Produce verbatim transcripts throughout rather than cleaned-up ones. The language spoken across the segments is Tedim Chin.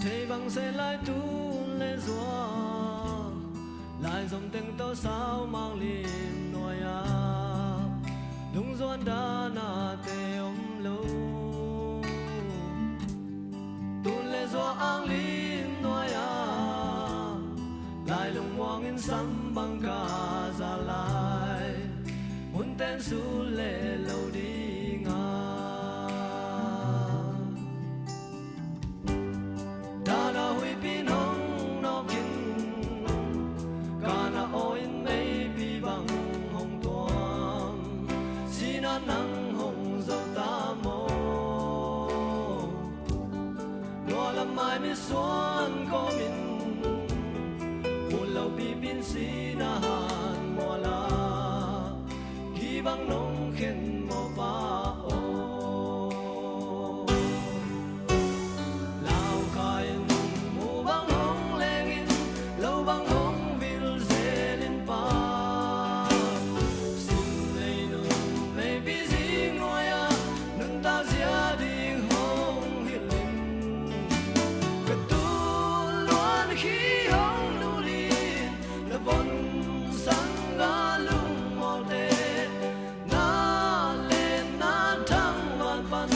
Thei bang se lai tun le zua, lai zom teng tawh sau mang lim nuai-ah, lungzuan dana te om lo. Tun le zua ang lim nuai-ah, lai lungmuang in sam bang ka za lai, hun ten sul le lo ding a. Dana huipi in hong nawk in, Kana aw in meipi bang hong tuam, sina nang hong zo ta maw? Nualam mai misuan kawmin, mun lo pipi in sina han muala, hi bang nong khen maw pa aw? Laukha in mu bang hong leng in, lo bang hong vil zel in pa, sim lei nun meipi zing nuai-ah, nuntak zia ding hong hilh in. Ka tul luan khi hong nul in, na von sang galung mawlte, na len na thang van pan,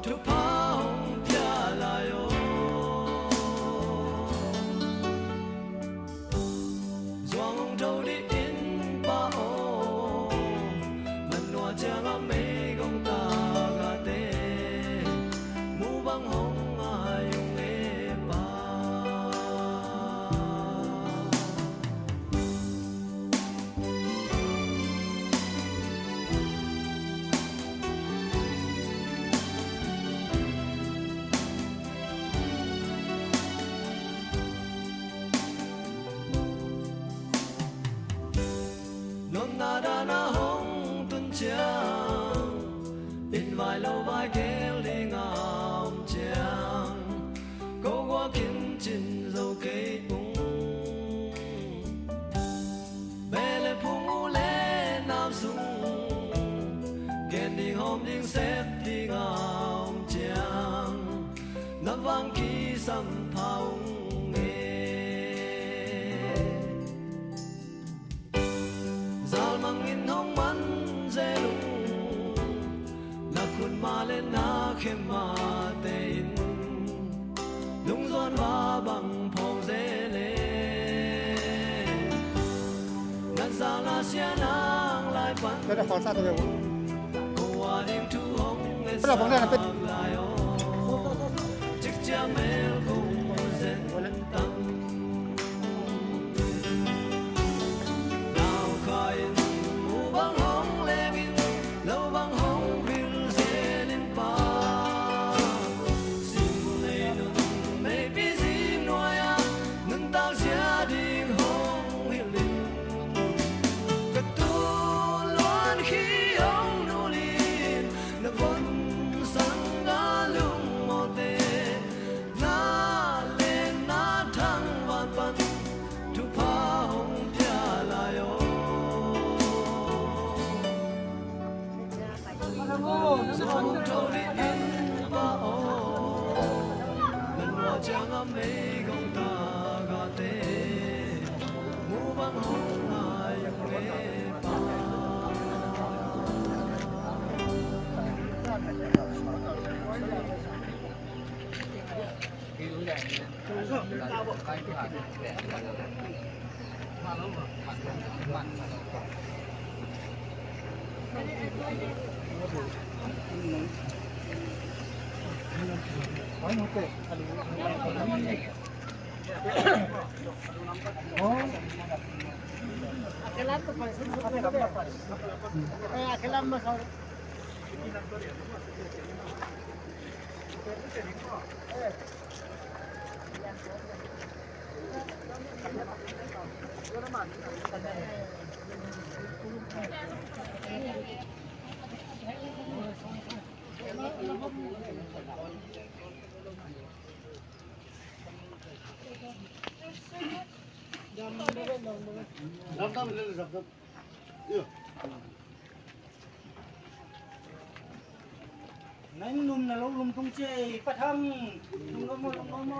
thupha hong pia lai aw. Zuang hong tho dih in pa aw, man nua ciang a meigong tagahte, mu bang hong ngai ung e pa. Nopna dana hong tun ciang, inn vai lo vai gel dinga om ciang, ko guak in cin zo kei ung. Beh le phung, u le nau sung, gen ding hawm ding sep dinga om ciang, na vang kisam pha ung e. Zalmang in hong man zel ung, na khutma le na khempate in, lungzuan va bang phawng zel e. Na zalna sia nang lai pan, ko a ding thu hong ngetsak lai aw. Cikciang mel kong zen tang. Laukha in mu bang hong leng in, lo bang hong vil zel in pa, sim lei nun meipi zing nuai-ah, nuntak zia ding hong hilh in. Ka tul luan khi hong nul in, na von sang galung mawlte, na len na thang van pan, thupha hong pia lai aw. Zuang hong tho dih in pa aw, na nua ciang a meigong tagahte, mu bang hong ngai ung e pa. Nang num na lo lum tung cia, Pa Thang. Lum lo mo, lum lo mo.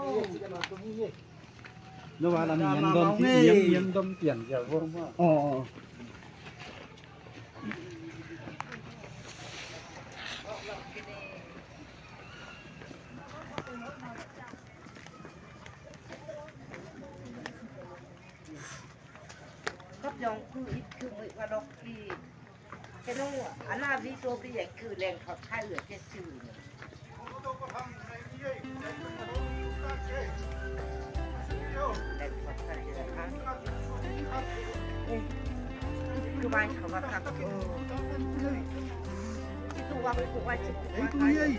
Lo wa lam nyan dom ti, nyan, nyan dom pian cia vo mo. Oh, oh. Kap yong ku it ku mui wa dok ki. Kenu ana vi to bi yek ku leng khot khai ue ke su. Leng khot khai ue ha. Ku mai khot wa kap ke. Ki tu wa ku wa ci ku wa khai.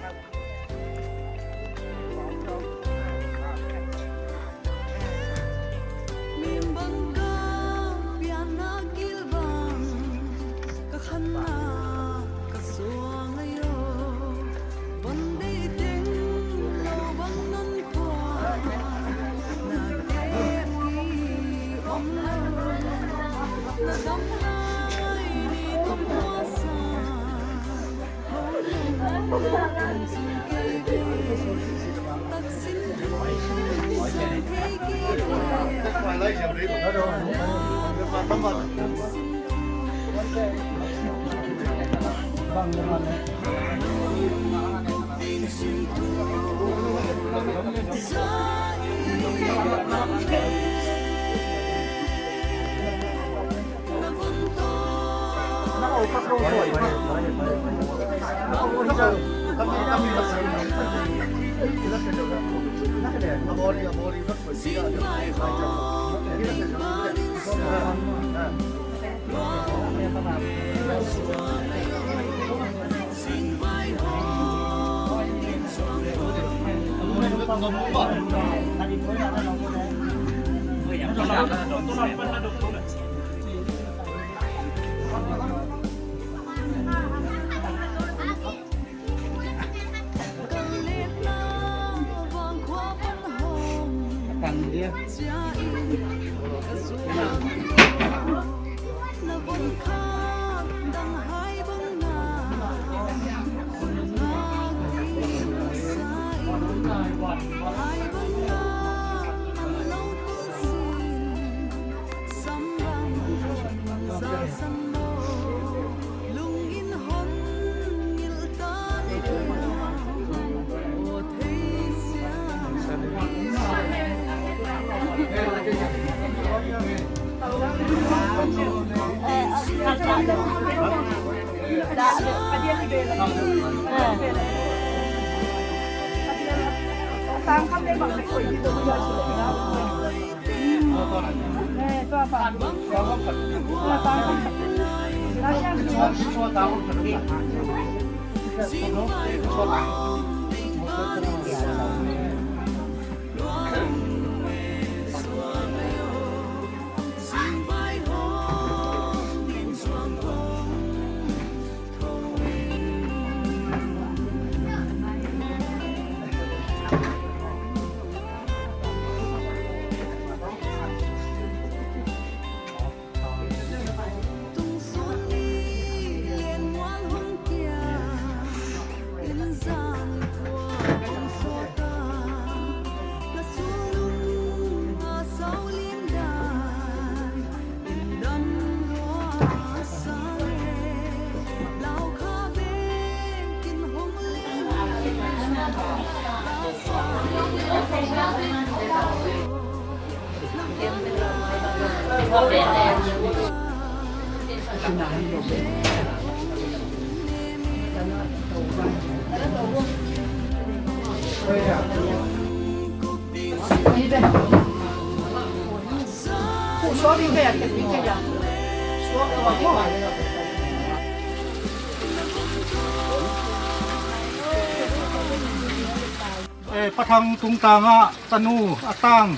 Eh, Pa Thang tungtangah tanu a tang,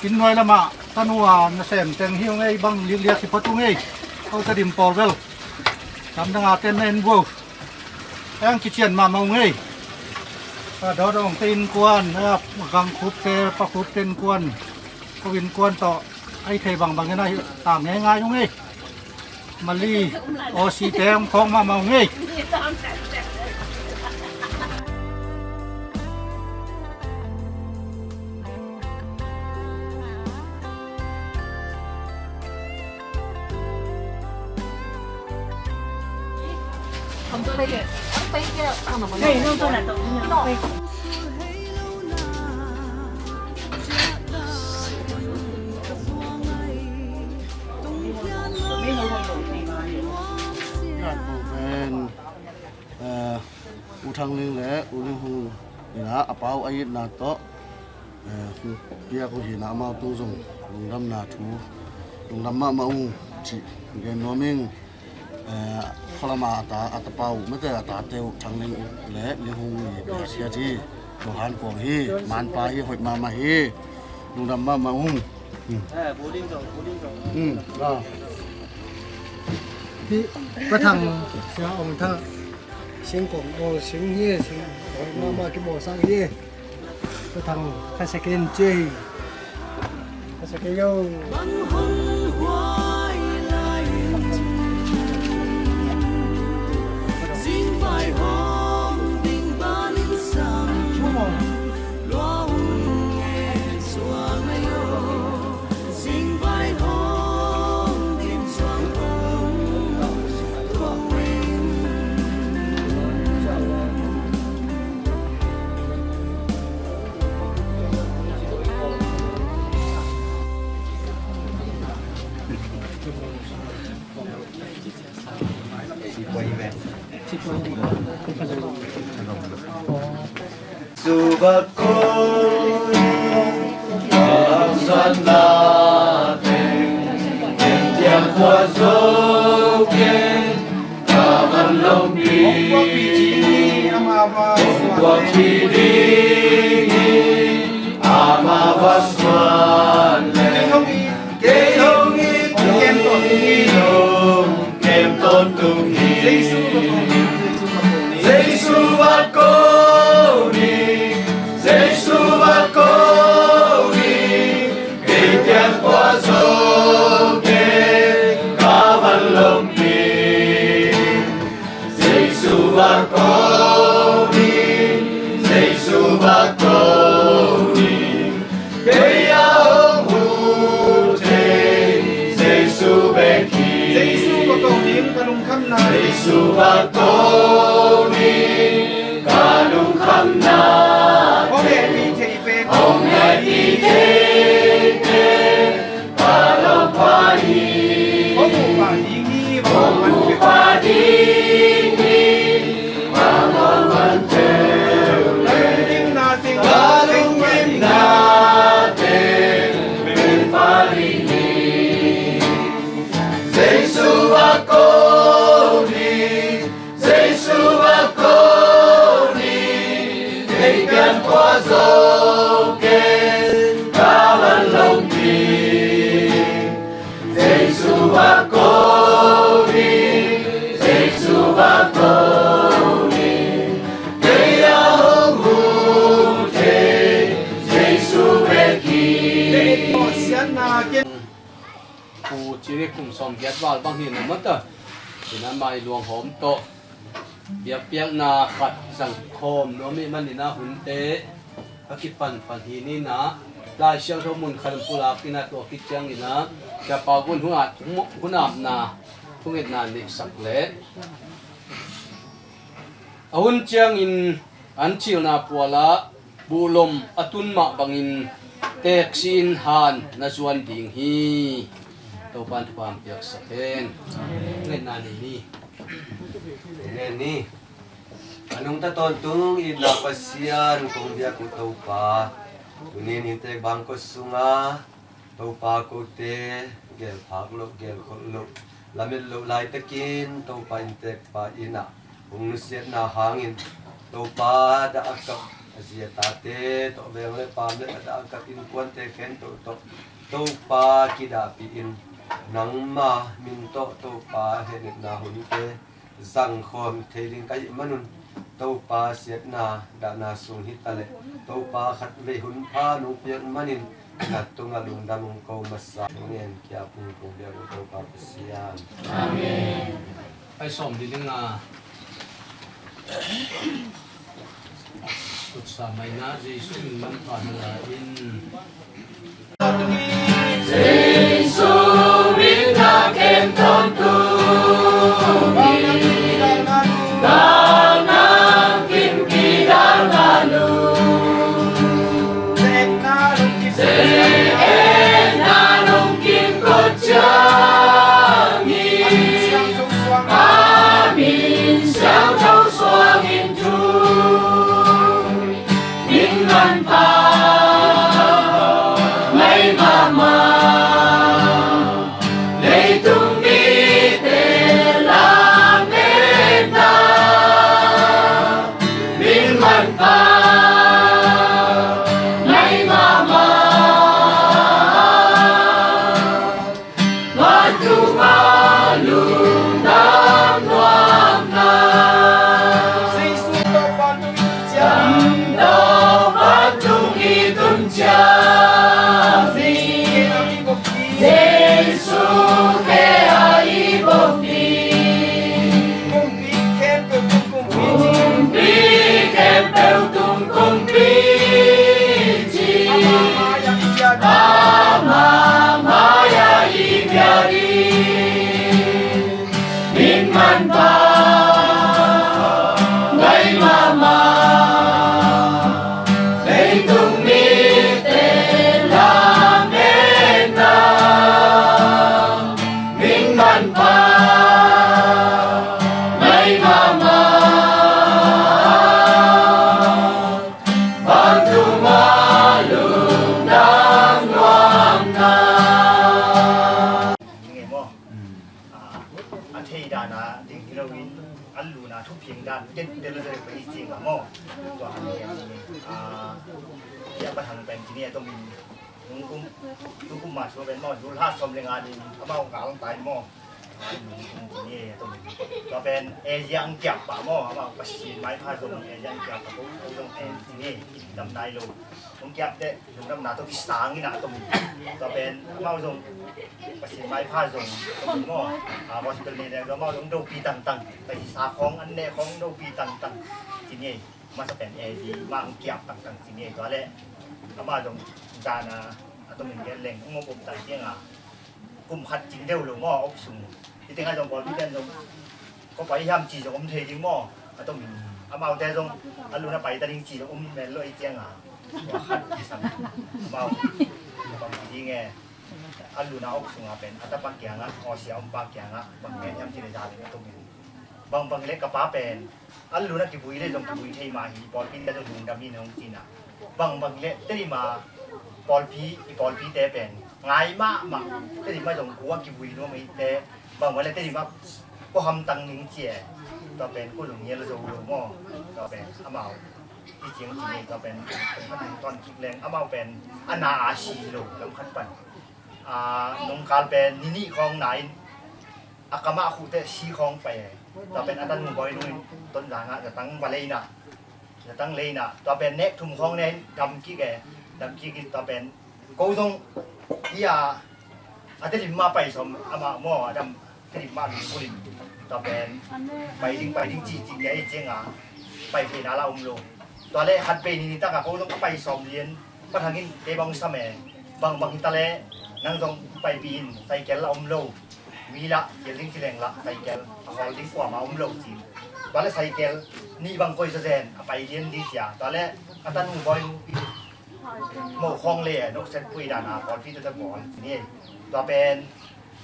inn nuai lamah tanu a nasem teng hi ung ei, bang likliak hi phot ung ei. Ko Tedim pawl bel lamdang a ten na en buau. Eng kician mahmah ung ei. A dawdawngte innkuan, a gangkhupte, pakhupte innkuan, ko innkuan tawh a i thei bangbangin a hi tang ngeingai ung ei. Mali, Aussie te hong phawk mahmah ung ei. Eh, U Thang Ling le U Ling Hung in ah a pau a itna tawh, eh, hong piak uh hi in ah, amau tung zong lungdamna thu, lungdam mahmah ung cih gen nuam ing. Eh, khualama a ta, a ta pau, mate a tate uh Thang Ling uh le Ling Hung i biakpiak hi. Johan Kuang hi, manpa hi, hoih mahmah hi. Lungdam mahmah ung. Hmm. Hmm, ah. Hi, Pa Thang, Sia Ong Thang, sing kong, oh, sing hi, sing, hoih mahmah kibawlsak hi. Pa Thang, ka second ci. Ka second yo. Suba ko, ka lamsat na teng, ken tiang kua zo ken ka van lompi. Hong kuakpi ding hi, ama va suan leh kei hong it ding hi, hong kem tawntung hi. Jesu va ko ni, Jesu va ko ni, kei tiang kua zo ken ka van lompi. Jesu va ko ni, Jesu va ko ni, kei a hong hu thei Jesu bek hi. Jesu va ko ni, ka lungkhamna. Jesu va ko ni, ka lungkhamna. Hong hehpih thei pen, hong hehpih thei pen, ka lawmpa hi. Hong hupa ding hi, hong hupa ding hi. Ka lungkhamna teng, ka lungkhamna teng, Jesu va ko ni, Jesu va ko ni, kei tiang kua zo ken ka van lompi. Jesu va ko ni, Jesu va ko ni, kei a hong hu thei Jesu bek hi. Pu Ciri kum sawmgiat val bang hi na mata. Hi na mai luanghawm tawh biakpiakna khat zangkhawm nuam ih manin ah hunte a kipanpan hi ni. Lai Siangtho mun khat pulak in ah tua khit ciangin ah Sia Pau Gun hun apna thungetna neihsak leh a hun ciangin an cilna pualah buhlom a tun mah bangin teeksi in han na zuan ding hi. Topa'n thupha piaksak hen. Ngetna nei ni. Amen ni. A nungta tawntung itna Pasian, kong biak uh Topa, tuni in inntek bangkua sungah Topa, kote gelphak loh, gelkholh loh, lamet loh laitakin Topa inntek pa in ah hong nusiatna hangin Topa dah a kap a zi a tate tawh, veng le paam le a dah a kap innkuante khempeuh tawh Topa kidahpih in, nangma min tawh Topa hehnepna hunte zangkhawm thei ding ka hih manun, Topa siatna dahna sung hi taleh Topa khatvei hun pha nong piak manin na tungah lungdam hong ko masa, hong en kiap hong kong biak uh Topa Pasian. Amen. Pai sawm ding ding a. Kutsa maina Jesu min manpha na la in. Jesu min na kem tawntung hi. Na Manpha ngai mahmah, leitung mite lametna min manpha ngai mahmah. Vantung a lungdam nuamna. Jesu tawh vantung i tun ciang. Tawh vantung i tun ciang. Jesu khe a i bawm ding. Jesu khe a i bawm ding. Kumpi khempeuh tung kumpi ci. Kumpi khempeuh tung kumpi ci. Amah mai-ah i bia ding. Amah mai-ah i bia ding. Min manpha ngai mahmah. Leitung mite lametna min manpha ngai mahmah. Vantung a lungdam nuamna. Ding e maw? A, a thei dan a ding hi loin, a luna thupiang dan tentel zia pei cing a maw? Tua a, a, bia pathang pen ci ni a tomin. Nung kum, tu kum ma sua pen maw, Julha sawm le nga ding amau ngal tai maw? Tua pen Asia ang kiap pah maw, amau Pasian maipha zong Asia ang kiap pah, ko, ko zong Asia ni dam nai lo. Hong kiap teh lungdamna tawh kisang in a tua pen amau zong Pasian maipha zong tua maw, a, gospel ni deng amau zong dopi tangtang, Pasian sa khawng an neh khawng dopi tangtang ci ni. Masa pen Asia mah ang kiap tangtang ci ni. Tua leh amau zong zan a, a tua min gen leng hong om tai ciang a, kum khat cing deuh lo maw, op sung. Hih tengah zong pawlpi ten zong ko pai hiam ci zong om thei ding maw? A tomin amaute zong a luna pai ta ding ci zong om mel lo i ciang a, tua khat kisam. Amau bang ci ding e, a luna op sungah pen a tapa kiangah, awsia ompa kiangah bang gen hiam ci le za le a tomin. Bang bang le ka pa pen a luna kivui le zong kivui thei mah hi, pawlpi le zong lungdam in hong cina. Bang bang le Tedim a pawlpi, i pawlpite pen ngai mahmah, Tedim a zong kua kivui nuam eite, bang bang le Tedim a kua hamtang ning cie. Tua pen kua zong ngial zo lo maw? Tua pen amau i ciang ci ni, tua pen kum khat tung ton kik leng amau pen a na a si lo lam khat pan. A, nungkal pen ni nih khawng na in a kamah khuh teh si khawng pai. Tua pen a tanu bawi nu in Tonzang ah zatang va lei na, zatang lei na, tua pen nek thum khawng nen dam kik e, dam kik in tua pen ko zong hi a, a Tedim mah pai sawm amah maw, a dam Tedim mah lungkul in tua pen pai ding, pai ding ci ci kei ciang a pai thei na la om lo. Tua leh khat vei ni nitak a ko zong a pai sawm lian, pathang in kei bang sam e, bang bang hi ta leh nang zong paipi in, saikel la om lo. Mi lah kial ding ci leng lah saikel a hawl ding kuamah om lo ci. Tua leh saikel nih bang koi zazen a pai lian ding cia. Tua leh a tanu bawi nu in mo khawng le, nokset pui dan a pawlpi tete bawl ci ni. Tua pen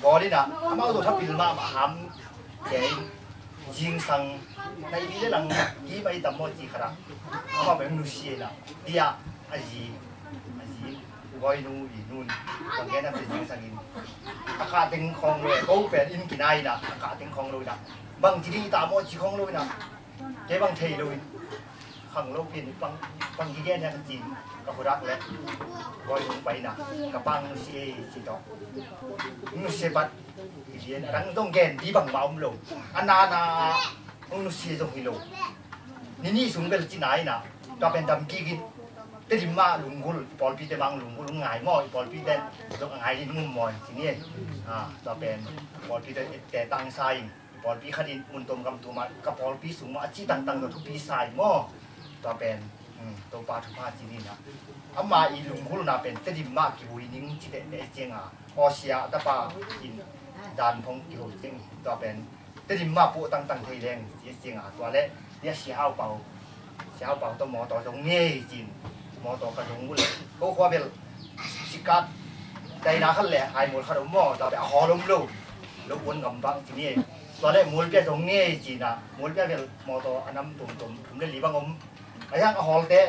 bawl in a, amau zong thapil mahmah ham kei. Zingsang na i le lang i mai tam maw ci khat ah amau pen nusia in a, tia a zi, a zi bawi nu i nun bang gen a pen zingsang in a kah teng khawng lo e, ko pen inn kinai in a, a kah teng khawng lo in a, bang ci ding i ta maw ci khawng lo in a, kei bang thei lo in khang lo pin bang, bang kigen hiam ka cin, ka khudak le bawi nu pai in a, ka pang nusia e ci tawh. Nusia pat i lian a dang zong gen di bangmah om lo. A nana hong nusia zong hi lo. Ni nih sung bel ci na in a, tua pen dam kik in Tedim mah lunggulh, i pawlpite mah lunggulh hong ngai maw, i pawlpite zong a ngai in hong um maw ci ni. A, tua pen pawlpite te tangsa in pawlpi khat in mun tuam gam tuam ah ka pawlpi sung mah a ci tangtang tawh thupi sa in maw? Tua pen, um, Topa thupha ci ni na. Ama i lunggulhna pen Tedim mah kivui ning ci tehteh ciang a, awsia a tapa in dan phong kiho ciang hi. Tua pen Tedim mah puah tangtang thei leng ci ciang a, tua leh nia Sia Hau Pau, Sia Hau Pau tawh mawtaw zong ngei cin, mawtaw ka zong uh leh ko khua bel sikat daina khat le haimual khat om maw, tua bel a hawl om lo, lo puan gam bang ci ni. Tua leh mualpia zong ngei cin a, mualpia bel mawtaw a nam tuamtuam thum le li bang om. A hiang a hawlte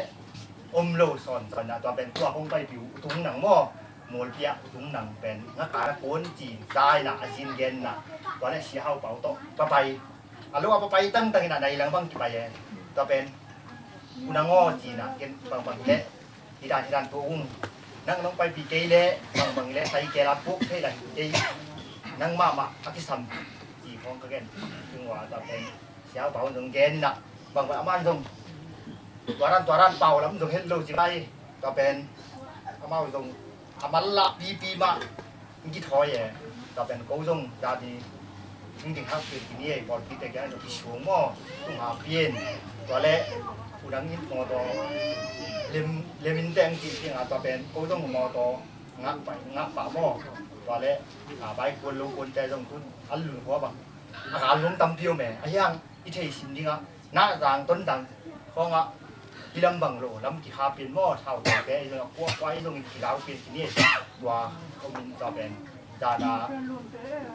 om lo sawnsawn na, tua pen tua hong paipi uh utung nang maw, mualpi ah utung nang pen ngaka na kuan cin zai na a zin gen na, tua le Sia Hau Pau tawh papai a lo a papai tangtang ina nai lang bang kipai e. Tua pen unang aw cina ken bangbang le hidan hidan tua ung nang nong paipi kei le bangbang le sai kela puk thei la kei nang mahmah a kisam ci khong ka gen. Tua pen Sia Hau Pau zong gen ina bangbang aman zong tuaran tuaran pau lam zong het lo ci lai. Tua pen amau zong a mal lah pipi mah hong kithawi e. Tua pen ko zong dadi hong ding hak pian kini e, pawlpite kia zong kisuang maw, tung ha pian. Tua le unang in mawtaw lem, lem in teng cih ciangah tua pen ko zong mawtaw ngak pai ngak pah maw. Tua le a bai kuan lo kuante zong tun an lun khua bang a kal nuam tampi om e. A hiang i thei sim dingah na zang ton zang khawngah i lam bang lo lam kikha pian maw, thau te i zong a kua kua i zong i kilau pian kini. Tua komin tua pen zana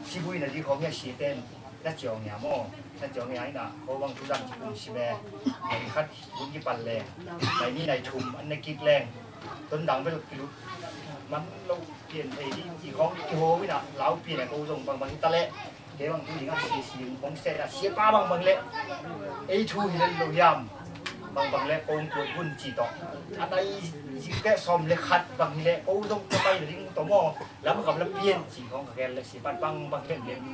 sibui na di khawng hia si ten na ciawng nia maw, na ciawng nia ina ko bang tu zang ci kum si me. Nai khat hun kipan leng nai ni nai thum an na kik leng ton dang bel kilut man lo pian thei di ci khawng kiho ina lau pian a ko zong bangbang hi ta leh. Kei bang tu ding a si si hong set a siapa bangbang le ei thu hi lo hiam? Bangbang le kong kuat hun ci tawh a tai zikte sawm le khat bang hi le ko zong ka pai na ding tawh maw, lam kam la pian ci hong ka gel le siapa bangbang le lem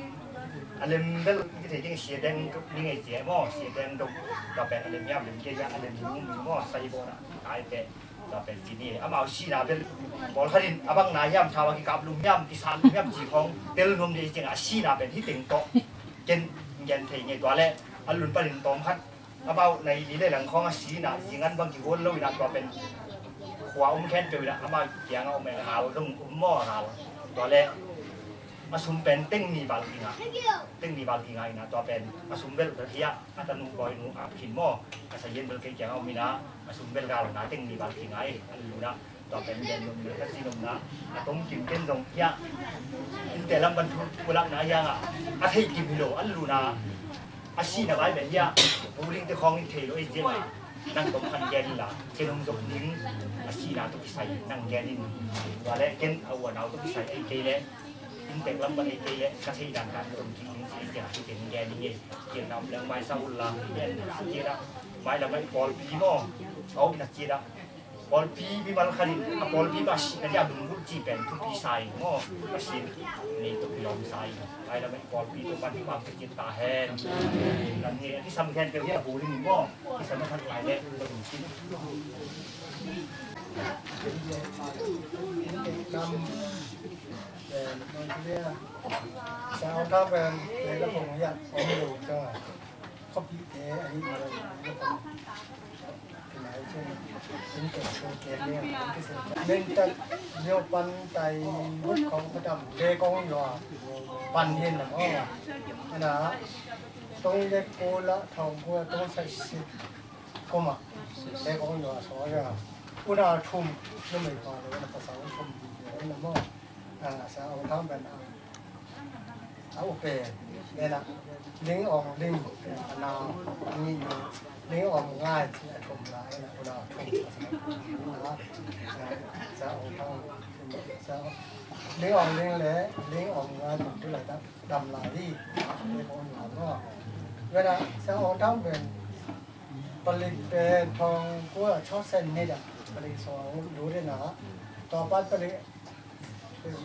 a lem bel i thei ding sia deng ding ei cia maw, sia deng dong ka pen a lem hiam lem kei a lem ding maw, sai bo na kai pe. Tua pen ci ni amau sihna bel pawlkhat in a bang na hiam, thau a kikap lum hiam, kisan lum hiam ci khawng tel nuam dei ciangah a sihna pen hi teng tawh ken gen thei ngei. Tua le a lun panin tawm khat amau nai li le lang khawng a sihna zingan bang kihol lo ina tua pen khua um khen peuh ina amau kiangah um e, hal zong um maw hal. Tua le a sum pen teng ni val kinga, teng ni val kinga ina tua pen a sum bel bel hia a tanu bawi nu a khin maw, a sayen bel kei kiangah um ina a sum bel gal na teng ni val kinga e. A luna tua pen gen num na ka si num na a tom kim ken zong hia inte lam ban thu kulak na hianga a thei kim hi lo. A luna a sihna bai bel hia buling te khawng in thei lo ei zianga nang tom khan gen la ken hong zok ding a sihna to kisai nang gen in. Tua le ken a uanau to kisai ei kei le Inntek lam pan ei kei le ka thei dan dan zong ki ing si sia ki ten gen ing ei. Kir nam leng mai sa ul la ki gen na kir a mai la mai pawlpi maw. Au na kir a pawlpi mi mal khanin a pawlpi ba si na dia lung gul ci pen thupi sa ing maw. Ka sin nei to kilom sa ing mai la mai pawlpi to pan ma ka kir ta hen. Nan nge a kisam khen peuh hi a bu ring maw. Kisam a khan lai le to ding sin. Nam Sia Aung Thang pen lei la phong hiah om lo ciangah khuapihte ahi mah lo lei la phong. Tua nai ciang inntek so ken ning a hong kisel. Mintat nio pan tai vut khong khuadam le kong yua pan hin lam aw. Ana tong le ko la thong kua tong sai sit kuma le kong yua so ya. Una thum numei pa lo na pasal thum lam aw. Sia Aung Thang pen a upe nena Ling Aung Ling a na ni ni Ling Aung Ngai ci a thum la ena una thum a sa na Sia Aung Thang Sia Ling Aung Ling le Ling Aung Ngai pen tu lai ta dam lai hi. Ling Aung Ngai no vena Sia Aung Thang pen palik pen thong kua chawsen nit a palik sawng lu dena tua pan palik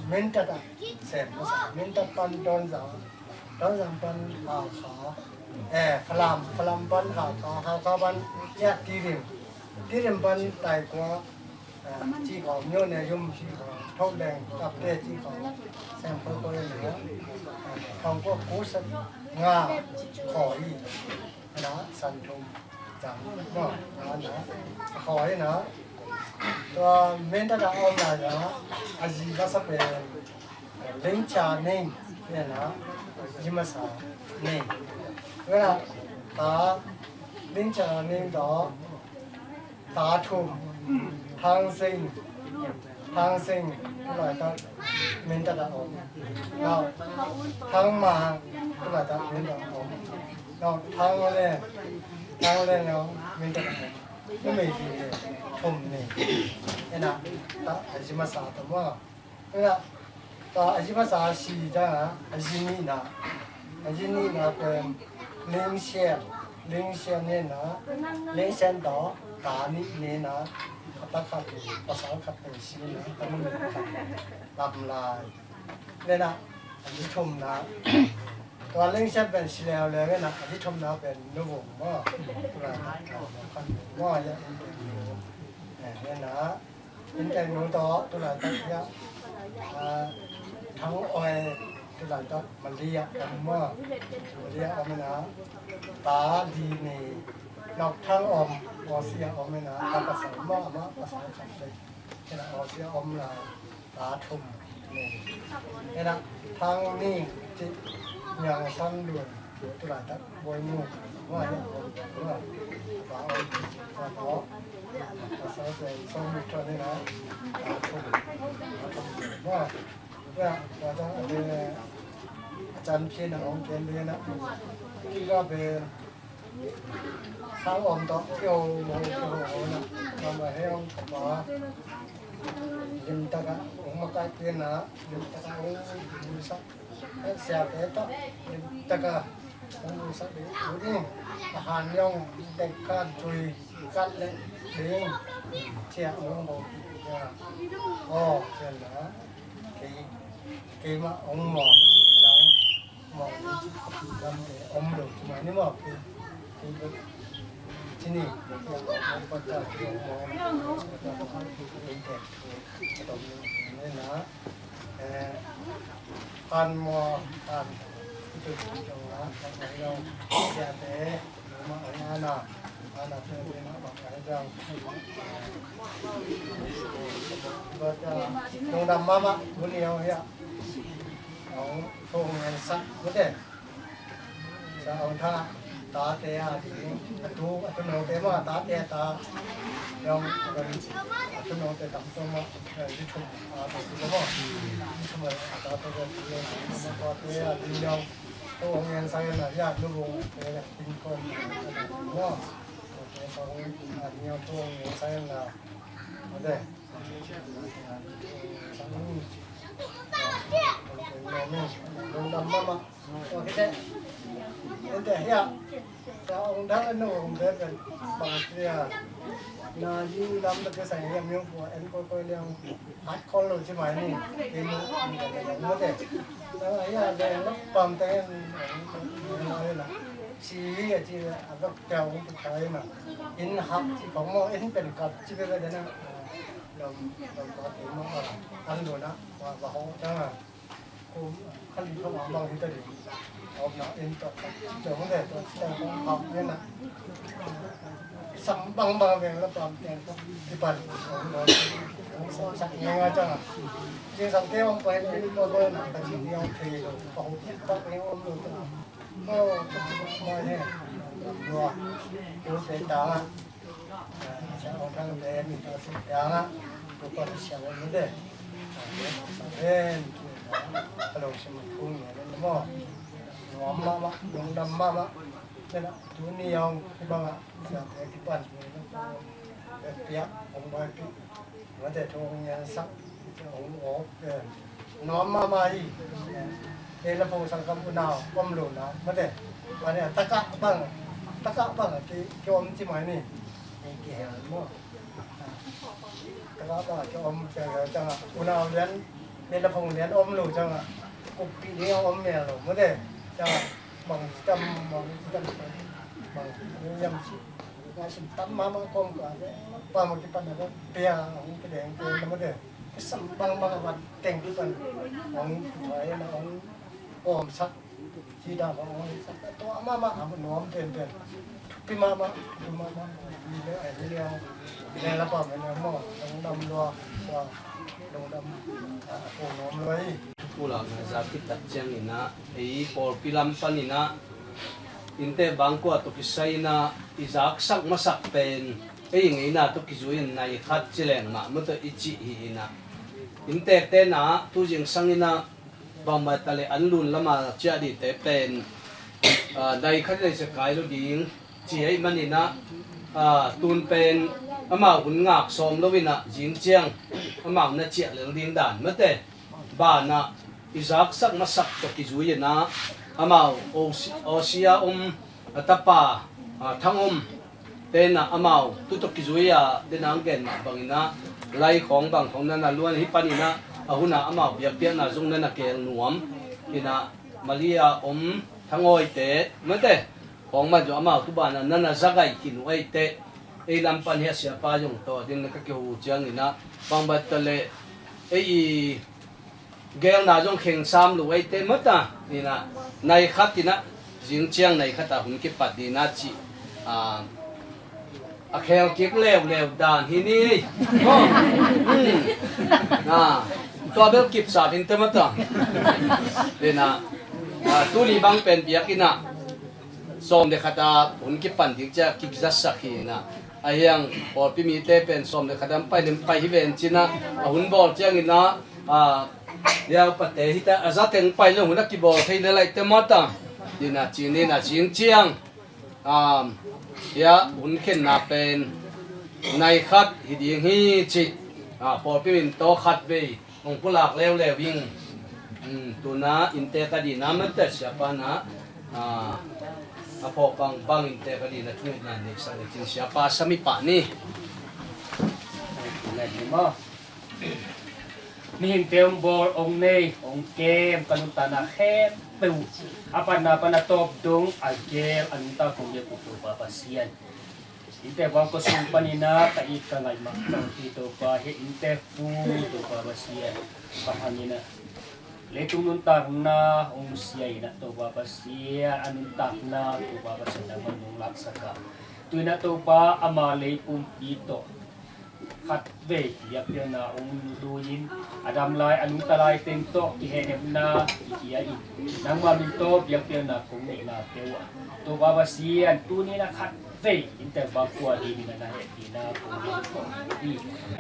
Mintat ah sem masa. Mintat pan Tonzang, Tonzang pan Hakha, eh, Falam, Falam pan Hakha, Hakha pan ya Tirim, Tirim pan Taikua, eh, ci khawng myo ne yum ci khawng Thok Leng Kapte ci khawng sem koi koi ne, eh, khawng kua kusa nga khawi. Ana san thum cang maw, ana a khawi na tua Mintat a om lai na a zi masa pen Ling Cha Ning pen a zi masa Ning. Vena ta Ling Cha Ning tawh ta thum Thang Sing, Thang Sing tu laitak Mintat a om. Now Thang Mang tu laitak Mintat a om. Now Thang Len, Thang Len now Mintat a om. numei zi thum ni. Ena ta a zi masa ta maw. Ena ta a zi masa si ta a zi nihna. A zi nihna pen Ling Sian, Ling Sian nena, Ling Sian ta ta nih nena, a ta khat pasal khat pen si na, ta numei khat lam lai. Nena a zi thumna. Tua Ling Sian pen si leuleu nena a zi thumna pen Nu Vung maw. Tulai ta khat maw ya in pen nu. Nena in pen nu tawh tulai ta ya. Thang Oi tulai ta Malia om maw. Malia om na ta di ni. Nok Thang om, Aw Sia om na ta pasal maw, ama pasal khat le. Ena Aw Sia om lai. Ta thum ni. Ena Thang Ning ci Niang San Luan tulai tak Bawi Mu. Wa ya wa pa om wa to. Pasal pen song mi thon ni na. Ta thum. Ta thum. Wa ya wa ta a can phi na ong ken ni na. Ki ga pen Thang om tawh kiho mo kiho mo na. Mama he om kapa. Limtaka ong makai pina limtaka ong musak. Siate tawh limtaka ong musak ding. Uni a han yong tek ka tui kat le ding. Cia ong mo. Aw cia na. Kei kei ma ong mo. Nang Lungdam mahmah, bu ni aw hiah. Aw, thong ngen sak bu te. Sa aw tha, tate a ding, a tu, a tu note ma, tate a ta. Yong, a tu note tam song ma, eh, di thum, a, ta tu ma. Di thum a, ta tu ma, tate a ding yong. Thong ngen sak na, ya, lu bu, eh, in kon, mo. Si hi a ci a vek pia ung pu thai na. In hak ci khong mo in pen kap ci pe ve de na. Lom lom pa ti mo a an lo na wa wa ho chang a. Ku khali khong a bang hi ta di. Op na in to kap ci pe ung de to ci khong hak ne na. Sam bang bang ve la pam teng ko ki pan. Ung so sak ne nga chang a. Jing sam te ung pa in ko ko na ka ci ni ung thei lo. Pa ho ki pa ne ung lo ta. Mate thu ong ngen sak, ong op, eh, nuam mahmah hi. Eh, la phung sangkam unau om lo na, mate. Mane, taka bang, taka bang, ki, ki om ci mai ni. Ki hel mo. Taka bang, ki om, ki hel, cang a. Unau lian, la phung lian om lo, cang a. Kupi ni om mel lo, mate. Cang a, bang, tam, bang, tam, bang, yam ci. Nga sim tam mama kom ka ve pa ma ki pan na pia ong ki deng pia na ma de. Sam bang bang wan teng ki pan ong thai na ong om sak. Ci da ong sak to mama am nuam pen pen. Pi mama pi mama ni le ai ni le ong le la pa me le mo ong dam lua lua ong dam a ko nuam lua i. Pulak na za kitak ciang ina ei pawlpi lam pan ina Innte bangkua tawh kisai ina i zaksak masak pen ei ngeina tawh kizui in nai khat ci leng mah mawtaw i cih hi ina. Innte tena tuzing sang ina bangmah ta le an lun lama ciah dite pen, ah, nai khat nai sia kai lo ding ci ahih man ina, Tun pen amau hun ngak sawm lo inah zing ciang amau na ciah lel ding dan mate. Banah i zaksak masak tawh kizui inah amau Osia om a tapa Thang Om tenah amau tu tawh kizui a, denang gen mah banginah lai khawng bang khawng nana luan hi paninah a hunah amau biakpiakna zong nana keel nuam inah Malia om Thangawite mate khawng man zong amau tu banah nana za gai khin uh eite. Ei lam pan hi a siapa zong tawh ding na ka kihu cianginah bangbat ta leh ei i gelna zong kheng sam lo eite mata inah nai khat inah zing ciang nai khat a hun kipat dina ci a khel kik leuleu dan hi ni. Tua bel kipsap in te mata inah tuni bang pen biak inah sawm le khat a hun kipan dik cia kikzatsak hi inah a hiang pawlpi mite pen sawm le khat a pai le pai hi ven cinah a hun bawl cianginah a liaupate hita a zateng pai le hun a kibawl thei le laihte mata inah cinin a cing ciang a hia hun khenna pen nai khat hi ding hi ci a pawlpi min tawh khat vei hong pulak leuleu ing. Tuna innte ka dina mate siapa na a phawk bangbang innte ka dina thungetna neihsak lecin siapa sami pah ni. Mihingte hong bawl hong nei hong kem ka nuntakna khempeuh a patna pan a tawp dong a gel a nuntak hong gel Topa Pasian. Innte vang kua sung paninah ka it ka ngaih mah tawh hi Topa hi innte pu Topa Pasian ka hangin ah leitung nuntakna hong sia inah Topa Pasian a nuntakna Topa Pasian nangman nong laksak a tuinah Topa ama leipumpi tawh khat vei biakpiakna hong lui-in a dam lai a nungta lai teng tawh kihehnepna kihia in nangma min tawh biakpiakna kong neihna peuh ah Topa Pasian tuninah khat vei innte vang kua dingin a na hehpihna kong hi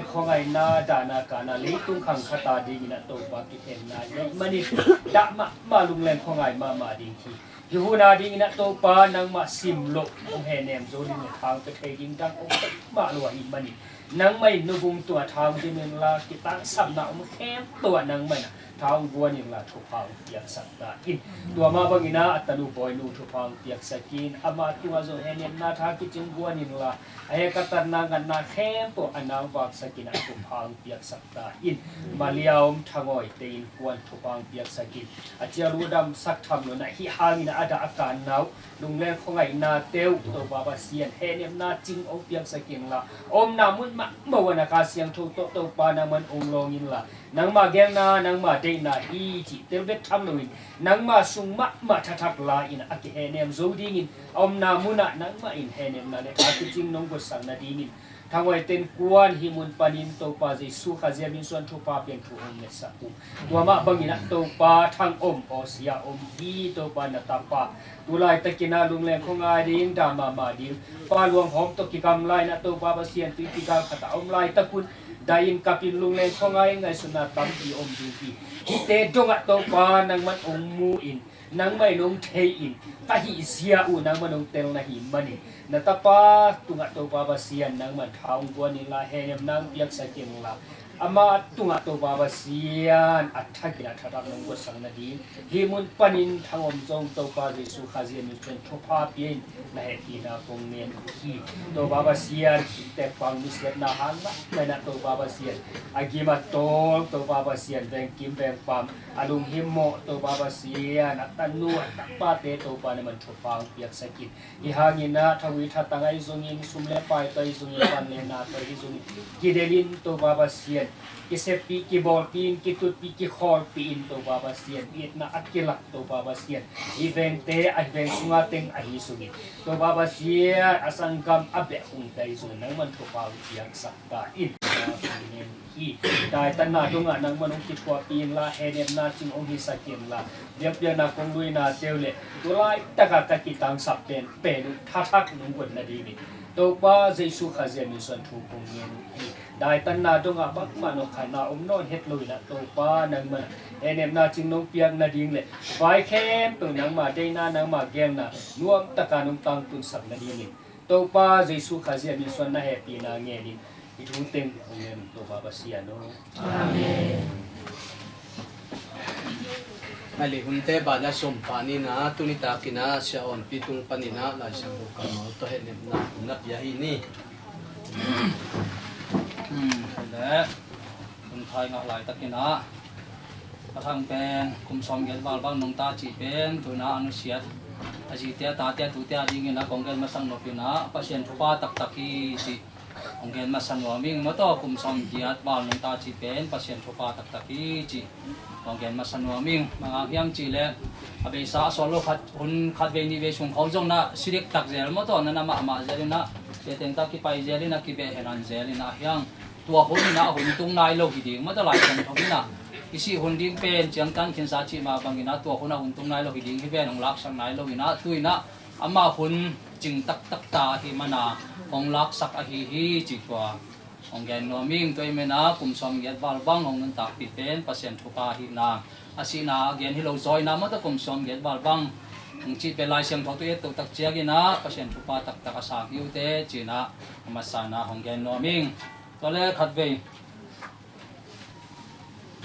khuangaihna dahna kahna leitung khangkhata dinginah Topa kithemna neih manin dah mahmah lungleng khuangai mahmah ding hi. Hi huna dinginah Topa nangmah sim loh hong hehnem zo ding le thang pe thei ding dang hong pek mah lo ahi manin nangmah in nuvum tungah thang dim inla kitangsapna om khempeuh ah nangmah inah thang guan inla thupha hong piaksak ta in. Tua mah banginah a tanu bawinu thupha hong piaksak in amah tungah zong hehnemna tha kicing guan inla a hekatatna ngatna khempeuh a nang vaksak inah thupha hong piaksak ta in. Malia om Thangawite innkuan thupha hong piaksak in a cial uh damsak tham lo inah hih hangin a dah a kanna uh lungleng khuangaihna teuh Topa Pasian hehnemna cing hong piaksak inla omna mun mahmah uh a na Kha Siangtho tawh Topa nangman hong lawng inla nangma gelna nangma deihna hi cih tel bek tham loin nangma sung mahmah thathak la in a kihehnem zo dingin a omna munah nangmah in hehnemna le tha kicing nong gotsak nadingin Thangawite innkuan hih mun panin Topa Jesu Khazia min suan thupha pian thu hong ngetsak uh. Tua mah banginah Topa Thang om Aw Sia om hi Topa na tapa tu laitakinah lungleng khuangai ding dah mahmah ding pa luanghawm tawh kigamla inah Topa Pasian tuipi gal khatah a om laitakun dahin kapin lungleng khuangai ngaihsutna tampi om ding hi. Hihte dongah Topa nangman hong mu in nangmah in hong thei in ka hihzia uh nangman hong tel na hih manin na tapa tungah Topa Pasian nangman tha hong guan inla hehnemna hong piaksak inla ama tungah Topa Pasian a thakin a thatak nong gotsak nading hih mun panin Thang om zong Topa Jesu Khazia min suan thupha pia in na hehpihna kong ngen uh hi. Topa Pasian innte pang nusiatna hang mahmah inah Topa Pasian a gim a tawl Topa Pasian vengkim vengpam a lunghimawh Topa Pasian a tanu a tapate Topa nangman thupha hong piaksak in. Hih hanginah thawi thatang ahi zongin sum le pai tawh ahi zongin van le na tawh ahi zongin kidelin Topa Pasian kiseppih kibawlpih in kitutpih kikhawlpih in Topa Pasian itna a kilak Topa Pasian hih vengte a veng sunga teng ahi zongin Topa Pasian a sanggam a beh hungte ahi zongin nangman thupha hong piaksak ta in. Amen. Hi daitanna dongah nangman hong kithuahpih inla hehnemna cing hong hisak inla biakpiakna kong luina teu le tu laitakah ka kitangsap penpen uh thathak nong guan nadingin Topa Jesu Khazia min suan thu kong ngen uh hi. Daitanna dongah bangmah nokhatna om nawn het lo inah Topa nangman hehnemna cing nong piak nading le vai khempeuh nangma deihna nangma gelna nuamtaka nong tangtunsak nadingin Topa Jesu Khazih a min suan na hehpihna ngenin i thu teng hong ngen Topa Pasian aw. Amen. A lih hunte banah sawm pah ni. Tuni takin ah Sia Awnpi tung panin ah Lai Siangtho kammal tawh hehnepna hun na pia hi ni. Hmm, le hun khai ngah laitakin ah a thang pen kum sawm giat val bang nungta cih pen tu-in ah a nusiat a zite a tate a tute a dingin ah kong gen masak nopin ah Pasian thupha taktak hi cih hong gen masa nuam ing. Maw taw, kum sawm giat val nungta cih pen Pasian thupha taktak hi cih hong gen masa nuam ing. Bang hang hiam cih leh a beisa a sawt lo khat, hun khat vei nih vei sung khawng zong na si dektak zel, maw taw, na na mahmah zel in ah, sia teng ta kipai zel in ah, kibeh henan zel in ah hiang, tua hun in ah hun tung nai lo hi ding, maw taw, Lai Siangtho in ah i sih hun ding pen ciangtan khinsa cih mah bangin ah tua hun ah hun tung nai lo hi ding hi ven, hong laksak nai lo in ah, tu-in ah amah hun cing taktak ta ahih mana hong laksak ahi hi cih tua hong gen nuam ing. Tua ahih mana kum sawm giat val bang hong nuntakpih pen Pasian thupha ahihna, a sihna a gen hi lo zawina, maw taw, kum sawm giat val bang hong cih pen Lai Siangtho tawh i et toh tak ciangin ah Pasian thupha taktak a sang hi uh teh ci-in ah a masa-in ah hong gen nuam ing. Tua leh khat vei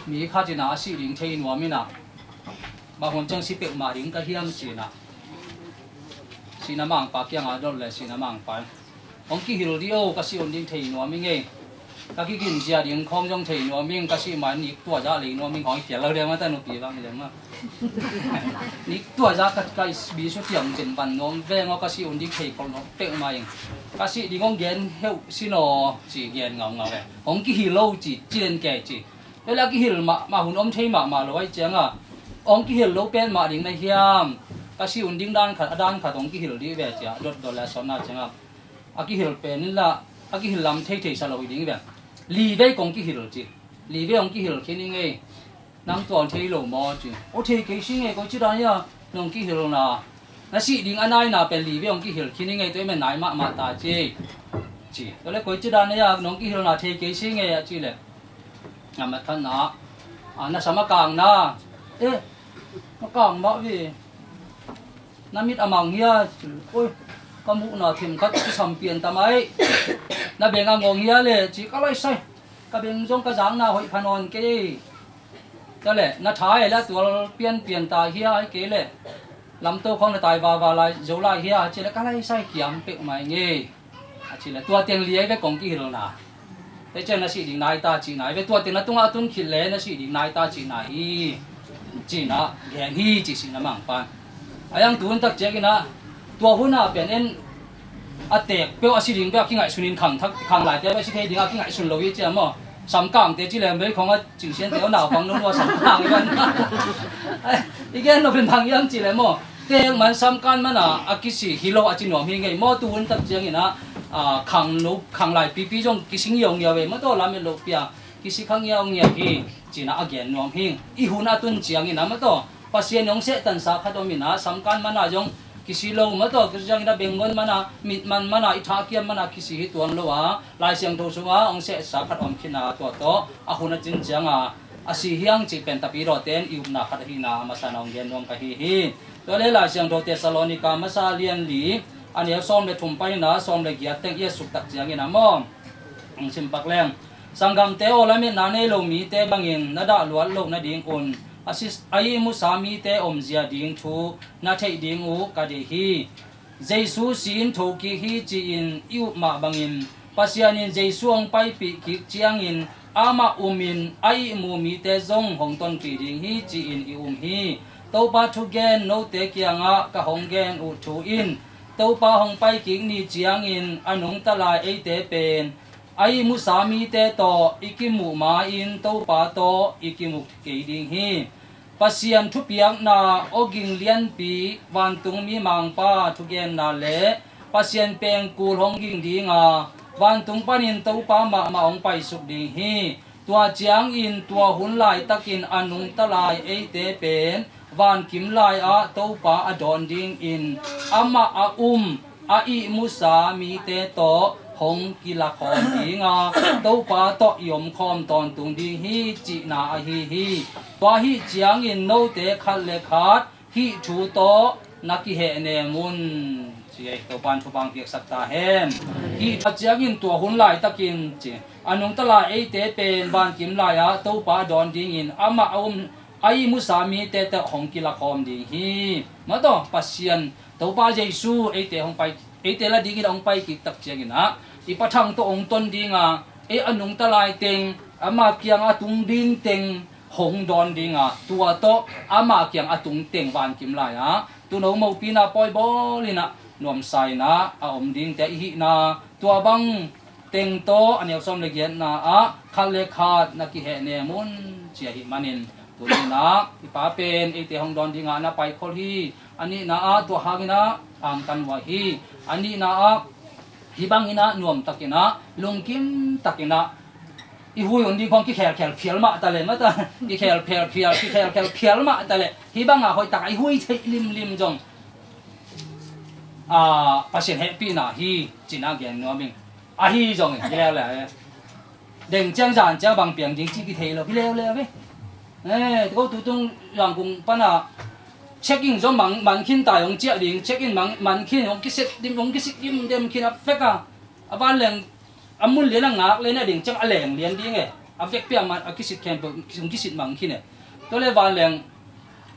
mi khat in ah a sih ding thei nuam in ah, bang hun ciang si peuhmah ding ka hiam ci-in ah sihna mangpa kiangah dot leh sihna mangpa in, "Hong kihil dih o, ka sih hun ding thei nuam ing ei. Ka kigin zia ding khawng zong thei nuam ing, ka sih ma-in nik tua zah lei nuam ing," hong hi pial lo ding, maw taw, nupi bang hi ding, maw. "Nik tua zah ka, ka bi su tiang cin van nuam veng aw, ka sih hun ding thei khol nuam peuhmah ing. Ka sih ding hong gen heuh sin aw," ci gen ngaungau e. "Hong kihil o," ci, ci den kei ci. Tua leh a kihil mahmah hun om thei mahmah lo ahih ciangah, "Hong kihil lo pen mah ding na hiam? Ka sih hun ding dan khat, a dan khat hong kihil dih ve," ci-a dotdot leh a sawtna ciangah, "A kihil pen in lah a kihil lam theithei sa lo hi ding ve. Li vei kong kihil," ci. "Li vei hong kihil khin ing ei. Nang tua hong thei lo maw?" ci. "Aw, thei kei sing ei, koici dan hia nong kihilna? Na sih ding a naina pen li vei hong kihil khin ing ei, tua ahih man nai mahmah ta ci," ci. Tua leh, "Koici dan hia nong kihilna thei kei sing ei?" a cih leh, a mat khatna ah, "Na sam a kangna." "Eh, a kang mah ve. Na mit a mang hia?" "Oi, ka muhna themkhat kisam pian ta mai." "Na beng a ngawng hia leh?" ci. "Ka laisai, ka beng zong ka zakna hoih pha nawn kei." Tua leh, "Na tha ei leh a tual pianpian ta hia, ahih kei leh lamto khawng na tai vava lai zo lai hia?" a cih leh, "Ka laisai, kiam peuhmah ing ei," a cih leh, "Tua teng li ei ve kong kihilna. Tua ciang na sih ding nai ta cihna hi ve, tua teng na tungah a tun khit leh na sih ding nai ta cihna hi," ci-in ah gen hi ci, sihna mangpa in. A hiang tu hun tak ciangin ah, tua hun ah pen en a teek peuh, a si ding peuh a kingaihsun in, khang thak, khang laite peuh a si thei ding a kingaihsun lo hi ci a maw. Samkangte ci leh, mei khawng a cingsiante aw, naupang nunua samkang hi van. I gen nop in bang hiam cih leh maw, teek man samkan mana a kisi hi lo a ci nuam hi ing ei maw. Tu hun tak ciangin ah, a, khang nu, khang lai pipi zong kisi ngiaungiau ve maw, tua lamet loh pia kisi kha ngiaungiau hi, ci-in ah a gen nuam hi. I hun a tun ciangin ah maw taw, Pasian hong sehtansa khat om in ah, samkan mana zong kisi lo maw taw, kisi ciangin ah benggon mana, mitman mana, i thakiam mana kisi hi tuan lo a, Lai Siangtho sungah hong sehsa khat om khin a, tua tawh a hun a cin ciangah a si hiang cih pen Tapidaw ten i upna khat ahihna a masa-in ah hong gen nuam ka hi hi. Tua leh Lai Siangtho Thessalonika masa lian li, a neu sawm leh thum panin ah sawm leh giat teng i a suk tak ciangin ah maw, hong sim pak leng. Sanggamte aw, lametna nei lo mite bangin na dah luat loh nadingun a si, a ihmusa mite omzia ding thu na theih ding uh ka deih hi. Jesu si-in thokik hi ci-in i up mah bangin, Pasian in Jesu hong paipih kik ciangin amah umin a ihmu mite zong hong tonpih ding hi ci-in i um hi. Topa thugen note kiangah ka hong gen uh thu in, Topa hong paikik ni ciangin a nungta lai eite pen a ihmusa mite tawh i kimuh ma-in Topa tawh i kimu kei ding hi. Pasian thupiakna awging lianpi, vantungmi Mangpa thugenna le Pasian pengkul hong ging ding a, vantung panin Topa mahmah hong paisuk ding hi. Tua ciangin tua hun laitakin a nungta lai eite pen vankim lai-ah Topa a dawn dingin amah a um a ihmusa mite tawh hong kilakhawm ding a, Topa tawh i omkhawm tawntung ding hi cihna ahi hi. Tua ahih ciangin note khat le khat hih thu tawh na kihehnem un. Topa'n thupha piaksak ta hen. Hih a ciangin tua hun laitakin ci, a nungta lai eite pen vankim lai-ah Topa dawn dingin amah a um a ihmusa mite tawh hong kilakhawm ding hi. Mataw, Pasian Topa Jesu eite hong pai, eite la dingin a hong pai kik tak ciangin ah i Pa thang tawh hong ton ding a, ei a nungta lai teng, ama kiang a tung ding teng hong dawn ding a, tua tawh ama kiang a tung teng vankim lai-ah tuuno mopina pawi bawl in ah nuamsa in ah a om dingte i hihna, tua bang teng tawh a neu sawm le giatna ah khat le khat na kihehnem un, ci ahih manin tuni-in ah i Pa pen eite hong dawn ding a na paikhol hi. A nihna ah tua hangin ah angtan uh ahi. A nihna ah hih bangin ah nuamtakin ah, lungkim takin ah i hui hun ding khawng kikhelkhel phial mah ta leh, mataw, kikhelkhel phial, kikhelkhel phial mah ta leh, hih bangah hoih takah i hui theih limlim zong, ah, Pasian hehpihna hi, ci-in ah gen nuam ing. Ahi zongin hi leuleu hi. Deng ciang zan ciang bang piang ding cih kithei lo hi leuleu hi. Eh, ko tutung Yangon pan ah check-in zong man, man khin ta, hong ciah ding, check-in man, man khin, hong kisit dim, hong kisit dim dem khin a vek a, a vanleng a mun lian a ngak lian a ding ciang a leng lian ding e. A vekpi a man, a kisit khempeuh hong kisit mang khin e. Tua leh vanleng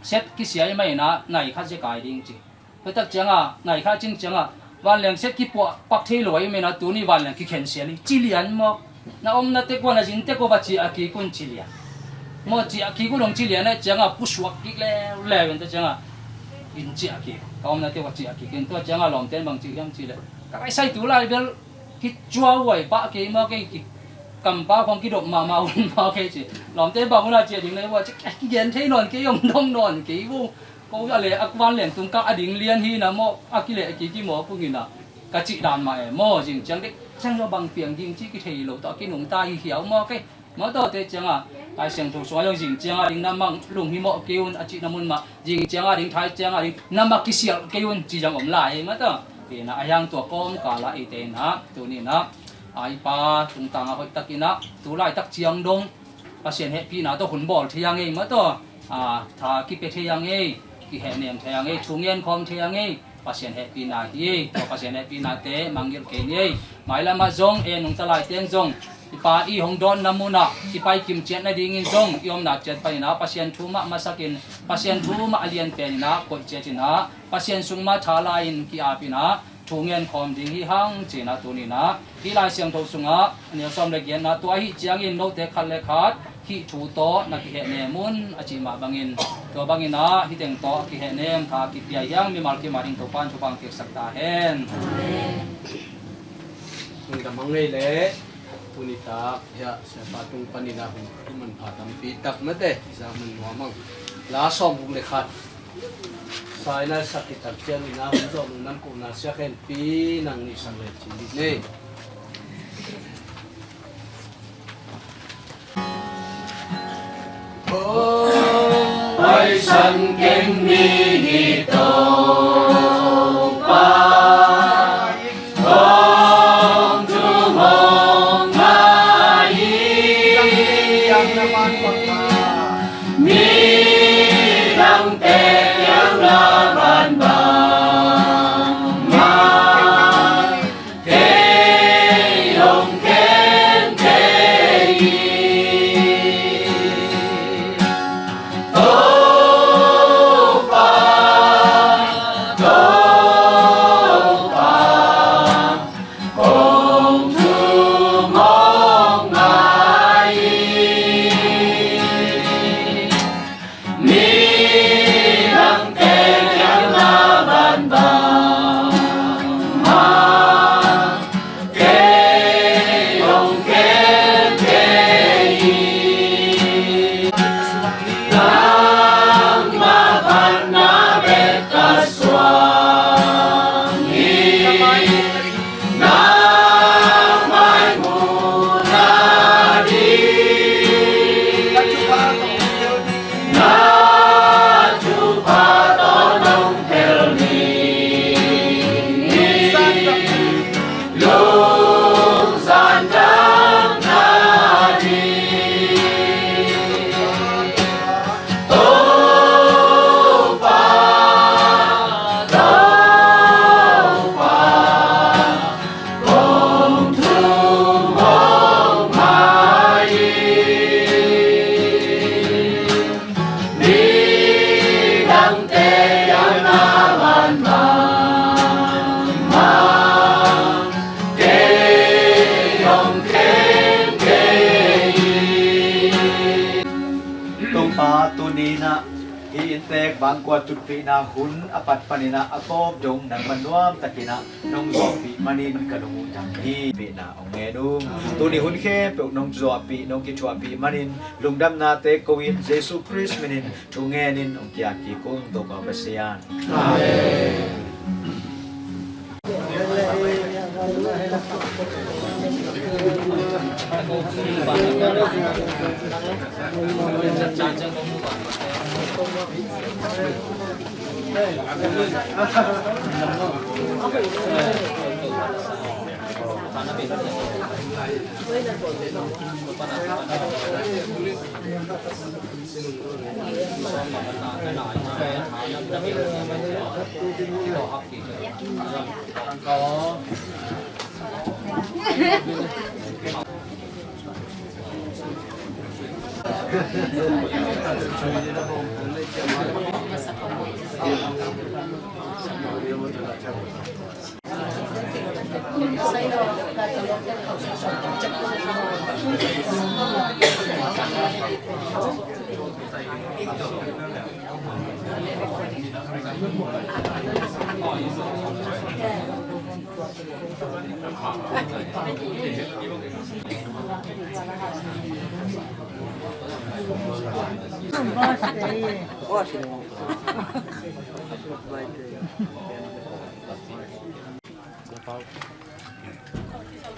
set kisia i mah in ah nai khat zia kai ding ci. Tua tak ciangah nai khat cing ciangah vanleng set kipuah pak thei lo a i mah in ah tuni vanleng kikhensial hi, ci lian maw. Na omna tek uh a, na zin tek uh a va ciah kik un, ci lian maw. Ciah kik un, hong ci lian a ciangah pusuak kik leuleu in, tua ciangah in ciah kik, ka omna tek uh a ciah kik in. Tua ciangah lawmte'n bang ci hiam cih leh, ka kaisai tu lai bel kicuahuai pah kei maw, kei ki kampau khawng kidop mahmah un maw kei ci. Lawmte bang hun a ciah ding na hi uh a ci, kigen thei nawn kei, om dong nawn kei uh. Ko a leh a vanleng tung kah a ding lian hi na maw, a kileh kik hi maw, kung in ah ka cih dan mah e maw. Zing ciang dek ciang zong bang piang ding cih kithei lo tawh a kinungta hi hiau maw kei. Mataw, tua ciangah Lai Siangtho sungah zong zing ciang a ding na mang lunghimawh kei un a cihna mun mah, zing ciang a ding, thai ciang a ding na mah kisialh kei un ci zong om lai hi, mataw. Tua in ah a hiang tua kawmkal ah eite in ah tuni-in ah i Pa tungtang ah hoihtakin ah tu laitak ciang dong Pasian hehpihna tawh hun bawl thei a ngei, mataw, ah, tha kipia thei a ngei, kihehnem thei a ngei, thu ngen khawm thei a ngei, Pasian hehpihna hi ei. Tua Pasian hehpihnate mangngilh kei ni ei. Mailam ah zong, ei nungta lai teng zong i Pa i hong dawnna mun ah i pai kim ciat nadingin zong i omna ciat panin ah Pasian thu mah masakin, Pasian thu mah a lian penin ah koih ciatin ah Pasian sung mah tha la-in ki-apin ah thu ngen khawm ding hi hang, ci-in ah tuni-in ah hih Lai Siangtho sungah a neu sawm le giatna, tua ahih ciangin note khat le khat hih thu tawh na kihehnem un, a cih mah bangin, tua bangin ah hih teng tawh a kihehnem kha kipia hi hang. Mimal kim a ding Topa'n thupha piaksak ta hen. Lungdam hang ei leh, tuni tak hiah Siapa tung panin ah hun i manpha tampi tak mate i zak man nuam hang. La sawmguk le khat sa-in ah sak khit tak ciangin ah hun zawh lungdam kohna Sia Khen Pi nang nih sak le cin dih ni. Oi, san keng mi hi Topa, hong thu hong ngai hi. Midangte kiang na van bangmah, kei hong khen kei hi. Topa, Topa, hong thum hong ngai hi. Tuni-in ah hih inntek bangkua tutpihna hun a pat panin ah a tawp dong nangmah nuamtakin ah nong zawhpih manin ka lung uh dam hi. Pihna hong ngen ung. Tuni hun khempeuh nong zawhpih, nong kithuahpih manin lungdamnate ko-in Jesuh Khrist minin thu ngenin hong kiat kik ung, Topa Pasian. Amen.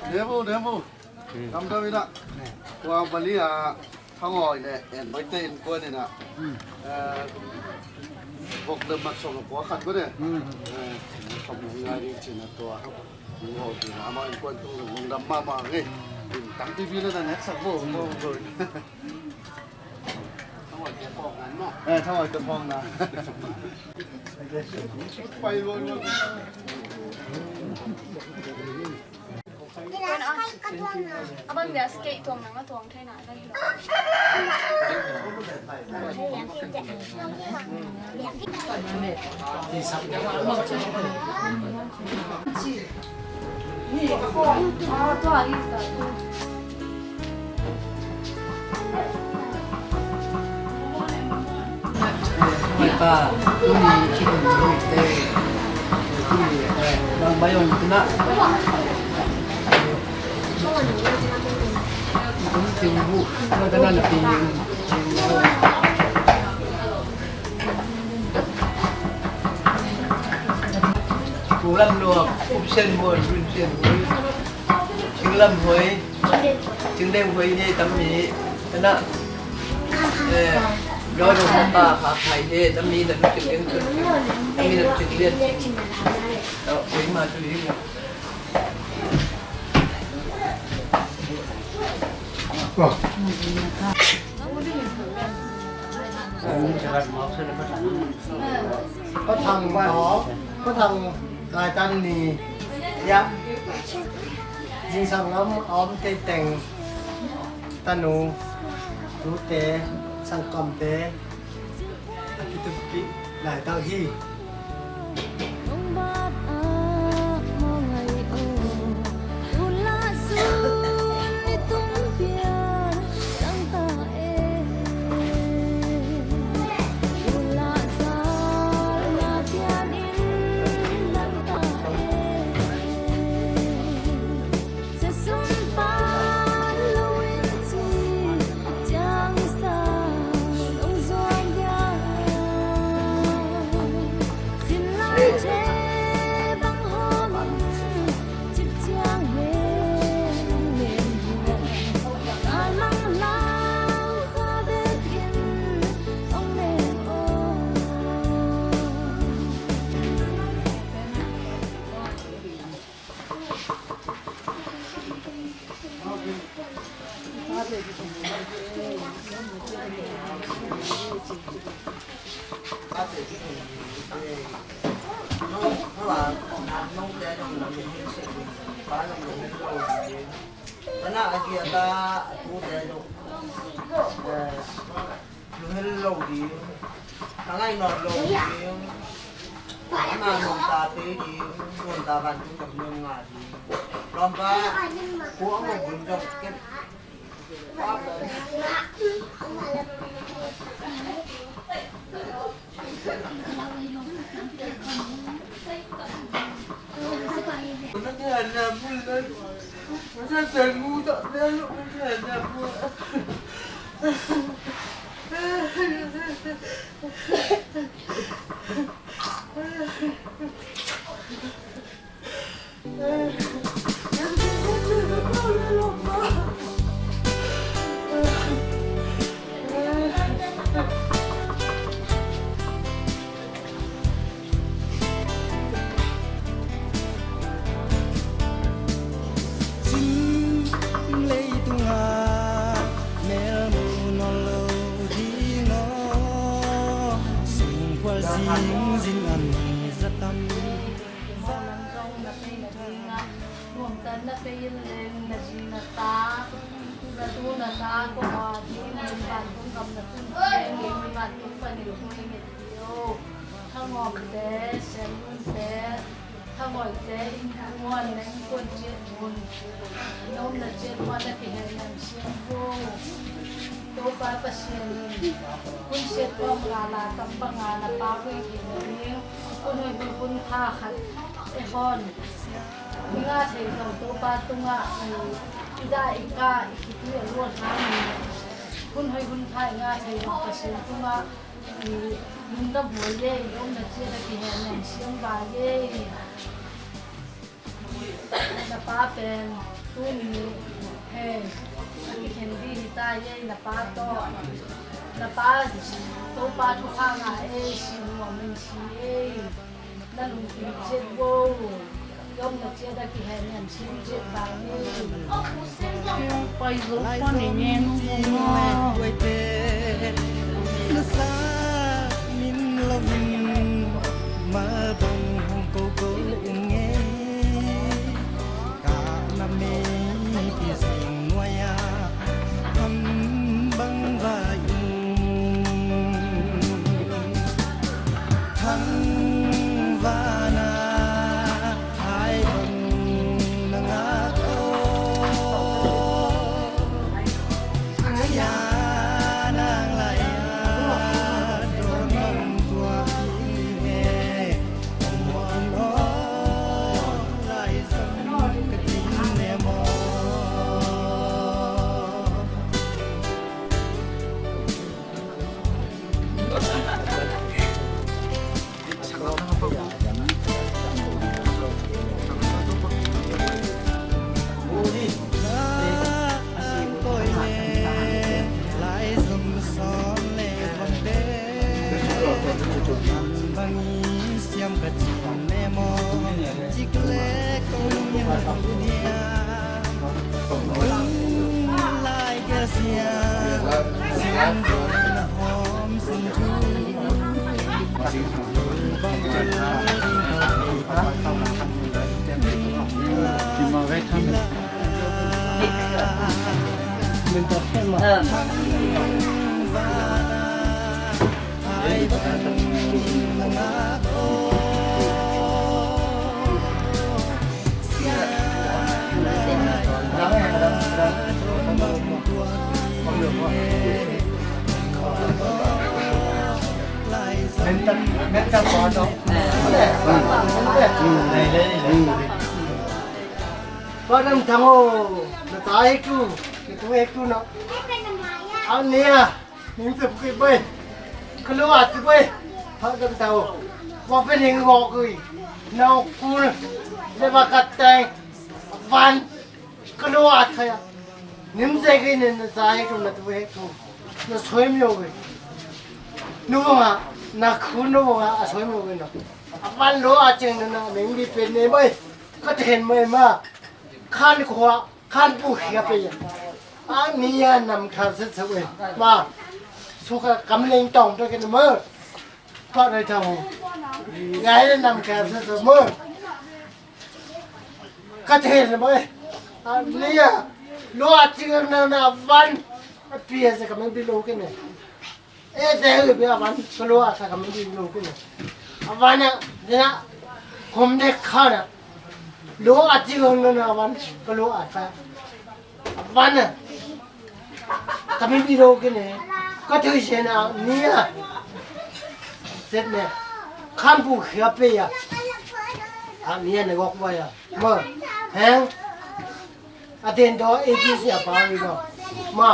Nebu, nebu. Dam dam ina. Kua bali a, Thangoi le En Baite innkuan ina. Eh, vok le mat song a kua khat ko de. Eh, kham ngai ding cina tua. Ngo ki na ma innkuan tung lungdam mahmah nge. Tampi pi le na nek sak bo, bo, bo. Eh, Thangoi te phong na. Pai lo lo. Abang dia skate tuang nang a tuang thei na. Pu Lam Luang, Pu Sian Muan, Pu Sian Muan, Cing Lam Huai, Cing Deng Huai ni tam mi, kena, eh, Doi Dong Pa, ha, hai he, tam mi, na Cing Deng Huai, tam mi, na Cing Lian, oh, Huai ma tu ni. Pa Thang Maw, Pa Thang Lai Tan Ni, ya. Zingsang lam a om teiteng tanu, tute, sangkamte, a kituppih laitak hi. Ana a dia ta a tu te lo. Eh, lu hel lo ding. Ka ngai nawn lo ding. Ama nuntakte ding, nuntak vantung dam nunga ding. Lawmpa, ku a ngok ding dok kep. Chin leitungah melmu nawn lo ding aw, sungkhual zingzing a mi zatam. Nuamtanna pei in leng na zi na ta, na tu na ta, kong a ding in vantung gam na tun leng vantung panin thu i nget hi o. Thangawmte, sianlunte, thangawite, innkuan, na innkuan ciat hun, na omna ciat hun a kihel nem siam vo. Topa Pasian in hun siat kawm gala tam banga na pa hui khin ding, hun hui hun hun tha khat e hon. I ngah thei zong Topa tungah i, i dah i kah i khitui a luat hangin, hun hui hun tha i ngah thei zong Pasian tungah i lungdam huai e, i omna ciat a kihel nem siam vai e. Na pa pen tuni hei a kikhen ding hi ta e, na pa tawh, na pa Topa thupha ngah e, si nuam in si e. Na lungkim ciat vo. I omna ciat a kihel nem siam ciat bang ni. Pai zo pa ni ngen. Na sa min lo min, mal bang hong ko ko ung e. Ka na mei pi sing nuai a, ham bang vai ung. Thang vana hai bang na ngak aw. Sia nang lai a, dong nang tua i he. Om aw, lai zong ka cing ne maw. Padam tango, na ta hek tu, na tu hek tu na. Au nia. Ning tep kei bai. Ka lo a tep bai. Pha dam tau. Wa pe ning go kei. Nau kul. Le ba kat tai. Van. Ka lo a thaya. Nim se kei ne na zai tu na tu he tu. Na soi myo kei. Nu nga. Na khu nu nga a soi myo kei na. A van lo a cheng na na ning bi pe ne bai. Ka ten mai ma. Khan khua. Khan pu khia pe ya. A ni ya nam kha se se we. Ma. Su kha kam leng tong to ke na ma. Pa nai tha mo. Ngai le nam kha se se ma. Ka the se ma. A ni ya. Lo a chi na na van. A pi ya se kam bi lo ke ne. E te hu pe a van ka lo a sa ka mi di lo ke ne. A van a dena kom de kha na. Lo a ti lo na na van ka lo a sa. A van a ka mi di lo ke ne. Ka thui se na ni a. Set ne. Khan pu khia pe ya. A ni a ne gok wa ya. Ma. Heng. A den do e ti sia pa wi do. Ma,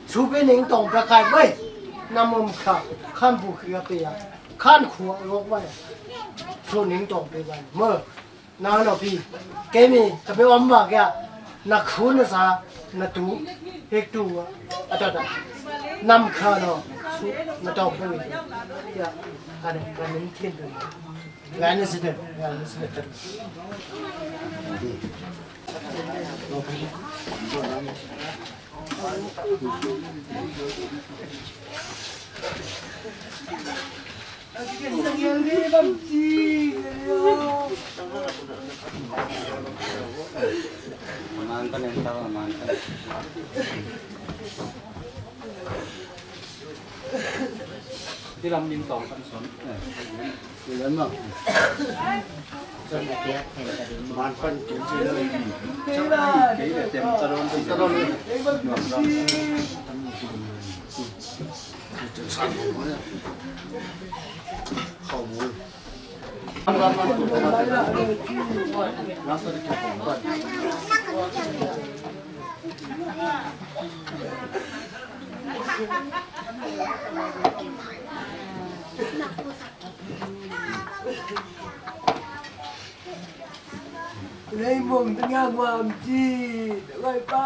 supi ning tawng pia khai bai. Na mum kha, khan bu khia pia, khan khua lok bai. Su ning tawng pia bai. Ma, na no pi. Kemi, tapi om ba kya? Na khu na sa, na tu, hek tu, ata ta. Nam kha no, su, na tawng pia. Ya, kane, kane thin tu. Lai na sita, lai na sita. Ti lam ning tawng kan son. Ti lam ma. Son a tiak thei ka ding. Man pan kin si lo. Kei le tem ta don si ta don. Nuam lam. Khau mu. Lei mong tengah muam ci, lei pa.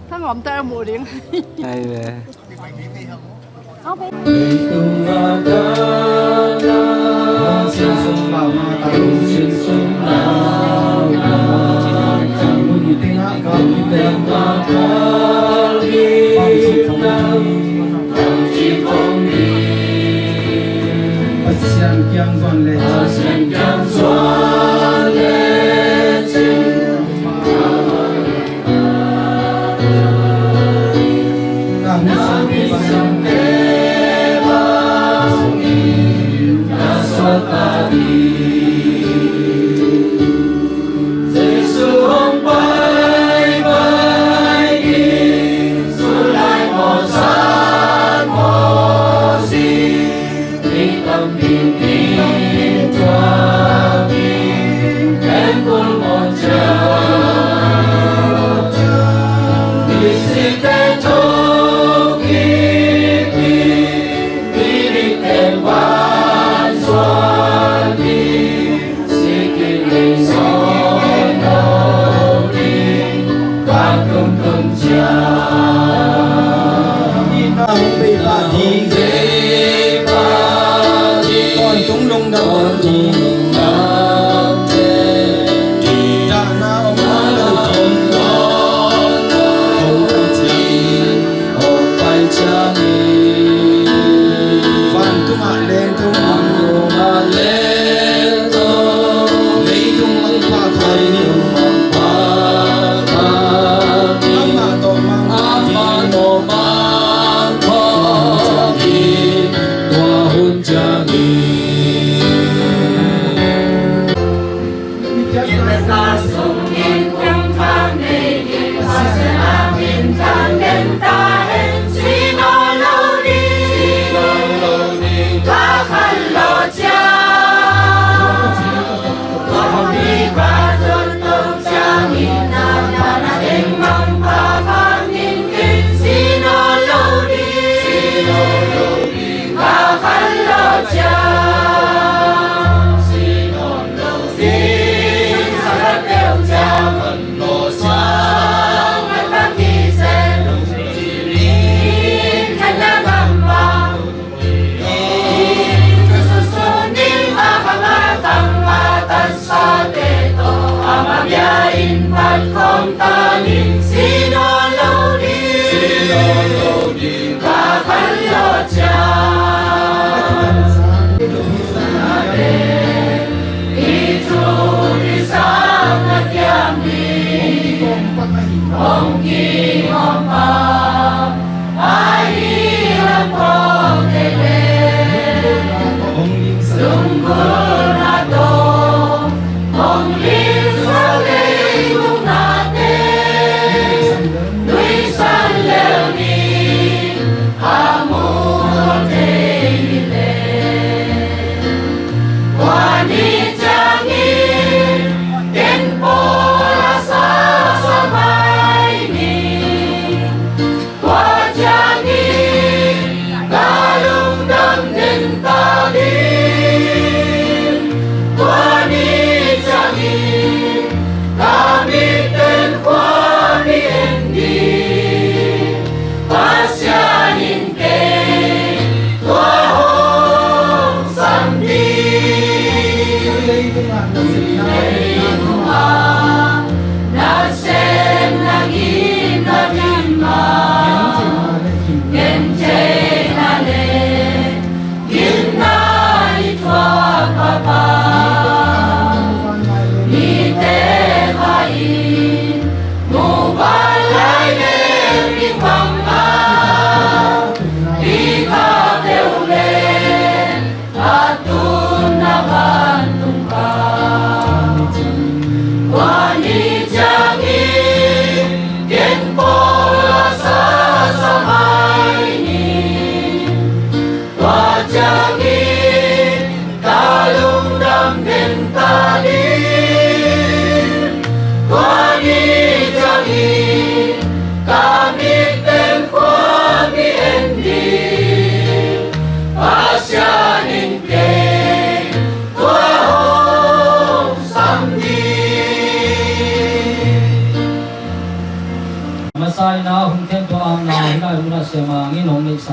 Thang om ta mu ding. Ai ve. Pasian kiang zuan le, Pasian kiang zuan le cin.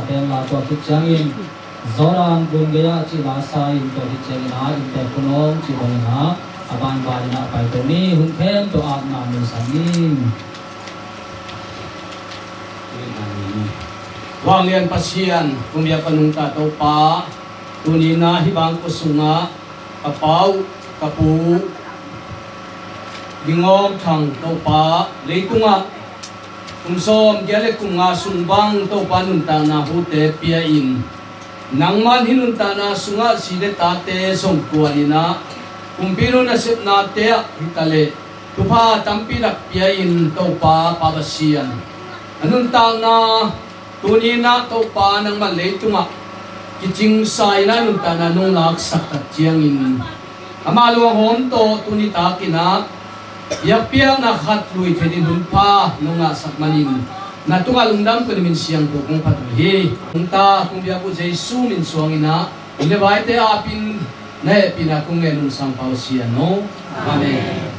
Pen la tua khit ciangin Jordan gun gei-ah cih la sa in tua khit ciangin ah inntek hun om cih bangin ah a banban in ah pai to ni. Hun khempeuh apna nuihsan ni. Vanglian Pasian, kong biak a nungta Topa, tuni-in ah hih bangkua sungah ka pa uh, ka pu uh Ding Awng Thang Topa, leitungah kum sawm giat le kum nga sung bang Topa nuntakna hute pia-in, nangman hih nuntakna sungah zi le tate zong kuan in ah, kumpi nu nasepnate ah hi ta leh thupha tampi tak pia-in Topa, Pa Pasian, a nuntakna tuni-in ah Topa nangman leitungah kicingsa in ah nuntakna nong laksak tak ciangin ama luanghawm tawh tuni takin ah biakpiakna khat lui theih ding hunpha nong ngahsak manin na tungah lungdam kong min siangtho kong phat uh hi. Kong ta kong biak uh Jesu min suangin ah i le vaite apin na hehpihna kong ngen uh, Sangpa Pasian aw. Amen.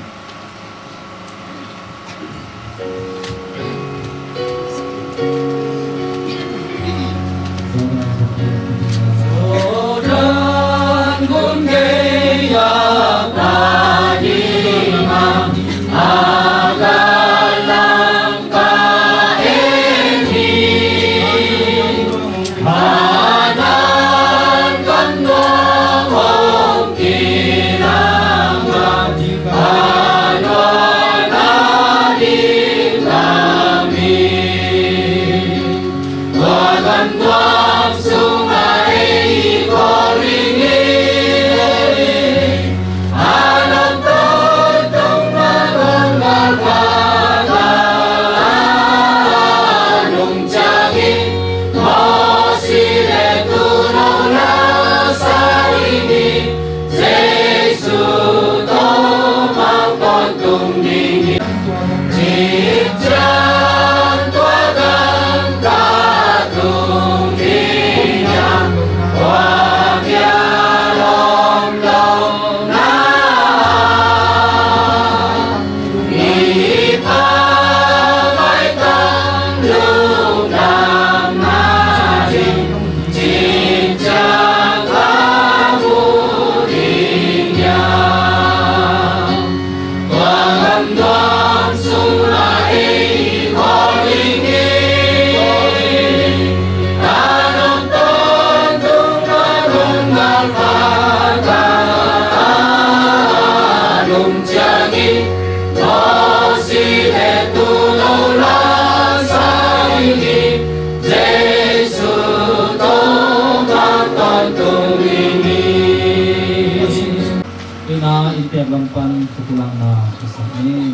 Ina inntek lam pan thupulakna ka sak ni.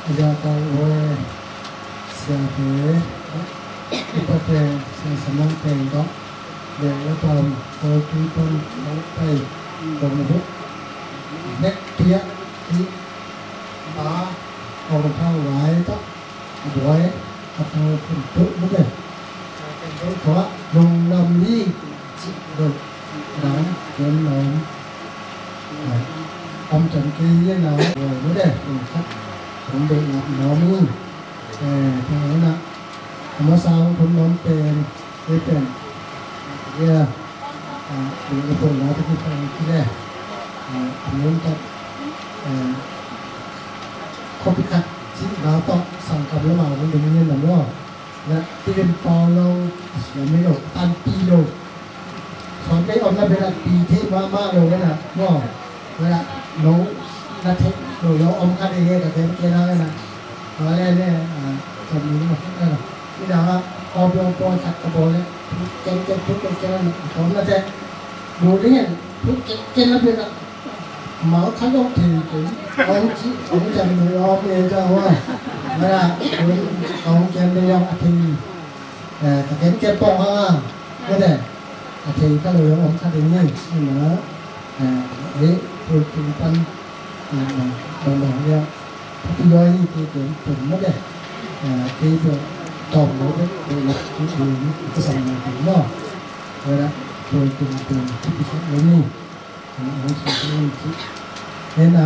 Aja ka uwe siate, upate, sia samang teng ka, le upam, ko tui pam, ko pai, ko mu, nek pia, i, ba, ko thang wai ta, a buai a tau khun tuh mute. Tua lungdam hi cih bel dang ken lawm. Om can kei hi a na buai mute. Khat hong deih lap lawm hi. Tua hi na a masa hong khun lawm pen ei pen ia a pen a pon la ta ki pen ki le a nun ta khuapi khat cih lau tawh sangkam lamah hong ding hi na maw? Na pi lim pau lo, a siam hi lo, tanpi lo. Sawm kei om na bia na pi thei mahmah lo na maw? Na no na thei lo lo om khat hi ka ken ken na na. Ka le ne a kan ni ma na na. Ni da ha, pau pau pau khat ka bawl le. Ken ken ken ken ken na ka om na te. Lo ding hen, ken ken na bia na. Mau khat dong thei kei. Ong ci, ong cam ni ong e ca hua. Mara, ong cam ni ong a thei. Eh, ka ken ken pong ha. Ka de. A thei ka lo ong khat ding ni. Mara. Eh, eh, tul tul pan. Eh, bang bang ya. Tapi yoi ni kei kei pun ma de. Eh, kei tu tom lo de. Kei la, kei kei kei sang na kei no. Mara, tul tul tul. Tapi sa lo ni. Hena.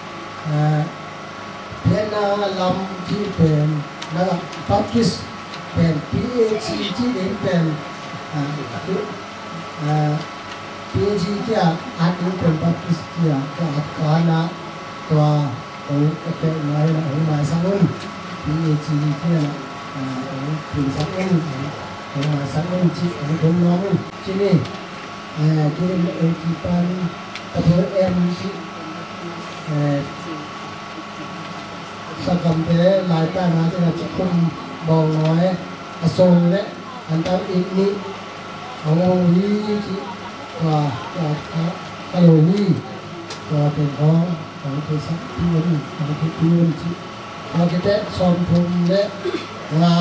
Pianna lam cih pen, na Baptist pen P A G cih ding pen, P A G cih a at ding pen Baptist cih a ka at ka na tua, ong ka keh ngai na ong maisak un. P A G cih a na ong pinsak un, ong maisak un cih ong thum nuam un cih ni. Kei A G pan, Double M cih Sanggamte laitatna cih a cikhum bawngnawi a song le antau it nih a ngong hi cih tua ka lo hi. Tua pen hong hong theisak pi un, hong thei pi un cih. Tua khiteh sawmthum le nga,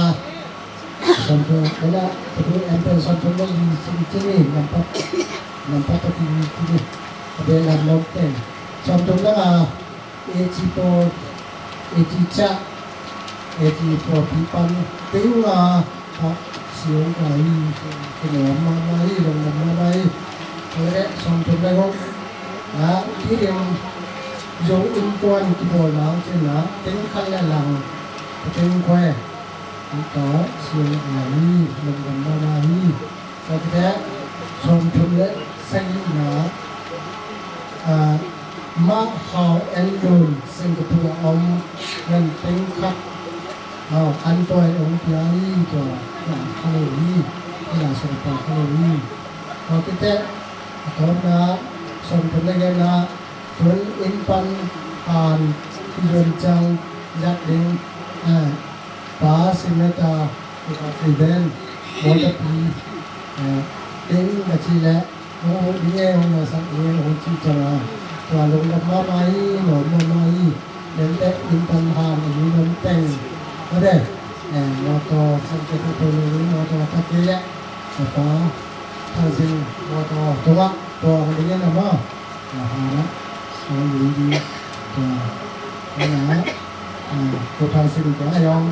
sawmthum le nga, tua pen sawmthum le li cih ni, nampat nampat a ti cih ni. A bel lam nom pen sawmthum le nga, A G pawl, A G ca, A G pawl pi pan kei nga, a siang ka hi, kei nuam mahmah hi, lungdam mahmah hi. Tua leh sawmthum le guk, na, kei rim zo innkuan kibawl nang cin na, teng khat le lang, teng khuai, ka siang ka hi, lungdam mahmah hi. Tua khiteh sawmthum le sagihna, ah, Mah Hau En Lun Singapore a om, nan teng khat, ah, an tua in ong pia hi, tua, tua kha lo hi, tua sawmthum kha lo hi. Tua khiteh a tawpna sawmthum le giatna, tun inn pan han i zuan ciang zat ding, ah, Pa Sinata, President, Mawtapi, eh, ding ka cih leh, hong huh ding e, hong maisak ding e, hong cih ciang a, tua lungdam mahmah hi, lawm mahmah hi. Dente inn pan han a yu nom teng, mate, eh, mawtaw, sangkete tawh lo, mawtaw a tak kei leh, eh, Pa Thang Sing mawtaw tungah tua hong ding e na maw. Tua hana, ong ding ding, tua hana, ah, tua Thang Sing tua ayong,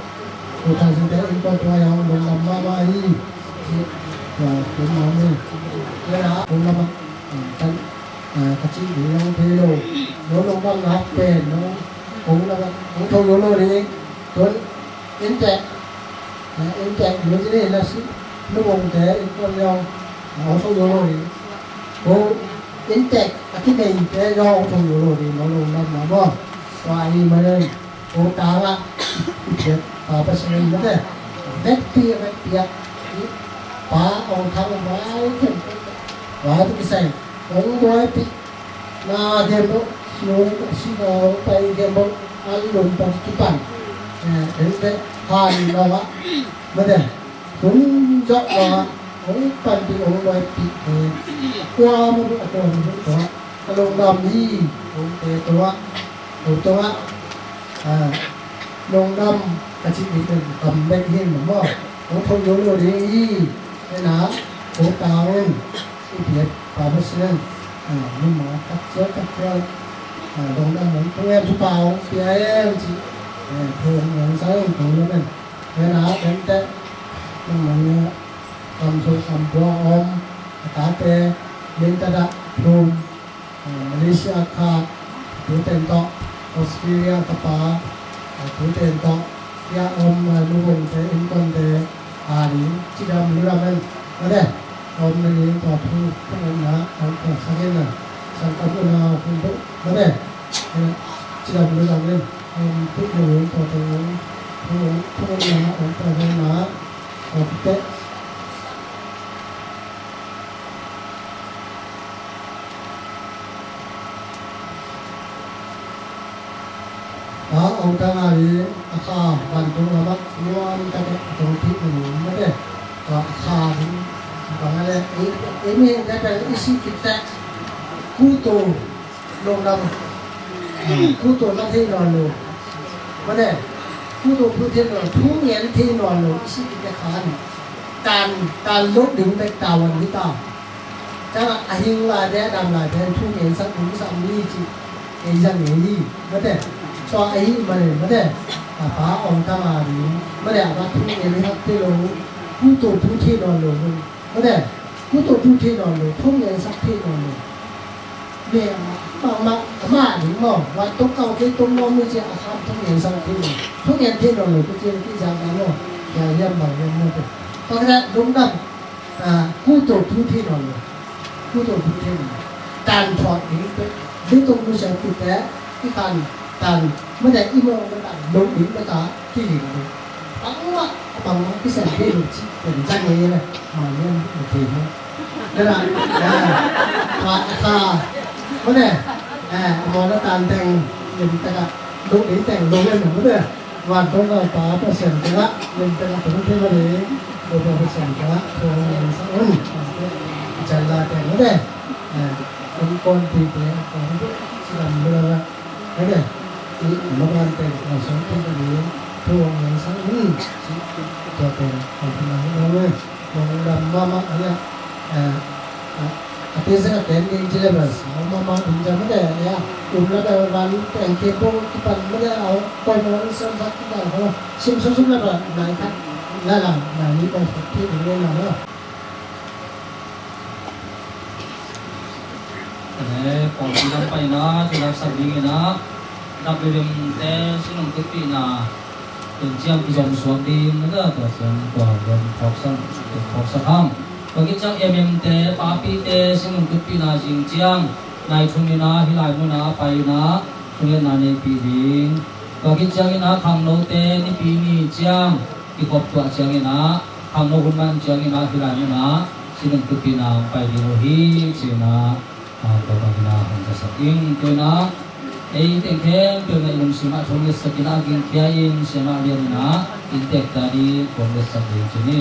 tua Thang Sing tua in tua tua ayong, lungdam mahmah hi, tua tua mahmah hi. Tua hana, lungdam ah, ah, kan, ah, ka cih ding ong thei lo, lo lungdam nak pen, lo, lungdam ah, ong tho lo lo ding, tua, Inntek, eh, inntek, lu ci ni na si, lu bongte, innkuan zong, eh, hong tho zo lo ding. Ko inntek a kineite zong hong tho zo lo ding, hong lungdam na maw. Tua ahih manin ko tangah i piak Pa Pasian mate, vekpi a vekpi ah i Pa hong thang vai khempeuh, vai tu kisai hong buaipih na khempeuh, siaw, sina hong pai khempeuh, an lum pan kipan, eh, en te han lawngah, mate, hun zawh lawngah hong panpih hong buaipih, eh, a kua mah buk a kua mah buk tungah ka lungdam hi. Hong te tungah, hong tungah, ah, lungdam ka cih ding pen kam bek hi maw. Hong tho zo lo ding hi. Ena, hong tang in. I piak Pa Pasian, ah, numa khat ciat khat ciat, ah, lungdam hong tung em, thupha hong pia em ci, eh, thu hong ngen sa hong tung lo men. Ena, ken teh, nangmah ni, kam sung kam pua om, A tate Mindat ah thum, eh, Malaysia kha, tuten tawh Australia ka pa, eh, tuten tawh hia om, eh, luvongte, innkuante, a ding cidam ludam en, mate, a om nading tua thu, thu omna, a om tua sangin a, sangkam una hun tu, mate, eh, cidam ludam en, a om tu nading tua thu, thu, thu omna, a om tua sangin a, a om te. A, ong tang a ding, a kha vantung lamah nuam taktak a tong thih na ding, mate. A kha ding, bang a le, ei, ei mi hing te pen i si kit teh, kutu lungdam, kutu na thei nawn lo, mate. Kutu thu thei nawn lo, thu ngen thei nawn lo, i si kit teh khan, tan, tan lo ding bek tawan hi ta. Cang a hing laite, a dam laite, thu ngen sak ding sam ni ci, ei zang ei hi, mate. Tua ahih manin, mate. A pa ong tang a ding, mate, a pa thu ngen sak thei lo, kutu thu thei nawn lo, mate. Kutu thu thei nawn lo, thu ngen sak thei nawn lo. Mate, a, ma, ma, ma ding maw, vantung kau kei tung maw, mi ci a khan thu ngen sak thei lo. Thu ngen thei nawn lo, tu ci, ki zang a maw. Ya, yam bang, yam mate. Tua ka lungdam. A, kutu thu thei nawn lo. Kutu thu thei nawn lo. Tan thawh ding peuh. Leitung nusia kite, i khan tan, mate i mawng mate a lung ding mate a kiling ding. Bangmah, bangmah kisem thei lo cih pen zang ei le. Mah niam a thei lo. Dana, a, a, a, mate, a, a mawng a tan teng, lim taka, lung ding teng, lung ding mate. Vantung a Pa Pasian tungah, lim tungah tung thei mah ding, Topa Pasian tungah, thu hong ngen sak un. Jan la teng mate, eh, innkuanpihte, kong tu, silam lua, mate, i, maban teng, kong sawng thei mah ding, thu hong ngen sak un. Tua teng, kong tu nang, nang, eh. Lungdam mahmah a, eh, a, a tisa a ken ding ci le bel sau mahmah ding ciang mate a, um le bel van teng khe po kipan mate a, koi mo in sem sak kipan ho sim sum sum le bel nai khat la la nai ni kong sak ki ding le na ho. Eh, kong ci lam pai na, ci lam sak ding ina, dap le lim te, sinung kipina, Ken ciang kizom suak ding na, tua ciang tua len phawksak, phawksak hang. Tua khit ciang M M te, papite, sinung kutpihna zing ciang, nai thum ina, hih lai muna pai ina, thungetna neipih ding. Tua khit ciang ina, khangnote, nipi ni ciang, kikhop tuah ciang ina, khangno hun man ciang ina, hih lai muna, sinung kutpihna pai ding uh hi, ci ina. A, tua bangin a hong zasak ing. Tua ina, ei teng khempeuh na i lungsim ah thungetsak ina, gingkhia in, siamah lian ina, inntek ta ding, thungetsak ding ci ni.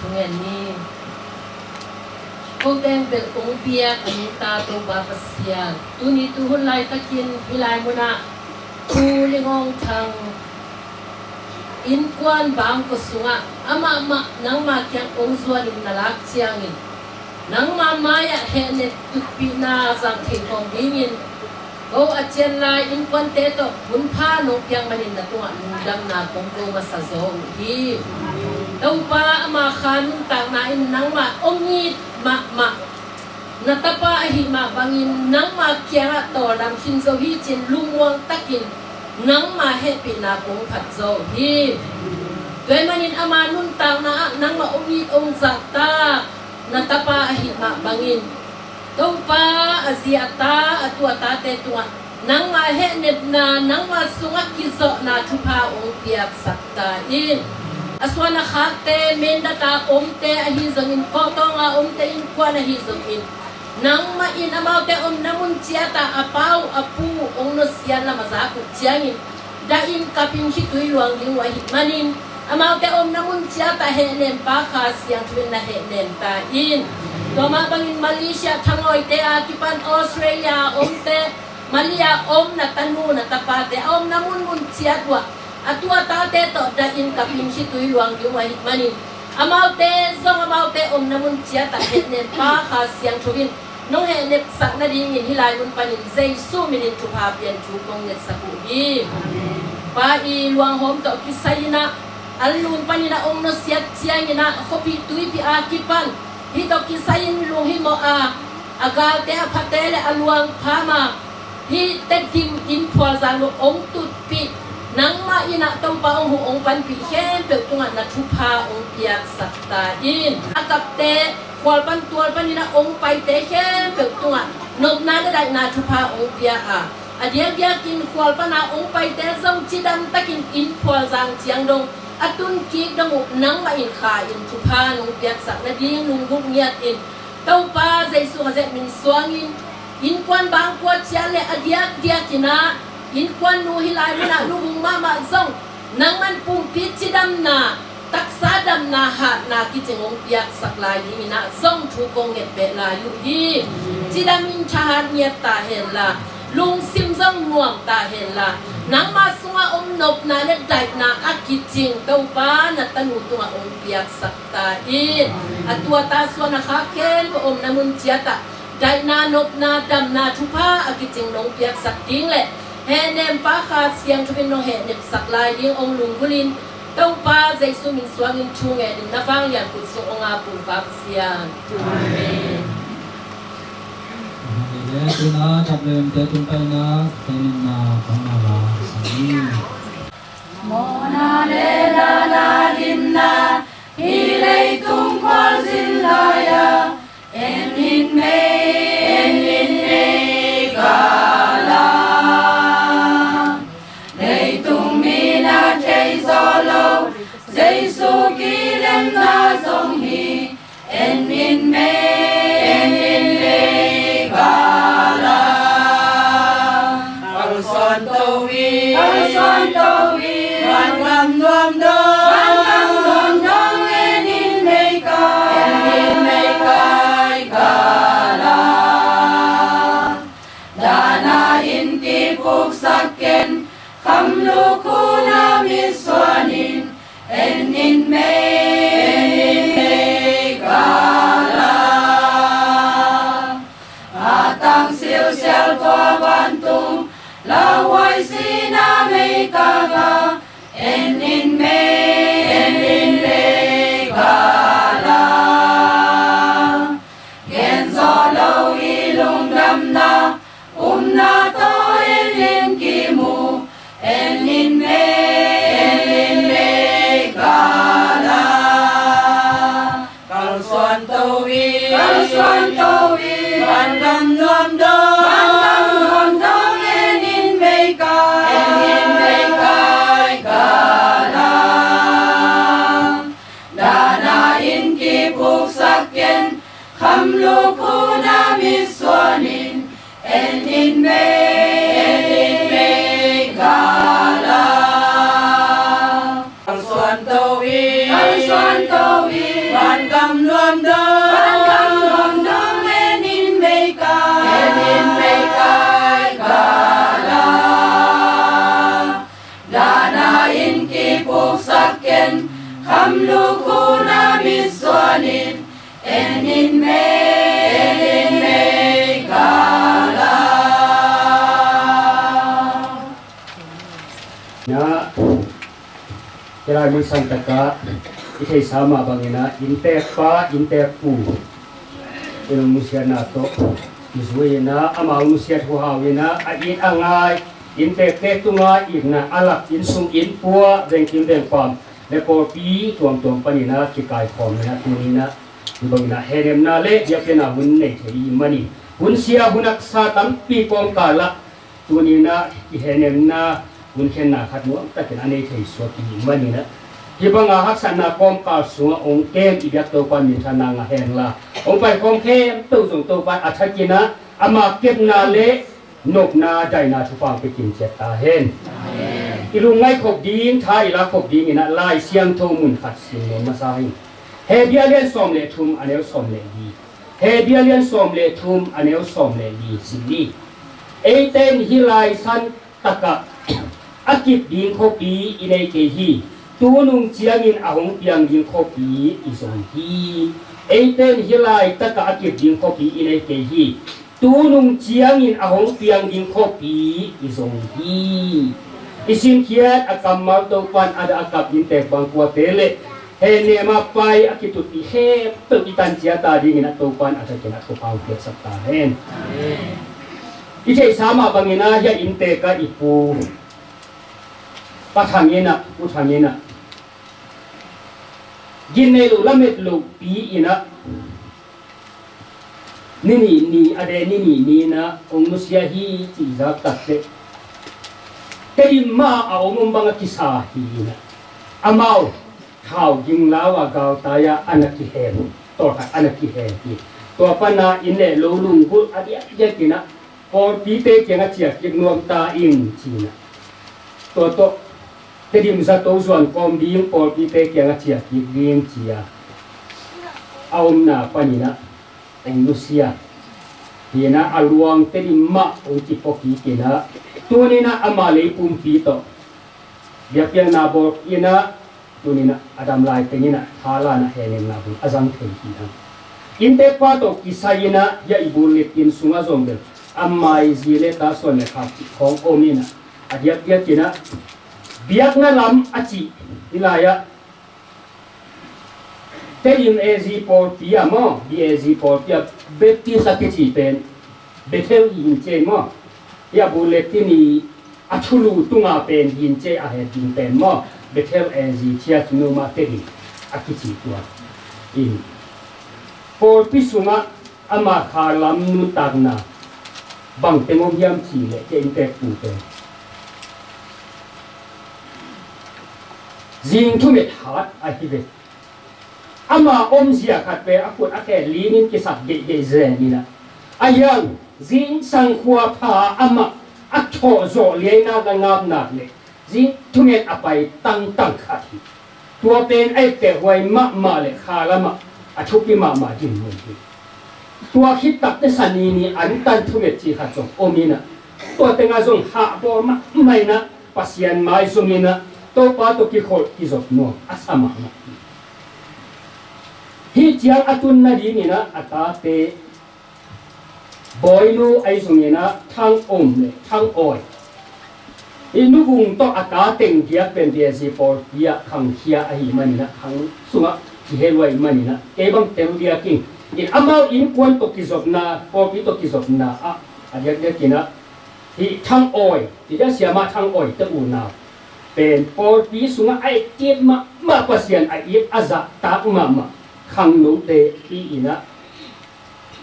Thungen ni. Ko teng bel kong biak a nungta Topa Pasian, tuni tu hun laitakin hih lai munah Pu Ling Hong Thang innkuan bangkua sungah amah mah nangma kiang ong zuanin na lak ciangin, nangma mai-ah hehnep tutpihna zang thei khawm dingin, ko a cian lai innkuante tawh hunpha nong piak manin na tungah lungdamna kong ko masa zaw uh hi. Topa, ama kha nuntakna in nangmah ong it mahmah. Na tapa ahih mah bangin nangma kiangah tawldam khin zo hi cin lungmuang takin nangma hehpihna kong phat zaw uh hi. Tua ahih manin ama nuntakna ah nangmah ong it ong zahtak na tapa ahih mah bangin Topa, a zi a ta, a tu a tate tungah nangma hehnepna, nangma sungah kizawhna thupha ong piaksak ta in. A suan a khakte, Mindat a omte ahi zongin, Kawhtawng a omte, innkuan ahi zongin, nangmah in amaute omna mun ciatah a pa uh, a pu uh ong nusiat lam a zak uh ciangin, dahin kapin khitui luang ding uh ahih manin, amaute omna mun ciatah hehnem Pa Kha Siangtho in na hehnem ta in. Tua mah bangin Malaysia thangawite a kipan Australia a omte, Malaysia a om na tanu na tapate a omna munmun ciat uh ah a tu a tate tawh dahin kapin khitui luang ding uh ahih manin, amaute zong amaute omna mun ciatah hehnem Pa Kha Siangtho in nong hehnepsak nadingin hih lai mun panin Jesu minin thupha pian thu kong ngetsak uh hi. Amen. Pa i luanghawm tawh kisai-in ah, an lun panin a ong nusiat ciangin ah, khuapih tuipih a kipan hih tawh kisai-in lunghimawh a, a galte a phate le a luang phamah hih Tedim inn phualzang lo ong tutpih, nangmah in ah Topa ong huh ong panpih khempeuh tungah na thupha ong piaksak ta in. A kapte, khual pan tual panin a ong paite khempeuh tungah nopna le daihna thupha ong pia a, a diakdiakin khual pana ong paite zong cidam takin inn phualzang ciang dong a tunkik dong uh nangmah in kha in thupha nong piaksak nading lunggulh ngiatin, Topa Jesu Khazih min suangin, innkuan bangkua ciat le a diakdiakin ah, innkuan nu hih lai munah lubung mahmah zong nangman pumpi cidamna, taksa damna, hatna kicing ong piaksak lai dingin ah zong thu kong ngetbeh lai uh hi. Cidamin thahat ngiat ta henla, lungsim zong nuam ta henla, nangma sungah om nopna le daihna a kicing Topa na tanu tungah ong piaksak ta in. A tuata suan a khak khempeuh omna mun ciatah daihna, nopna, damna thupha a kicing nong piaksak ding le hehnempa Kha Siangtho in nong hehnepsak lai ding ong lunggulhin, Topa Jesu min suangin thu ngenin na vanglian kut sung ong ap ung, Pa Pasian. Amen. Amen. Tuna chaplain te tung paina, hehnemna, pangna la sang ni. Mawhna le dahna dimna hih leitung khualzin lai-a, en in mei, en in mei kal a, leitung mi na thei zo lo Jesu kilemna zong hi. En in mei, en in mei kal a, kalsuan to hi, kalsuan to hi. Vangam nuam dong, vangam nuam dong, en in mei kai, en in mei kai kal a, dahna in kipuksak ken, khamluk hun a mitsuan in, en in mei, en in mei kal a, a tang silsial tua vantung lauhuai sihna mei kang a, en in mei, en in mei kal a, gen zo lo i lungdamna, upna tawh en in kimu, en in mei, en in mei kal a, kalsuan to hi, kalsuan to hi. Vangam nuam dong, vangam nuam dong, en in mei kai, en in mei kai kal a, dahna in kipuksak ken, khamluk hun a mitsuan in, en in mei, en in mei kal a, kalsuan to hi, kalsuan to hi. Vangam nuam dong, vangam nuam dong, en in mei kai, en in mei kai kal a, dahna in kipuksak ken, khamluk hun a mitsuan in, en in mei, en in mei kal a. Na, hih lai mun sangtakah i theihsa mah bangin ah, innteekpa, innteekpu in hong nusiatna tawh kizui in ah, amau nusiat huhau in ah, a it a ngai innteekte tungah itna a lak, inn sung inn pua, vengkim vengpam le pawlpi tuamtuam panin ah kikaikhawm in ah, tuni in ah hih bangin ah hehnemna le biakpiakna hun nei thei i hih manin, hun sia hun haksa tampi kawmkal ah tuni in ah i hehnemna hun khenna khat nuamtakin a nei thei suak i hih manin ah, hih banga haksatna kawmkal sungah hong kem i biak Topa in minthanna ngah hen la, hong paikhawm khempeuh zong Topa in a thakin ah ama kepna le nopna, daihna thupha hong pia kimciat ta hen. I lungngaih khop ding, tha i lak khop dingin ah Lai Siangtho mun khat sim nuam masa hi. Hebru a lian sawm le thum, a neu sawm le li. Hebru a lian sawm le thum, a neu sawm le li sim ni. Eite in hih lai santakah a kip ding khuapi i nei kei hi. Tunung ciangin a hong piang ding khuapi i zong hi. Eite in hih laitakah a kip ding khuapi i nei kei hi. Tunung ciangin a hong piang ding khuapi i zong hi. I sinkhiat a kammal Topa'n a dah a kap inntek bang kuate le hehnem a pai a kitutpih khempeuh i tan ciat a dingin a Topa'n a thakin a thupha hong piaksak ta hen. I theihsa mah bangin ah hih a inntek ah i pu Pa Thang in ah, Pu Thang in ah gin nei lo lamet lopi in ah ni nih ni, a deh ni nih ni in ah hong nusia hi cih zak tak teh Tedim mah a om om bang a kisa hi in ah, amau Thau Ging Lau a galtai ah a na kihel, tawlkhat a na kihel hi. Tua pan ah inn le lo lunggulh a diakdiak in ah pawlpite kiangah ciah kik nuam ta ing ci in ah, tua tawh Tedim zato zuan kawm ding pawlpite kiangah ciah kik ding ci a, a omna panin ah hong nusia hi in ah, a luang Tedim mah hong kipua kik in ah, tuni in ah ama lei pumpi tawh biakpiakna bawl in ah, tuni in ah a dam lai teng in ah thahatna hehnemna bang a zang thei hi hang. Inntek pa tawh kisai in ah hih a i Bulletin sungah zong bel ama i zi le ta suan le khak cih khawng om in ah, a diakdiak in ah biakna lam a cih hi lai ah Tedim A Z pawlpi ah maw, B A Z pawlpi ah Baptist a kici pen Bethel hi in ci maw. Hih a Bulletin i a thulu tunga pen hi in ci a het ding pen maw, Bethel A Z Church Numa Tedim a kici tua in pawlpi sungah ama kha lam nuntakna bang teng om hiam cih leh, kei inntek pu pen zing thumet hat ahi ve. Ama omzia khat pen a khut a khe lingin kisap geihgeih zen in ah, a hiang zingsang khuapha amah a thawh zawh liainak a ngapnak le zing thumet a pai tangtang khat hi. Tua pen a etteh huai mahmah le kha lamah a thupi mahmah dinmun hi. Tua khit takteh sanini antan thumet cih khat zong om in ah, tua tengah zong hahbawl mahmah in ah Pasian mai zong in ah Topa tawh kikholh kizop nuam a sa mahmah hi. Hih ciang a tun nadingin ah a tate Bawinu ahi zongin ah Thang Om le Thang Awi, hih Nu Vung tawh a ta teng diak pen B A Z pawlpi ah khangkhia ahih manin ah, khang sungah kihel uh ahih manin ah kei bang tel diak ing. In amau innkuan tawh kizopna, pawlpi tawh kizopna ah a diakdiakin ah hih Thang Awi, hih dia siamah Thang Awi te unau pen pawlpi sungah a etteh mahmah, Pasian a it a zahtak mahmah khangnote hi in ah,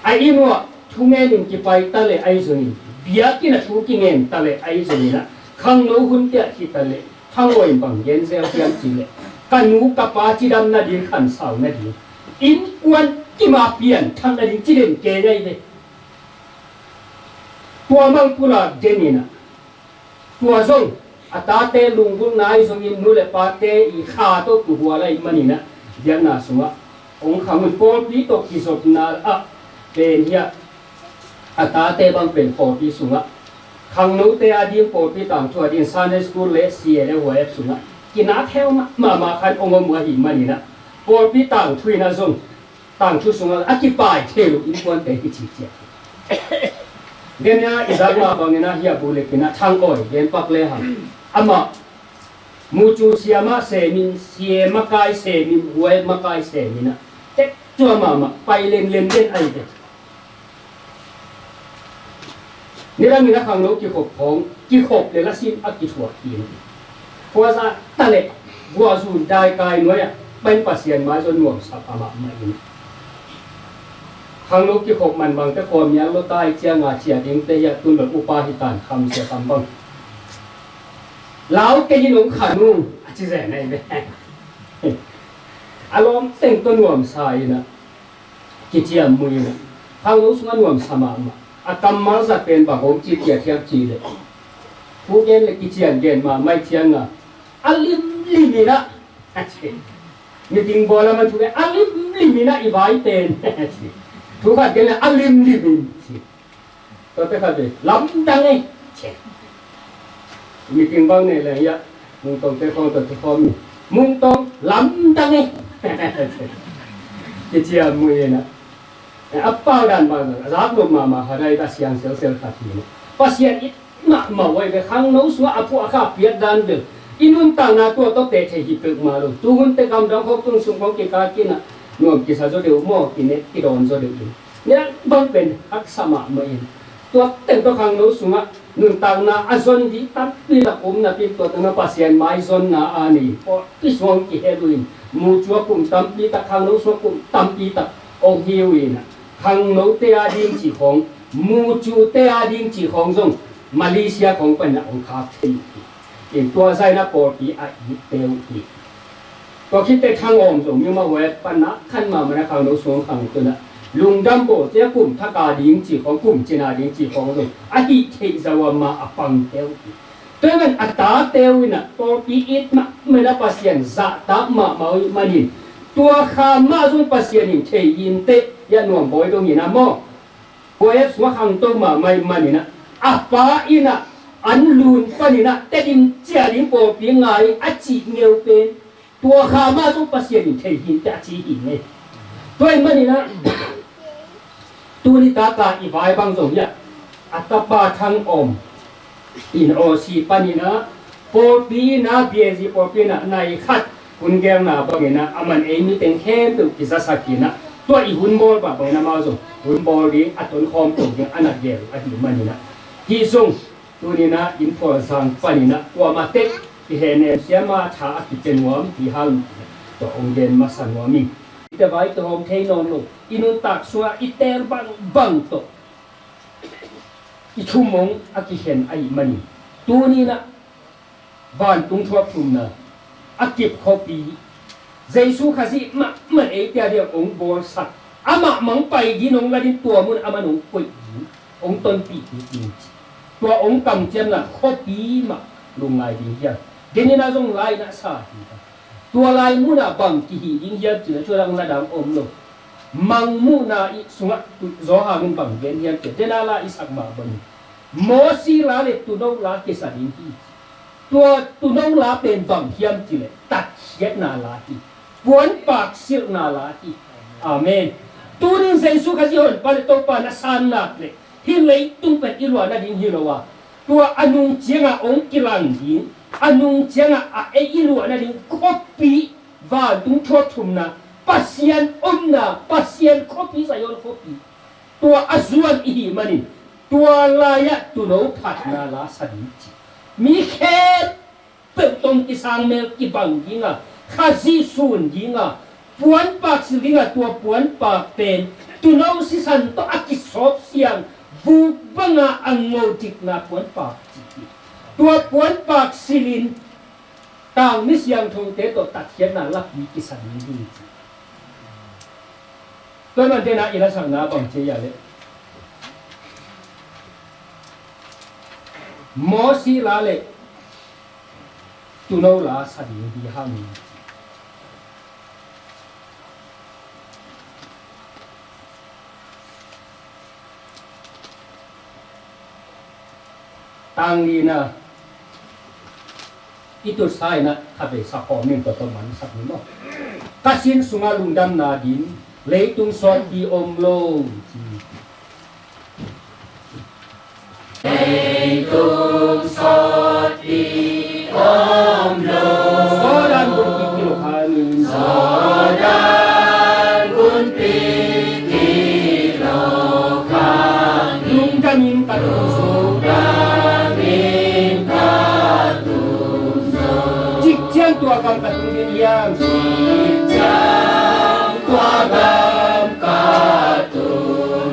a inn uah thungen in kipai ta leh ahi zongin, biakinn ah thu kingen ta leh ahi zongin ah, khangno hunte ah khit ta leh Thang Awi in bang gen zel hiam cih leh, ka nu ka pa cidam nading, khansau nading, innkuan kim a pianthak nading ci den kei ahi ve. Tua mah pulak den in ah, tua zong a tate lunggulhna ahi zongin nu le pate i kha tawh kihhual ahih manin ah, biakna sungah hong khang un. Pawlpi tawh kizopna ah pen hiah a tate bang pen pawlpi sungah khangnote a ding, pawlpi tangthu a ding, Sunday school le C A le Y F sungah kinat hel mahmah khan hong om uh ahih manin ah, pawlpi tangthu in ah zong tangthu sungah a kipai thei lo innkuante hi ci ciat. Gen a i zak mah bangin ah hih a Bulletin ah Thang Awi gen pak lehang, amah Mucu siamah semin, C A makai semin, Y F makai semin ah tek tua mahmah pai lenlen den ahi ve. Nidangin a khangno kikhop khawng, kikhop le lasin a kithuah hi. Khuazah ta leh guahzun daikai nuai ah pen Pasian mai zong nuamsa pha mahmah in, khangno kikhop man bangte khuamial lua ta hi cianga, cia dingte hiah tun lo upa hi tan, kham sia kham bang. Lau kei in hong khan ung a ci zen ahi ve. A lawm teng tawh nuamsa in ah kiciam mui in ah, khangno sungah nuamsa mahmah. A kammal zat pen bang hong ci tiat hiam cih leh, thu gen le kician gen mahmah hi cianga, a limlim in ah, a ci. Meeting bawl a man thu gen a limlim in ah, i vai pen, a ci. Thu khat gen le a limlim in, a ci. Tuate khat ve, lamdang e, ci. Meeting bang nei leng hiah Mungtongte khawng tawh thukhawm in, Mungtong lamdang e, kiciam mui in ah. A pau dan bang a zak lo mahmah khat ahi, a siang selsel khat hi in ah, Pasian it mahmah uh ahi ve. Khangno sungah a phuah a kha a piak dan bel i nuntakna tua tawh teh thei hi peuhmah lo. Tuhun teh gamdang khawk tung sung khawng kikal kinah nuam kisa zaw deuh maw, kineh kidawn zaw deuh in, neh bang pen haksa mahmah in, tua teng tawh khangno sungah nuntakna a zon dih tampi tak om napi, tua teng tawh Pasian maizonna a nei pawh i suang kihel uh in, mucu a kum tampi tak, khangno sungah kum tampi tak hong hi uh in ah, khangnote a ding cih khawng, mucute a ding cih khawng zong Malaysia khawng panin ah hong khak thei uh hi. In tua zah in ah pawlpi a itte uh hi. Tua khit teh Thang Awm zong Myanmar huai panin ah khan mahmah in ah khangno sung khangto in ah lungdam bawl, tua kum thak a ding cih khawng, kum cin a ding cih khawng zong a hih theih zah uh a, amah a pangte uh hi. Tua ahih manin a tate uh in ah pawlpi it mahmah in ah Pasian zahtak mahmah uh ahih manin, tua kha mah zong Pasian in thei hi inteh, a nuam bawi dong in ah maw. Huai a sungah khangto mahmah ahih manin ah, a pa in ah an lun panin ah Tedim ciah ding pawlpi ngai a cih ngeu pen, tua kha mah zong Pasian in thei hi inteh a ci hi ngei. Tua ahih manin ah tuni tak a i vai bang zong hi a, a tapa Thang Awm in Aussie panin ah pawlpi in ah, B N Z pawlpi in ah nai khat hun gelna bangin ah, aman ei miteng khempeuh kizasak in ah, tua i hun bawl pah bangin amau zong hun bawl ding, a tonkhawm to ding a na gel ahih manin ah, hih zong tuni in ah Imphal zang panin ah kuamah teh kihehnem siam a, tha a kipia nuam hi hang, tua hong gen masa nuam ing. I te vai te hawm thei nawn lo, i nuntak sungah i teel bangbang tawh i thum hong a kikhen ahih manin, tuni in ah vantung thuak thumna a kip khuapi, Jesu Khazih mahmah eite a ding hong bawlsak, amah mangpai ding hong la ding, tua mun amah hong koih ding, hong tonpih ding, tua hong kamciamna khuapi mah lungngai ding hiam? Denin ah zong lai na sa hi ta. Tua lai munah bang kihih ding hiam cih leh, tua dang na dang om lo. Mangmuhna i sungah Johan in bang gen hiam cih leh, dena la i sak mah bangin, Mosi la le Tuuno la kisa ding hi. Tua Tuuno la pen bang hiam cih leh, tatkhiatna la hi. Puanpak silhna la hi. Amen. Tunin Jesu Khazih Honpa le Topa na san nak leh, hih leitung pen i luah nading hi lo a, tua a nung ciangah hong kilang ding, a nung ciangah a ei i luah nading khuapi, vantung thuak thumna, Pasian omna, Pasian khuapi, Zion khuapi, tua a zuan i hih manin, tua lai-ah Tuuno phatna la sa ding ci. Mi khempeuh tawh kisangmel kibang ding a, Khazih sun ding a, puanpak silh ding a, tua puanpak pen Tuuno sisan tawh a kisawp siang, vuk banga a ngo dikna puanpak ci hi. Tua puanpak silhin tang mi siangthote tawh tatkhiatna lapi kisa ding hi ci. Tua ahih manin dena i lasakna bang ci hiam cih leh, Mosi la le Tuuno la sa ding hi hang. Tang lina, i tutsa in ah khatvei sa khawm ning, tua tawh mansak ni maw. Ka sin sungah lungdamna ding leitung sawtpi om lo ci. Leitung sawtpi om lo. Sawdan gunpi kilo khanin. Sawdan gunpi kilo khanin. Lungdamin ka tung zo. Lungdamin ka tung zo. Cikciang tua gam ka tung ding hiam? Cikciang tua gam ka tung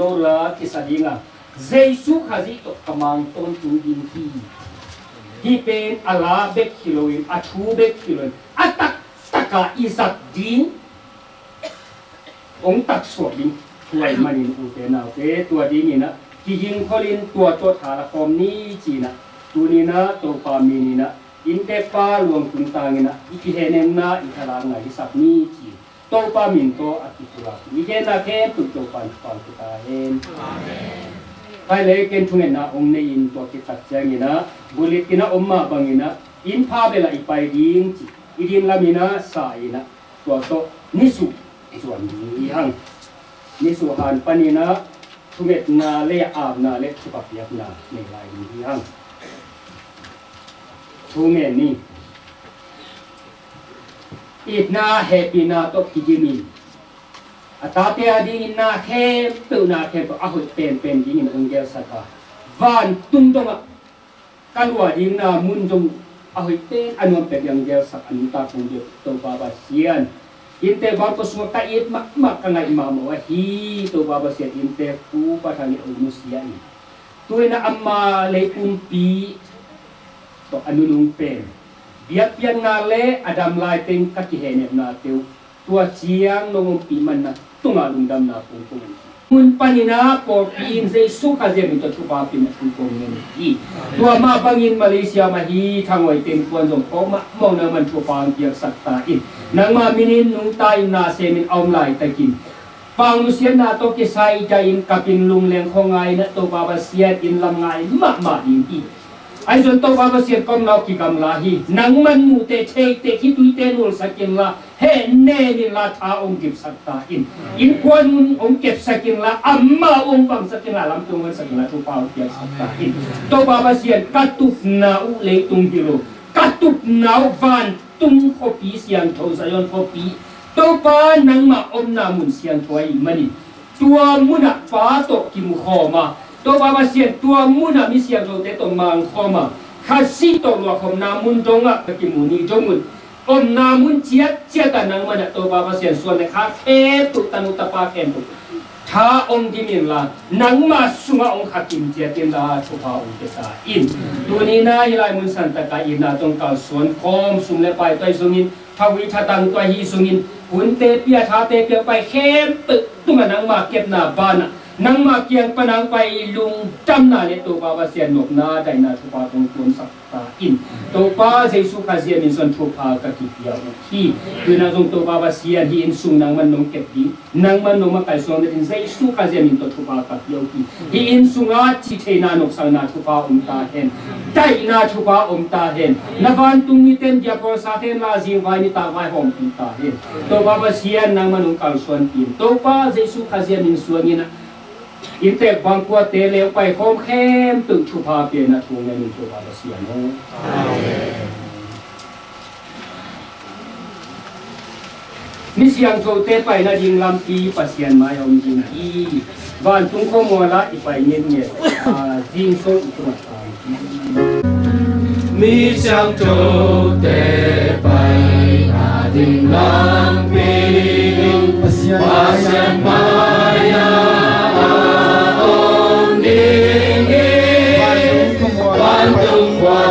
lo la kisa ding a, Jesu Khazih tawh ka mang tawntung ding hi. Hih pen a la bek hi loin, a thu bek hi loin, a taktak a i zat ding, hong taksuak ding thu ahih manin, ute naute, tua dingin ah kigingkholin tua tawh tha la khawm ni ci-in ah, tuni-in ah Topa min in ah innteekpa luang tungtangin ah i kihehnemna, i thalakna hisak ni ci-in Topa min tawh a kipulak i genna khempeuh Topa in thupha pia ta hen. Amen. Khai le ken thungetna hong nei-in, tua khit tak ciangin ah gulikin a om mah bangin ah inn pha bel ah i pai ding ci, i din lamin ah sa in ah, tua tawh nisuh zuan ding hi hang. Nisuh han panin ah thungetna le apna le thupha piakna nei lai ding hi hang. Thungen ni. Itna hehpihna tawh kidimin, a tate a dingin na khempeuh, na khempeuh a hoih penpen dingin hong gelsak a, vantung dongah ka lua dingna mun dong a hoih pen a nuam pen ding hong gelsak a nuntak hong pia Topa Pasian, innteek bangkua sungah ka it mahmah, ka ngaih mahmah uh ahi Topa Pasian, innteek pu Pa Thang in hong nusia in, tu-in ah ama lei pumpi tawh a nunung pen biakpiakna le a dam laiteng ka kihehnepnate uh tua ciang nong ompih man na tungah lungdamna kong ko hi. Mun panin ah pawlpi in Jesu Khazih min tawh thupha piakna thu kong ngen hi. Tua mah bangin Malaysia mah hi Thanghoih teng kuan zong pawlmah mawhna man thupha hong piaksak ta in, nangmah minin nungta in na semin a om laitakin pang nusiatna tawh kisai dahin kapin lungleng khawngaih in ah Topa Pasian in lam ngai mahmah ding hi. Ahi zong Topa Pasian, ka omna uh kigamla hi. Nangman muhte theite khituite nulsak inla, hehnem inla tha hong kipsak ta in. Innkuan hong kepsak inla, amah hong pangsak inla, lampi hong honsak inla, thupha hong piaksak ta in. Topa Pasian, ka tupna uh leitung hi lo, ka tupna uh van tung khuapi siangtho Zion khuapi, Topa nangmah omna mun siangtho ahih manin, tua munah Pa tawh kimukhawm a, Topa Pasian, tua munah mi siangthote tawh mangkhawm a, Khazih tawh luahkhopna mun dongah ka kimu ni dong un, omna mun ciatciat ah nangmah in ah Topa Pasian, suan le khak khempeuh, tanu tapa khempeuh tha hong dim inla, nangmah sungah hong khakim ciat inla, thupha hong pia ta in. Tuni-in ah hih lai mun santak ah itna tawh kalsuan khawm, sum le pai tua hi zongin, thahui thatang tua hi zongin, hunte pia, thate pia, pai khempeuh tungah nangmah kepna banah, nangmah kiang pan hong pai lungdamna le Topa Pasian nopna, daihna thupha tawh tuamsak ta in. Topa Jesu Khazih min suang thupha ka kipia uh hi. Tu-in ah zong Topa Pasian, hih inn sung nangman nong kep ding, nangman nong makaih suang ding, Jesu Khazih min tawh thupha ka pia uh hi. Hih inn sungah cihtheihna, nopsakna thupha om ta hen. Daihna thupha om ta hen. Na vantung mite in diabolsa ten la zingvai nitak vaihawm ta hen. Topa Pasian, nangman nong kalsuan in. Topa Jesu Khazih min suangin ah inntek bangkuate le paikhawm khempeuh thupha piakna thu ngen in, Topa Pasian aw. Amen. Mi siangthote paina ding lampi Pasian mai-ah om ding hi. Vantung khua mualah i pai ngetnget a, zingsang i tungah tang hi. Mi siangthote paina ding lampi Pasian mai-ah om ding hi. Vantung khua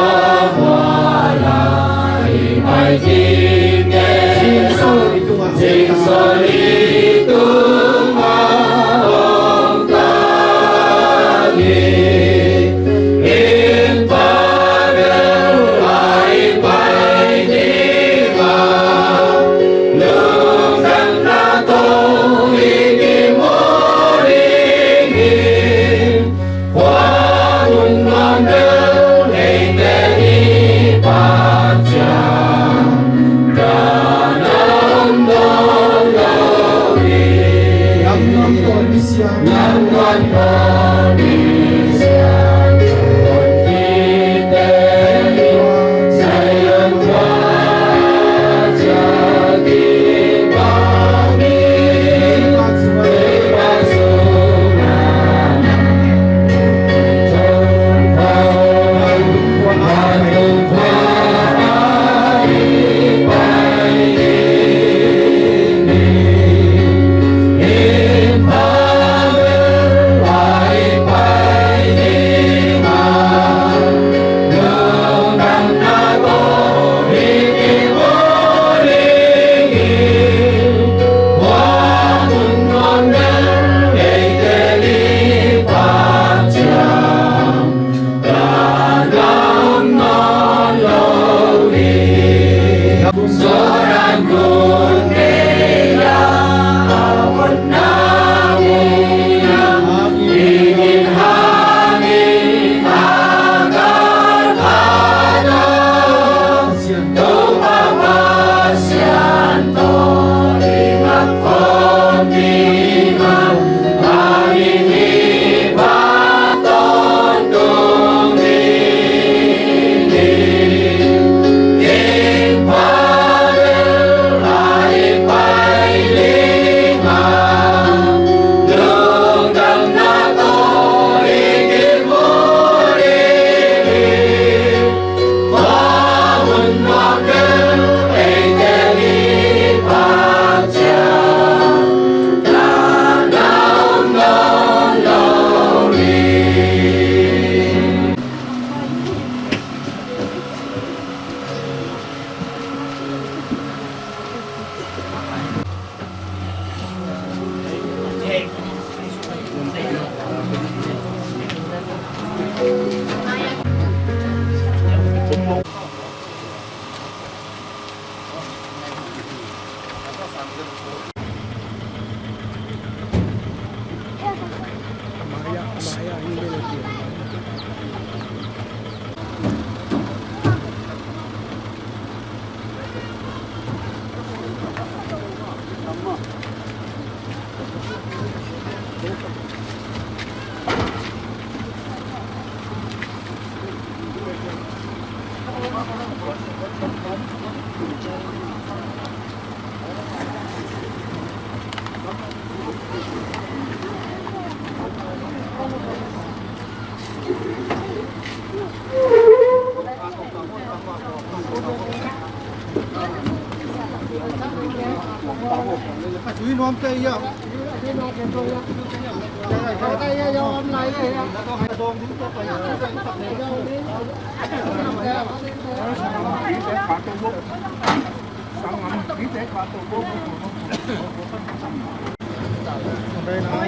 mualah i pai ngetnget a, zingsang i tungah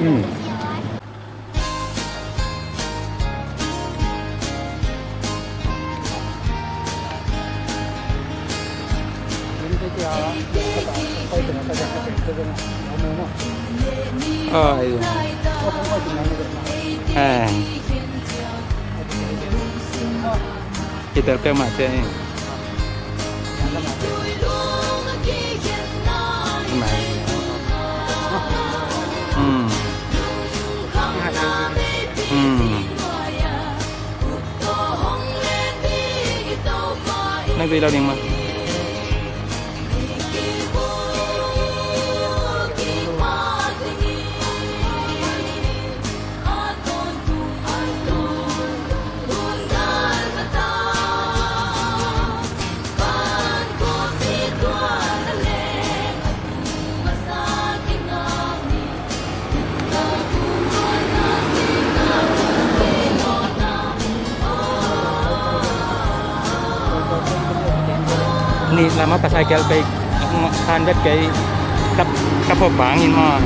Hmm. Ai. Eh. Kitel peuhmah cia hi. Hmm. Hmm. Nang zui lo ding mah. Nih lamah pasal kei pei khan vet kei kap kap hop bang in maw.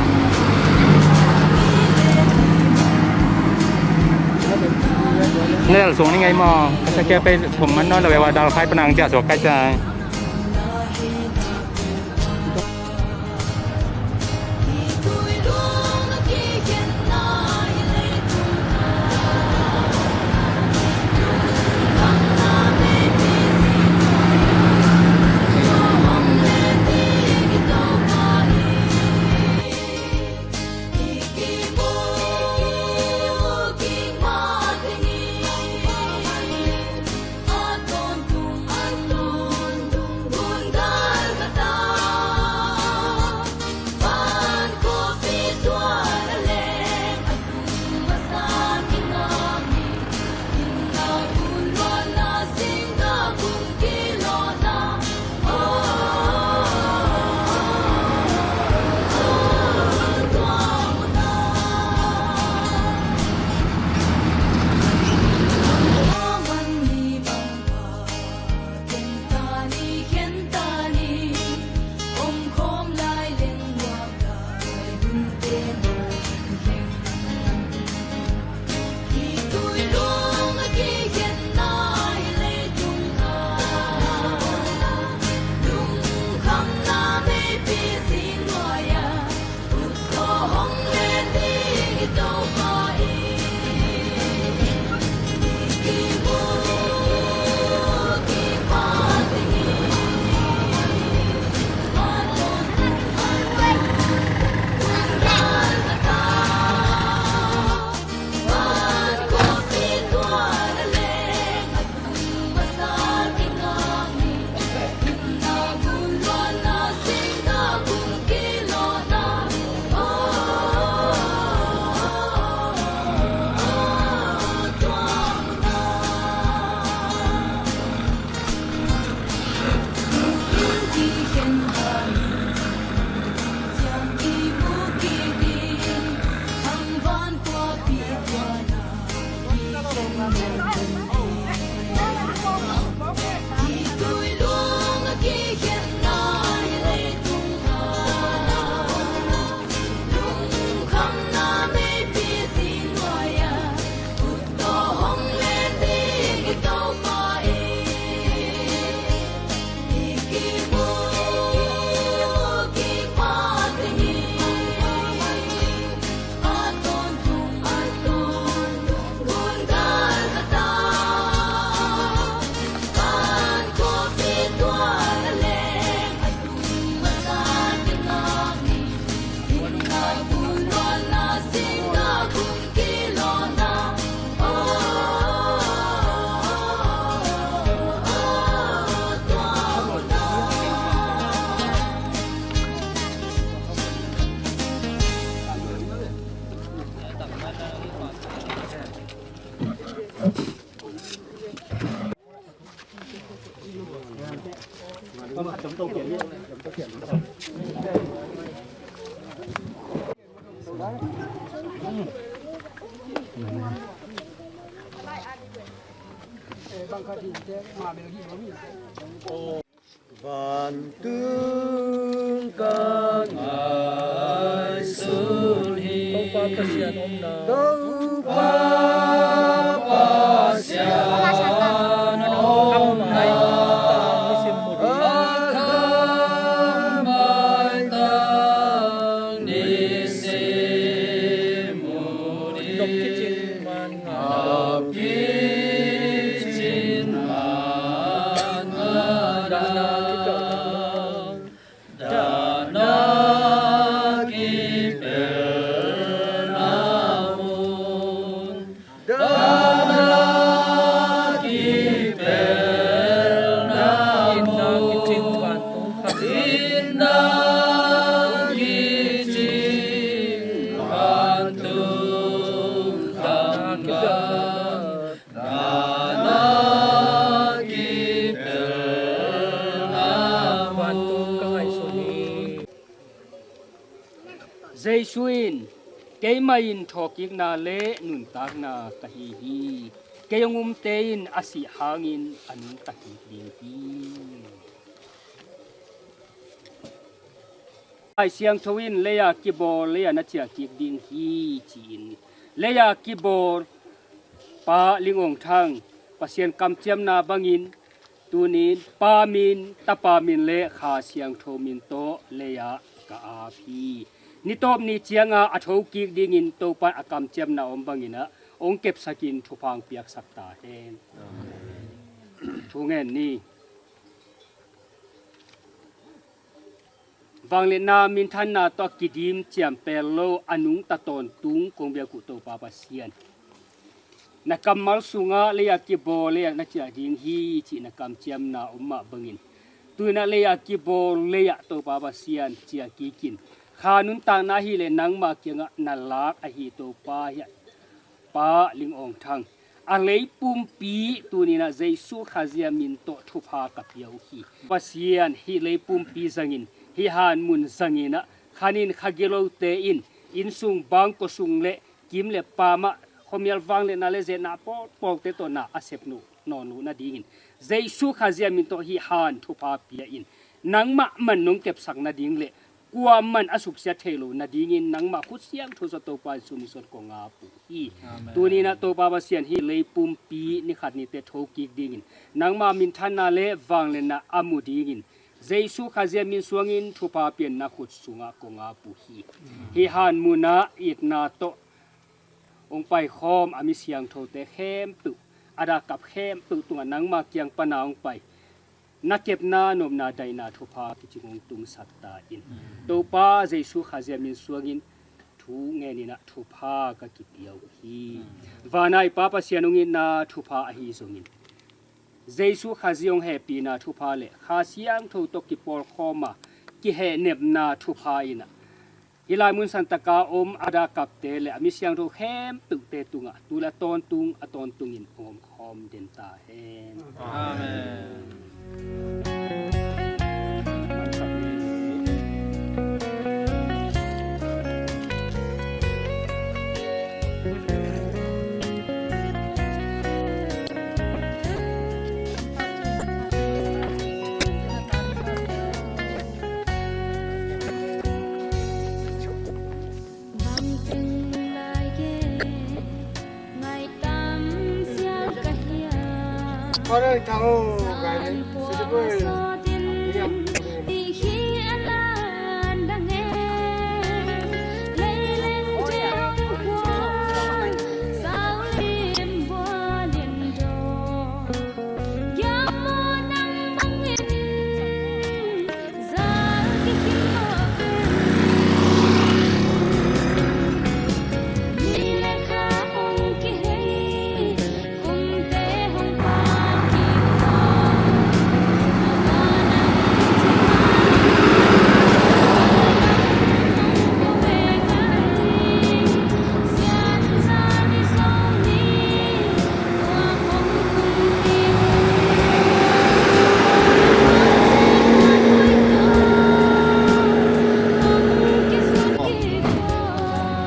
Nel sung ni ngai maw. Pasal kei pei thum man nawn lo ve ua dal khai panang cia suak kai cia. Vantung ka ngaihsun hi. Topa Pasian omna. Topa Pasian omna. A khammaitang nisim ut hi. Nop kicing man ngah. Nop kicing man ngah. Dahna kipelh. Dahna kipelhna mun. Dahna kipelhna mun. Itna kicing vantung kham. Itna kicing vantung kham. Dahna kipelh. Dahna kipelhna mun. Jesu in, "Keimah in thawhkikna le nuntakna ka hi hi. Kei hong umte in a sih hangin a nungta kik ding hi." Lai Siangtho in, "Lei-a kibawl, lei-a na ciah kik ding hi," ci-in lei-a kibawl Pa Ling Aung Thang, Pasian kamciamna bangin tuni-in Pa min, Tapa min le Kha Siangtho min tawh lei-ah ka ap hi. Ni tawp ni cianga a thokik dingin Topa in a kamciamna om bangin ah hong kepsakin thupha hong piaksak ta hen. Amen. Thu ngen ni. Vangliatna minthanna tawh a kidim ciampel lo a nungta tawntung kong biak uh Topa Pasian, na kammal sungah lei-a kibawl, lei-ah na ciah ding hi cih na kamciamna om mah bangin, tu-in ah lei-a kibawl, lei-ah Topa Pasian ciah kikin, kha nuntakna hileh nangmah kiangah na lak ahi Topa hi Pa Ling Aung Thang, a lei pumpi tuni-in ah Jesu Khazih min tawh thupha ka pia uh hi. Pasian, hih lei pumpi zangin, hih han mun zangin ah khanin kha gilote in, innsung bangkua sung le kim le pamah khuamial vangliatna le ze-etna pawlpawlte tawh na a sep nawn loh nadingin, Jesu Khazih min tawh hih han thupha pia in, nangmah man nong kepsak nading le kuaman a suksiat thei lo nadingin nangmah khut siangtho sawt Topa Jesu min suang kong ap uh hi. Amen. Tuni-in ah Topa Pasian, hih lei pumpi ni khat ni teh thokik dingin, nangmah minthanna le vangliatna a mu dingin, Jesu Khazih min suangin thupha pia-in na khut sungah kong ap uh hi. Hih han munah itna tawh hong paikhawm a mi siangthote khempeuh, a dak kap khempeuh tungah nangmah kiang pana hong pai, na kepna, nopna, daihna, thupha kicing hong tungsak ta in. Topa Jesu Khazih min suangin thu ngenin ah thupha ka kipia uh hi. Vana i Pa Pasian hong itna thupha ahi zongin, Jesu Khazih hong hehpihna thupha le Kha Siangtho tawh kipawlkhawm a kihehnepna thupha in ah hih lai mun santaka om a dak kapte le a mi siangtho khempeuhte tungah tu le a tawntung a tawntungin hong omkhawm den ta hen. Amen.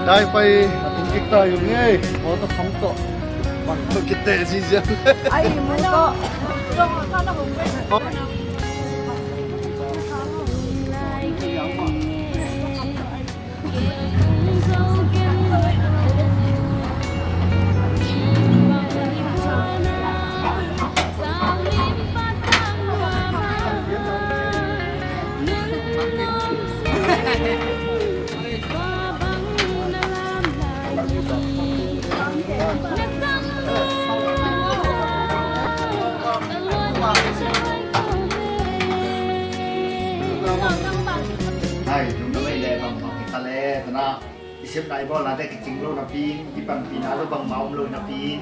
Dai pai a tung kik ta ung ei. Mawtaw kham tawh. Bang tawh kitte zizian. Ai, mawtaw. Hai, lungdam ei leh bang bang hi ta leh, tana i sepna i bawlnate kicing lo napi in, i panpihna lo bangmah om lo napi in,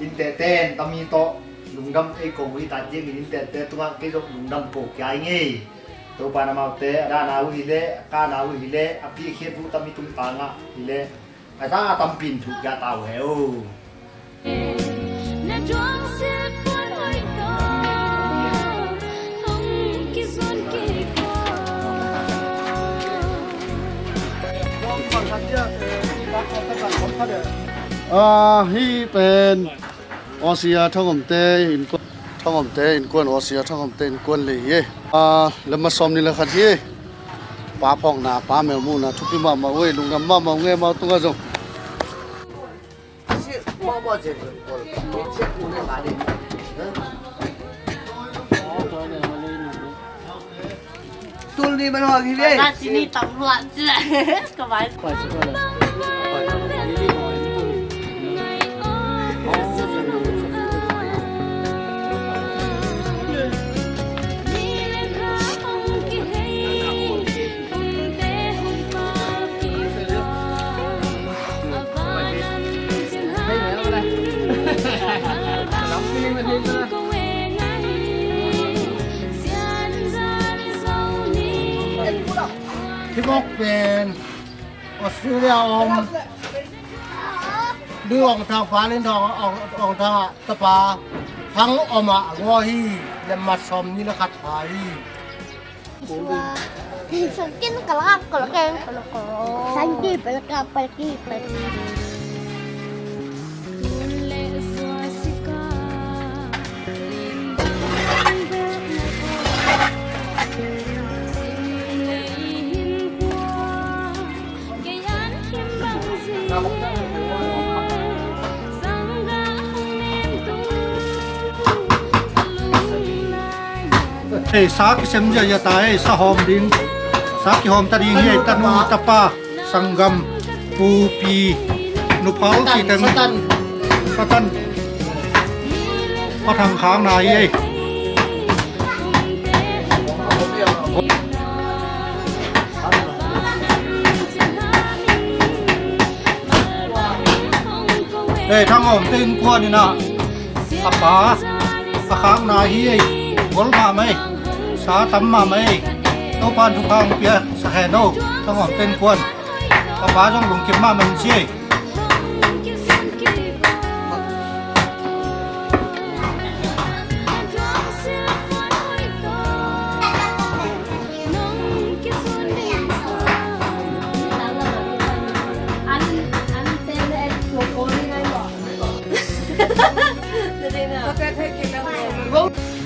innteekte en tami tawh lungdam ei ko uh hi ta ciangin innteekte tungah kei zong lungdam ko kia ing ei. Topa in amaute a dahna uh hi leh, a kahna uh hi leh, a piakkhiat uh tami tungtangah hi leh, a za a tampi in thuhkhiat ta uh hen. Ah, hih pen Asia Thangawmte innkuan, Thangawmte innkuan, Asia Thangawmte innkuan lei hi ei. Ah, lemma sawm nih le khat hi ei. Pa phawkna, pa mel muhna thupi mahmah uh ei, lungdam mahmah ung ei, amau tungah zong. Tul ni man hawk hi ve. Ka cini tam hluah cia. Ka vai. Thibok pen Australia om. Lu Aung Thang, pa Lin Thang, Aung, Aung Thang a tapa Thang Om a gua hi. Lemma sawm nih le khat pha hi. Sangkin kalak kalak kalak. Sangkin palak palak palak. Ei, sa kisem ziahziah ta ei, sa hawm ding, sa kihawm ta ding hi ei, tanu tapa, sanggam, pupi, nuphal, satan, satan. Pa Thang khakna hi ei. Ei, Thang Om te innkuan in ah, a pa a khakna hi ei. Gol mahmah ei, sa tam mahmah ei. Topa'n thupha hong pia sak hen aw, Thang Om te innkuan. A pa zong lungkim mahmah in ci ei.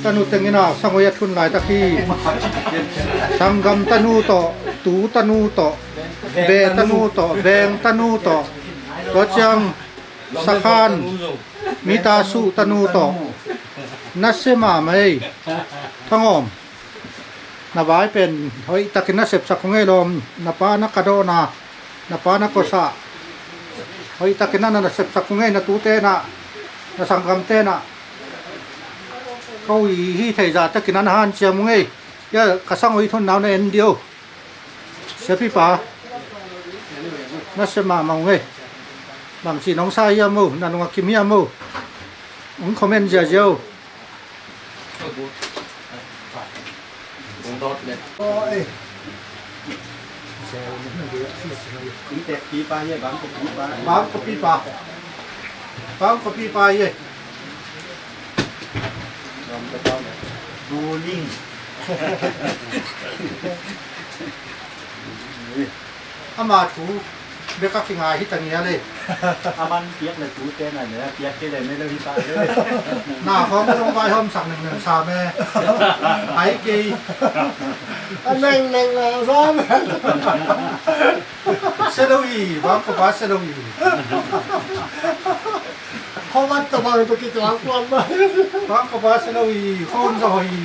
Tanu teng in ah, sangoi a thun laitak hi. Sanggam tanu tawh, tu tanu tawh, beh tanu tawh, veng tanu tawh, tua ciang sakhan, mita suh tanu tawh. Nasia mahmah ei. Thang Om, na vai pen hoihtakin na sepsak hong ei lawm. Na pa na kadawhna, na pa na kosah hoihtakin na, na sepsak hong ei, na tute na, na sanggamte na. Ko i hi thei zahtakin na hanciam hong ei. Hia ka sangoi thun nau na en dih o. Siapipa, nasia mahmah ung ei. Bangci nong sa hiam o, na nung a kim hiam o. Hong comment ziahziah o. Bang kopipa. Bang kopipa hi ei. Ama thu Bek a kingai hi ta ngia le. A man piak le tute ngai le, a piak kei le mei lo hi ta le. Na khawng zong vaihawmsak nengnem sa me. Ai kei. A nengneng a sa me. Se lo hi, bang ko ba se lo hi. Khawng vat ta bang to kituang tuang ba. Bang ko ba se lo hi, khawng zo hi.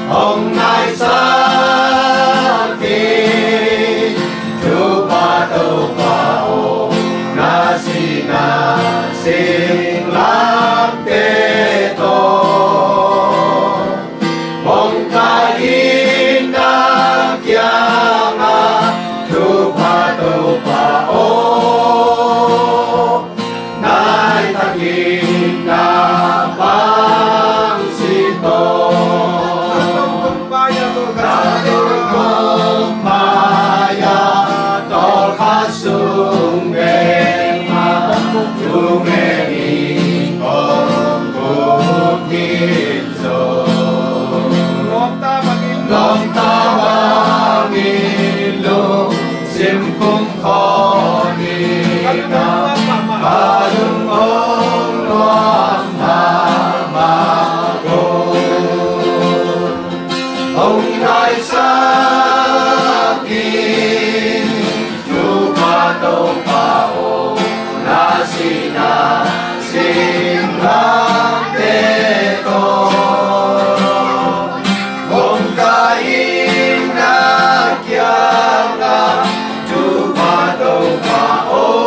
Hong naisak in, Topa, Topa aw, na sihna singlamteh tawh hong kai in, na kiangah, Topa, Topa aw, nai takin na pang si tawh. Na tungkol mai-ah tawlkhat sung veng mah, tu ngenin kong kut khin zo. Lawmta bangin lungsim kum khawh in ah, ka lung hong nuam mahmah ko. Hong naisak in, Topa, Topa aw, na sihna singlamteh tawh hong kai in, na kiangah, Topa, Topa aw,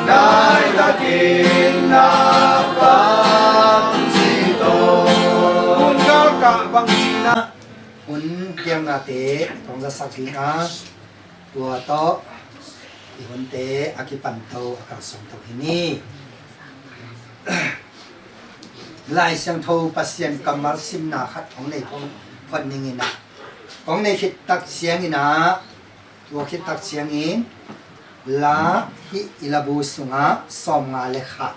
nai takin na pang si tawh. Hun galkah bang sihna, hun kiamnate kong zasak ding a, tua tawh i hunte a kipan to a kalsuan to hi ni. Lai Siangtho Pasian kammal simna khat hong nei phot ning in ah, hong nei khit tak ciangin ah, tua khit tak ciangin la hih i labu sungah sawmnga le khat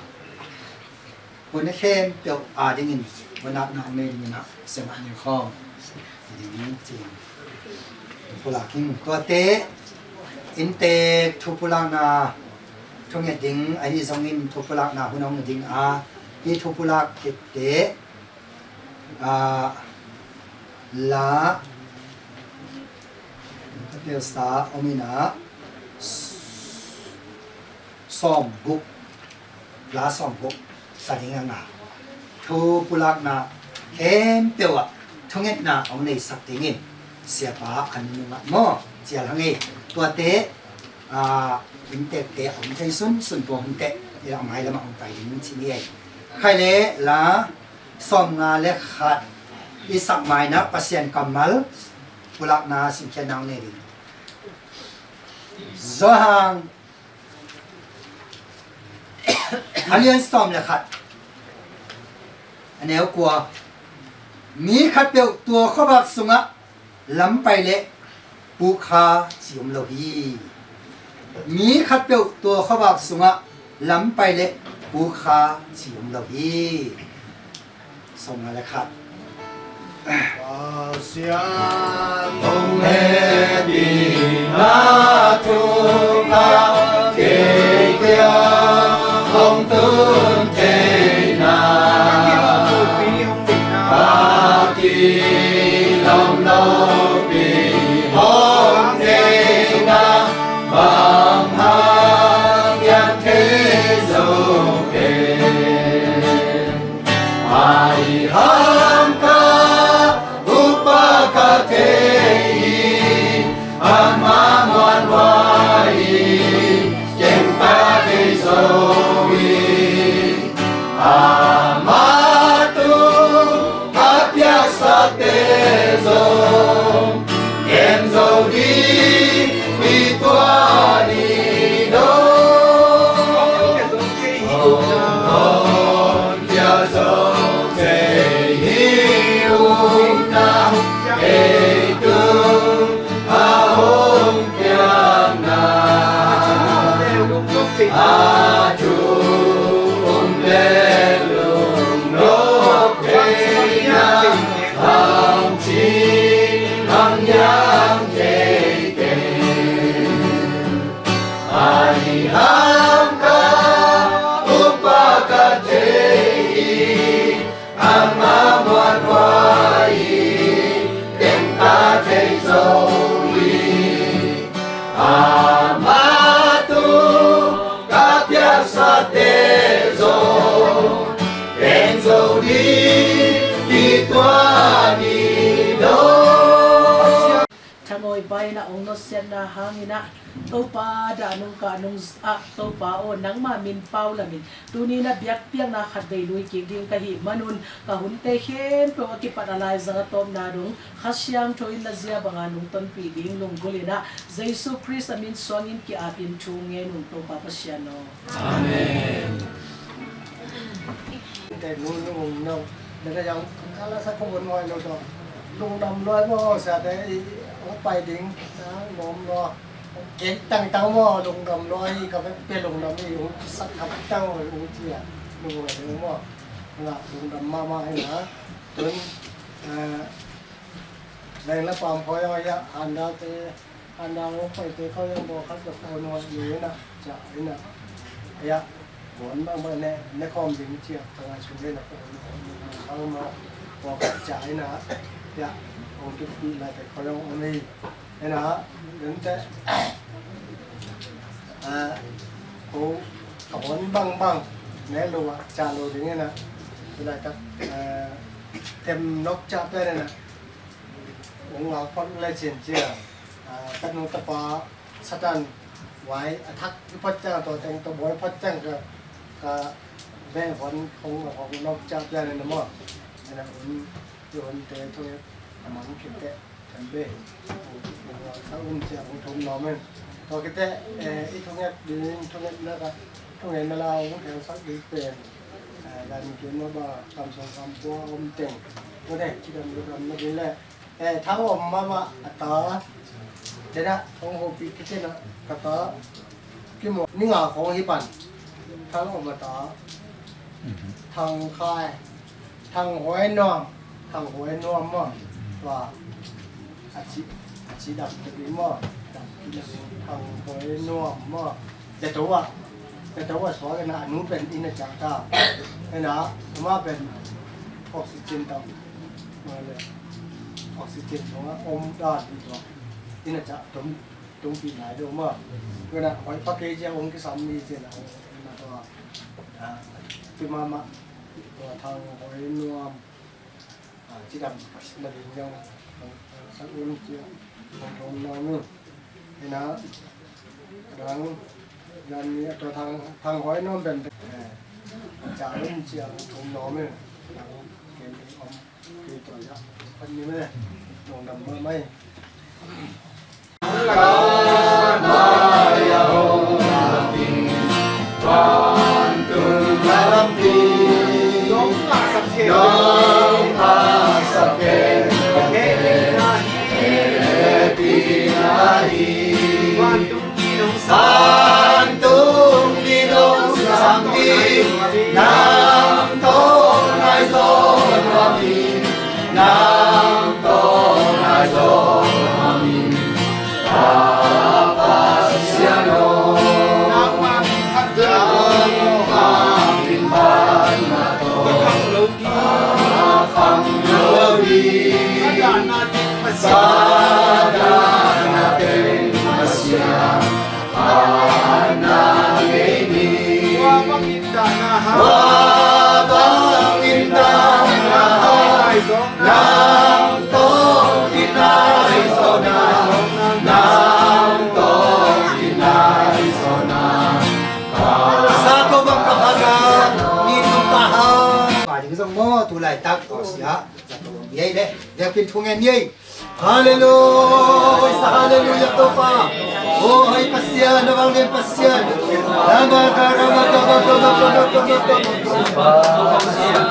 hun khempeuh a dingin hun ah na hong nei dingin ah, sem a ning khawm ding cin. Thupulak in tuate inntek thupulakna thunget ding ahi zongin thupulakna hun hong ding a, hih thupulak khitte a, la a telsa om in ah, sawmguk, la sawmguk sa ding a, thupulakna khempeuh ah thungetna hong neisak dingin Siapa a nunung ah maw, cial hang ei. Tuate, ah, inntekte a om thei sunsun pua hong teh, i la mailam ah hong pai ding ci ni ei. Khai le la sawmnga le khat i sak mai-in ah Pasian kammal pulakna simkhiatna hong nei ding. Johan a lian sawm le khat, a neu kua. Mi khatpeuh tua khuavak sungah lampai le puk kha ci om lo hi. Mi khatpeuh tua khuavak sungah lampai le puk kha ci om lo hi. Sawmnga le khat. Pasian hong hehpihna thupha kei kiang hong tun theihna, ka kilawm lopi hong neihna, bang hang hiam thei zo pen. Ahi hang ka upa ka thei hi, ama muanhuai hi, ken ka thei zo hi. Ama tung a piaksate zong ken zo ding hi tua ni dong. Hong pia zo thei hi, upna ei tung a hong piakna. A thu um le lungnop theihna, hong ci hong hiam thei ken. Ahi hang ka upa ka thei hi, ama muanhuai hi, ken ka thei zo hi. Ama tung ka piaksate zong ken zo ding hi tua ni dong. Thangawi pai-in ah hong nusiatna hangin ah Topa dah nung kah nung ah, Topa aw, nangma min pau lamin tuni-in ah biakpiakna khat vei lui kik ding ka hih manun, ka hunte khempeuh a kipat a laizang a tawpna dong Kha Siangtho in na zia banga nong tonpih ding lunggulh in ah, Jesu Khrist a min suangin ki-apin thu ngen ung, Topa Pasian aw. Amen. Te nu nu no, na ka yang ka la sa ko bon hoi lo to. Lungdam loi mo sa te i ong pai ding, na nom lo. Ken tang tang mo, lungdam loi ka pe lungdam i ong sak kap tang ong ci a. Nu hoi lo mo. Nga lungdam mama hi na. Tun, eh, leng la pam hoi hoi ya, handa te, handa ong pai te ko yang bo khat ko hoi hoi ni na, ca hi na. Ya. Bon bang bang ne, ne khawm ding cia, ka ngai sung ne na ko, ko, ko, ko, ko, ko, ca ina, ya, ong kip pi lai te ko yong ong ei, ina, den te, a, ko, ka bon bang bang, ne lo wa, ca lo ding ina, tu lai tak, a, tem nok ca pe ina, ong ngak pot lai cin cia, a, ka nu ka pa, Satan vai a thak i phot ciang a tua teng tua bawi phot ciang ka, ka ve hon hong, hong nok ciang pian in a maw. Ina un, i un te thu a mang khin te kan ve. Sa un ciang hong thum nawm in. Tua kite, eh, i thunget ding, thunget na ka, thunget na la hong theng sak ding pen. Eh, dan kin ma ba, kam song kam pua om teng. Tua ne, ci dam, dam na ding le. Eh, thang om mama a ta. Tena, hong hopi kitena, ka ta. Kimo, ni nga khong hi pan. Thang om a ta. Thang khai. Thang hoi nuam. Thang hoi nuam mo. Tua. A ci, a ci dam te bi mo. Dam ki dam. Thang hoi nuam mo. Te to wa. Te to wa suak na nu pen ina cak ta. Ina, ma pen oxygen ta. Oxygen sungah om dan hi tua. Ina cak tum, tum pi nai deuh maw. Tua na hoi pa kei cia hong kisam mi cia na hong ina tua. Ah, tua mama tua thang hoi nuam. Ah, cidam na ding deuh. Thang um ciang thong nuam hi. Hi na, dang, dan ni a tua thang, thang hoi nuam ben. Eh, ca um ciang thong nuam hi. Dang, ken ni om, ken tua ya. Pan ni me, nong dam ma mai. Sa ko bang ka haga ni tung taha. Ba ding zong mo tu laitak ko sia. Sa ko bang yei le. Dia pin thung en yei. Hallelujah, hallelujah, Topa. Oh, hai Pasian, na bang den Pasian. Rama ka, rama ka, rama ka, rama ka, rama ka.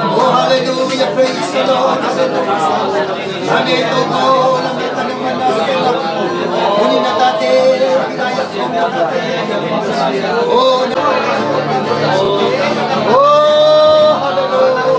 Oh, hallelujah, praise the Lord, hallelujah. Amen, Topa, oh, na bang ka, na bang ka, na bang ka. Uni na tate, na bang ka, na bang ka. Oh, na-, oh, hallelujah.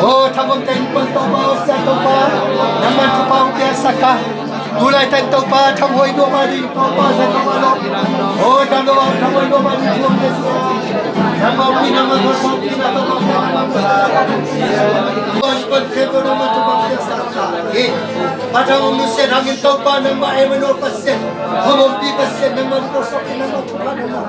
Oh, thamon ten pon Topa, sa Topa, naman Topa, upian saka. Tulai tan Topa, thang hoi nuam a ding Topa, sa Topa lo. Oh, thang lo, thang hoi nuam a ding Topa. Nama pi nama dosa pi nama Topa. Kon kon ke ko nama Topa ke sa. Eh, patang ong nusia hangin Topa nama Emmanuel Pasian. Hong pi Pasian nama dosa pi nama Topa nama.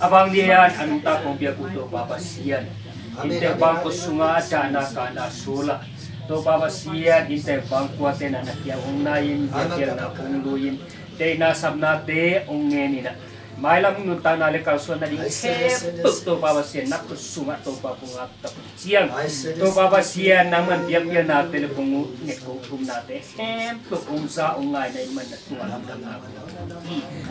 A bang lian a nungta kong piak uh Topa Pasian. Inntek bang kua sungah a dahna kahna sulah. Topa Pasian, inntek bang kuate na na kiang hong nai in, na kiang na hong lui in, deihna sapnate hong ngen in ah. Mailam nuntakna le kalsuanna ding khempeuh Topa Pasian, na kua sungah Topa kong ap tak ciang. Topa Pasian, nangman biakpiaknate le kong nget kong thumnate khempeuh hong za hong ngaina in man na tuan.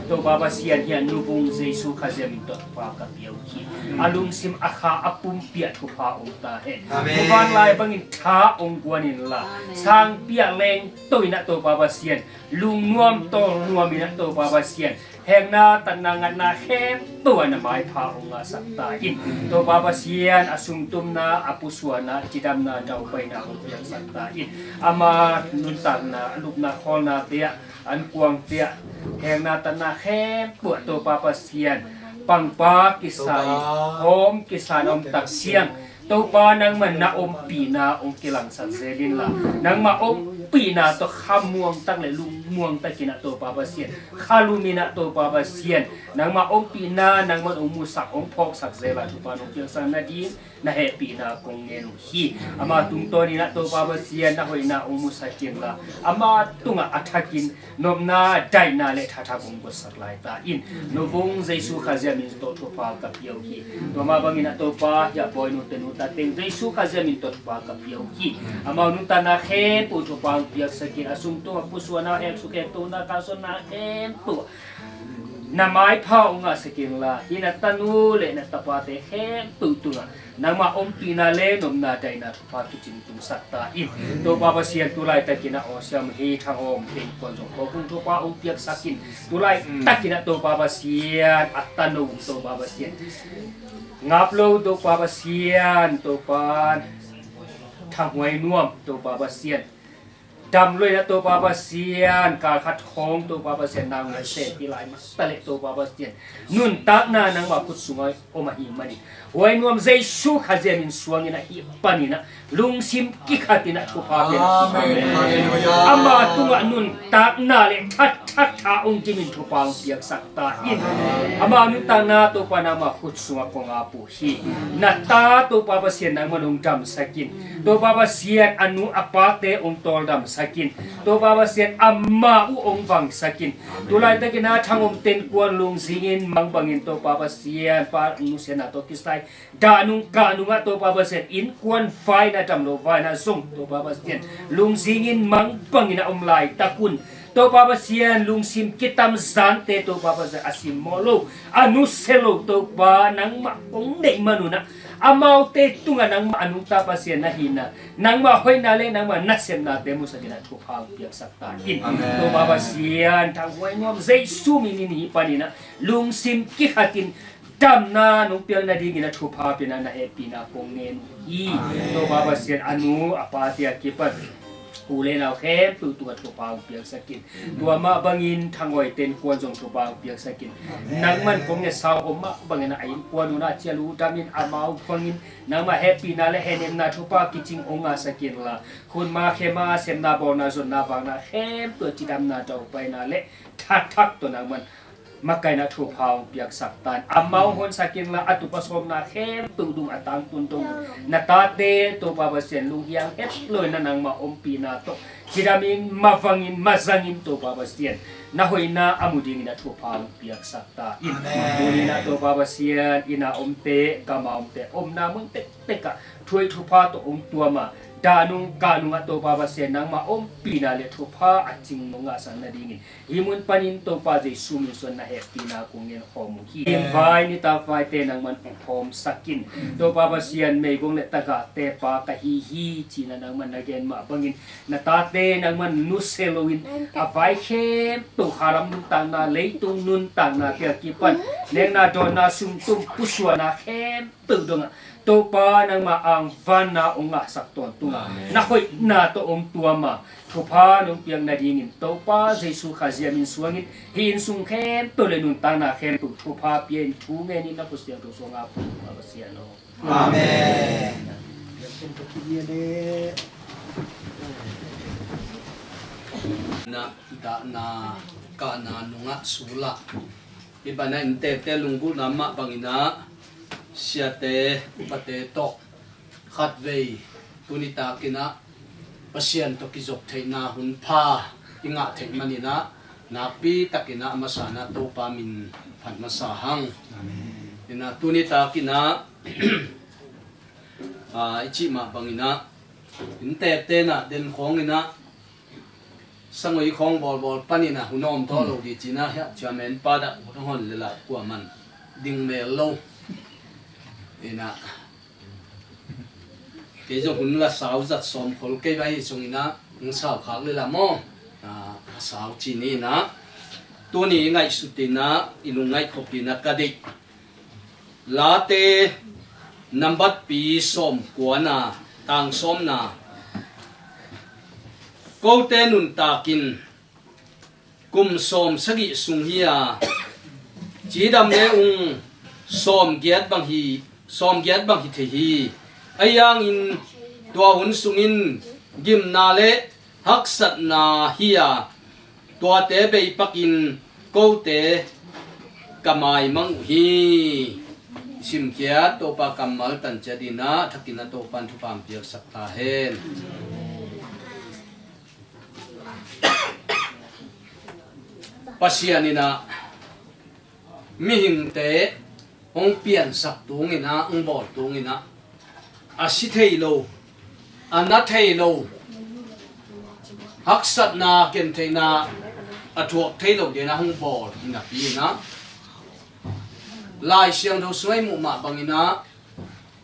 Topa Pasian, hih a nuvung Jesu Khazih min tawh thupha ka pia uh hi. A lungsim a kha a pumpi ah thupha hong ta hen. Amen. Muvanlai bangin tha hong guan inla, sangpi ah lengto in ah Topa Pasian, lungnuam tawlnuam in ah Topa Pasian, hekna, tatna, ngatna khempeuh ah na maipha hong ngahsak ta in. Topa Pasian, a sungtumna, a pusuahna, cidamna, daupaina hong piaksak ta in. Ama nuntakna, a lupna, khawlnate ah, ankuangte ah, hekna, tatna khempeuh ah Topa Pasian, pangpa kisa in, hawm kisa in a om tak ciang, Topa nangman na ompihna hong kilangsak zel inla, nangmah ompihna tawh khamuang tak le lungmuang tak in ah Topa Pasian, khalum in ah Topa Pasian, nangmah ompihna nangman hong musak hong phawksak zel a thupha hong piaksak nading na hehpihna kong ngen uh hi. Ama tungtawn in ah Topa Pasian na hoihna hong musak inla, ama tungah a thakin nopna, daihna le thathak hong guatsak lai ta in. Nuvung Jesu Khazih min tawh thupha ka pia uh hi. Tua mah bangin ah Topa, hih a bawi nute nu tate teng Jesu Khazih min tawh thupha ka pia uh hi. Amau nuntakna khempeuh thupha hong piaksak in, a sungtum a pusuahna, heksuk hektona, kalsuanna khempeuh na maipha hong ngahsak inla, hih na tanu le na tapate khempeuh tungah nangmah ompihna le nopna, daihna thupha kicing tungsak ta in. Topa Pasian, tu laitakin ah aw siam hi, thang hawm teng kuan zong khawkung thupha hong piaksak in. Tu laitakin ah Topa Pasian, a tanu Topa Pasian, ngap lo Topa Pasian, Topa thanghuai nuam Topa Pasian, Dam lo in ah Topa Pasian, kal khat khawng Topa Pasian nang na sehpih lai mah taleh Topa Pasian, nuntakna nangmah khut sungah om ahih manin, huai nuam Jesu Khazih min suangin ahih panin ah lungsim kikhatin ah thupha pia. Amen. Halleluiah. Ama tungah nuntakna leh thatthak tha hong kimin thupha hong piaksak ta in. Ama nuntakna Topa nangmah khut sungah kong ap uh hi. Na ta Topa Pasian nangman hong damsak in. Topa Pasian a nu a pate hong tawldamsak in. Topa Pasian ama uh hong vangsak in. Tulaitakin a thangom tenkuan lungzingin mang bangin Topa Pasian pa nusiatna tawh kisai dahnung kahnungah Topa Pasian innkuan vai in a damlo vai in a zong Topa Pasian lungzingin mang bangin a om laitak un Topa Pasian lungsim kitamzante Topa Pasian a simmawh lo, a nusia lo Topa nangmah kong neih man un ah amaute tungah nangmah a nungta Pasian na hihna, nangmah hoihna leh nangmah nasepnate musak in ah thupha hong piaksak ta in. Amen. Topa Pasian thanghuai nuam Jesu min in hih panin ah lungsim kikhatin damna nong piak nadingin a thupha pia in ah na hehpihna kong ngen uh hi. Amen. Topa Pasian a nu a pate a kipan u leh nau khempeuh tungah thupha hong piaksak in. Tua mah bangin thanghuai tenkuan zong thupha hong piaksak in. Amen. Nangman kong ngetsa uh mah bangin a innkuan un ah cial uh damin amau bangin nangmah hehpihna leh hehnemna thupha kicing hong ngahsak inla, khutma khema sepna bawlna zonna vakna khempeuh cidamna daupaina leh thatthak tawh nangman makaihna thupha hong piaksak ta in. Amau hong honsak inla a tupa sawmna khempeuh dung a tangtun dong na tate Topa Pasian lunghiang het lo in ah nangmah ompihna tawh kidamin mavangin mazangin Topa Pasian na hoihna a mu dingin a thupha hong piaksak ta in. Amen. Tuni in ah Topa Pasian inn a omte, gam a omte, omna mun tektek ah thu hoih thupha tawh hong tuam a, dahnung kahnungah Topa Pasian nangmah ompihna leh thupha a cing nong ngahsak nadingin hih mun panin Topa Jesu min suang na hehpihna kong ngen khawm uh hi. Amen. Vai nitak vaite nangman hong khawmsak in. Topa Pasian meigong leh tagahte pa ka hi hi ci in ah nangman na gen mah bangin na tate nangman nusia lo in a vai khempeuh, khalam nuntakna, leitung nuntaknate a kipan nekna, dawnna, sumtum, pusuahna khempeuh dongah Topa nangmah angvanna hong ngahsak tawntung a, amen, na hoihna tawh hong tuam a, thupha nong piak nadingin Topa Jesu Khazih min suangin hih inn sung khempeuh leh nuntakna khempeuh thupha pia in thu ngenin na khut siangtho suangah phu a Pasian aw. Amen. Na dahna kahna nungah sulah i bana in tete lunggulhna mah bangin ah siate upate tawh khatvei tuni takin ah Pasian tawh kizop theihna hun pha i ngah theih manin ah nakpi takin ah a masa in ah Topa min phat masa hang. Amen. In ah tuni takin ah a, i cih mah bangin ah inntekte in ah den khawngin ah sangoi khawng bawlbawl panin ah hun a om tawh lo ding ci-in ah hiah chairman pa dah hun a hon leh lah kuaman ding mel lo. In ah kei zong hun la sau zat sawm khol kei va hi sungin ah hong sau khak leh lah maw. A, a sau ci ni in ah tuni i ngaihsut in ah i lungngaih khop in ah ka deih Late nambat pi sawmkuana, tang sawmna. Kote nuntakin kum sawm sagih sung hi a, cidam le ung sawmgiat bang hi, sawmgiat bang hi thei hi. Ahi hangin tua hun sungin gimna le haksatna hi a, tuate bei pakin kote ka maimang uh hi. Simkhiat Topa kammal tanciat in ah thakin ah Topan thupha hong piaksak ta hen. Pasian in ah mihingte hong piansak tungin ah, hong bawl tungin ah, a si thei lo, a na thei lo, haksatna, gentheihna a thuak thei lo dingin ah hong bawl hi napi in ah, Lai Siangtho sung i muh mah bangin ah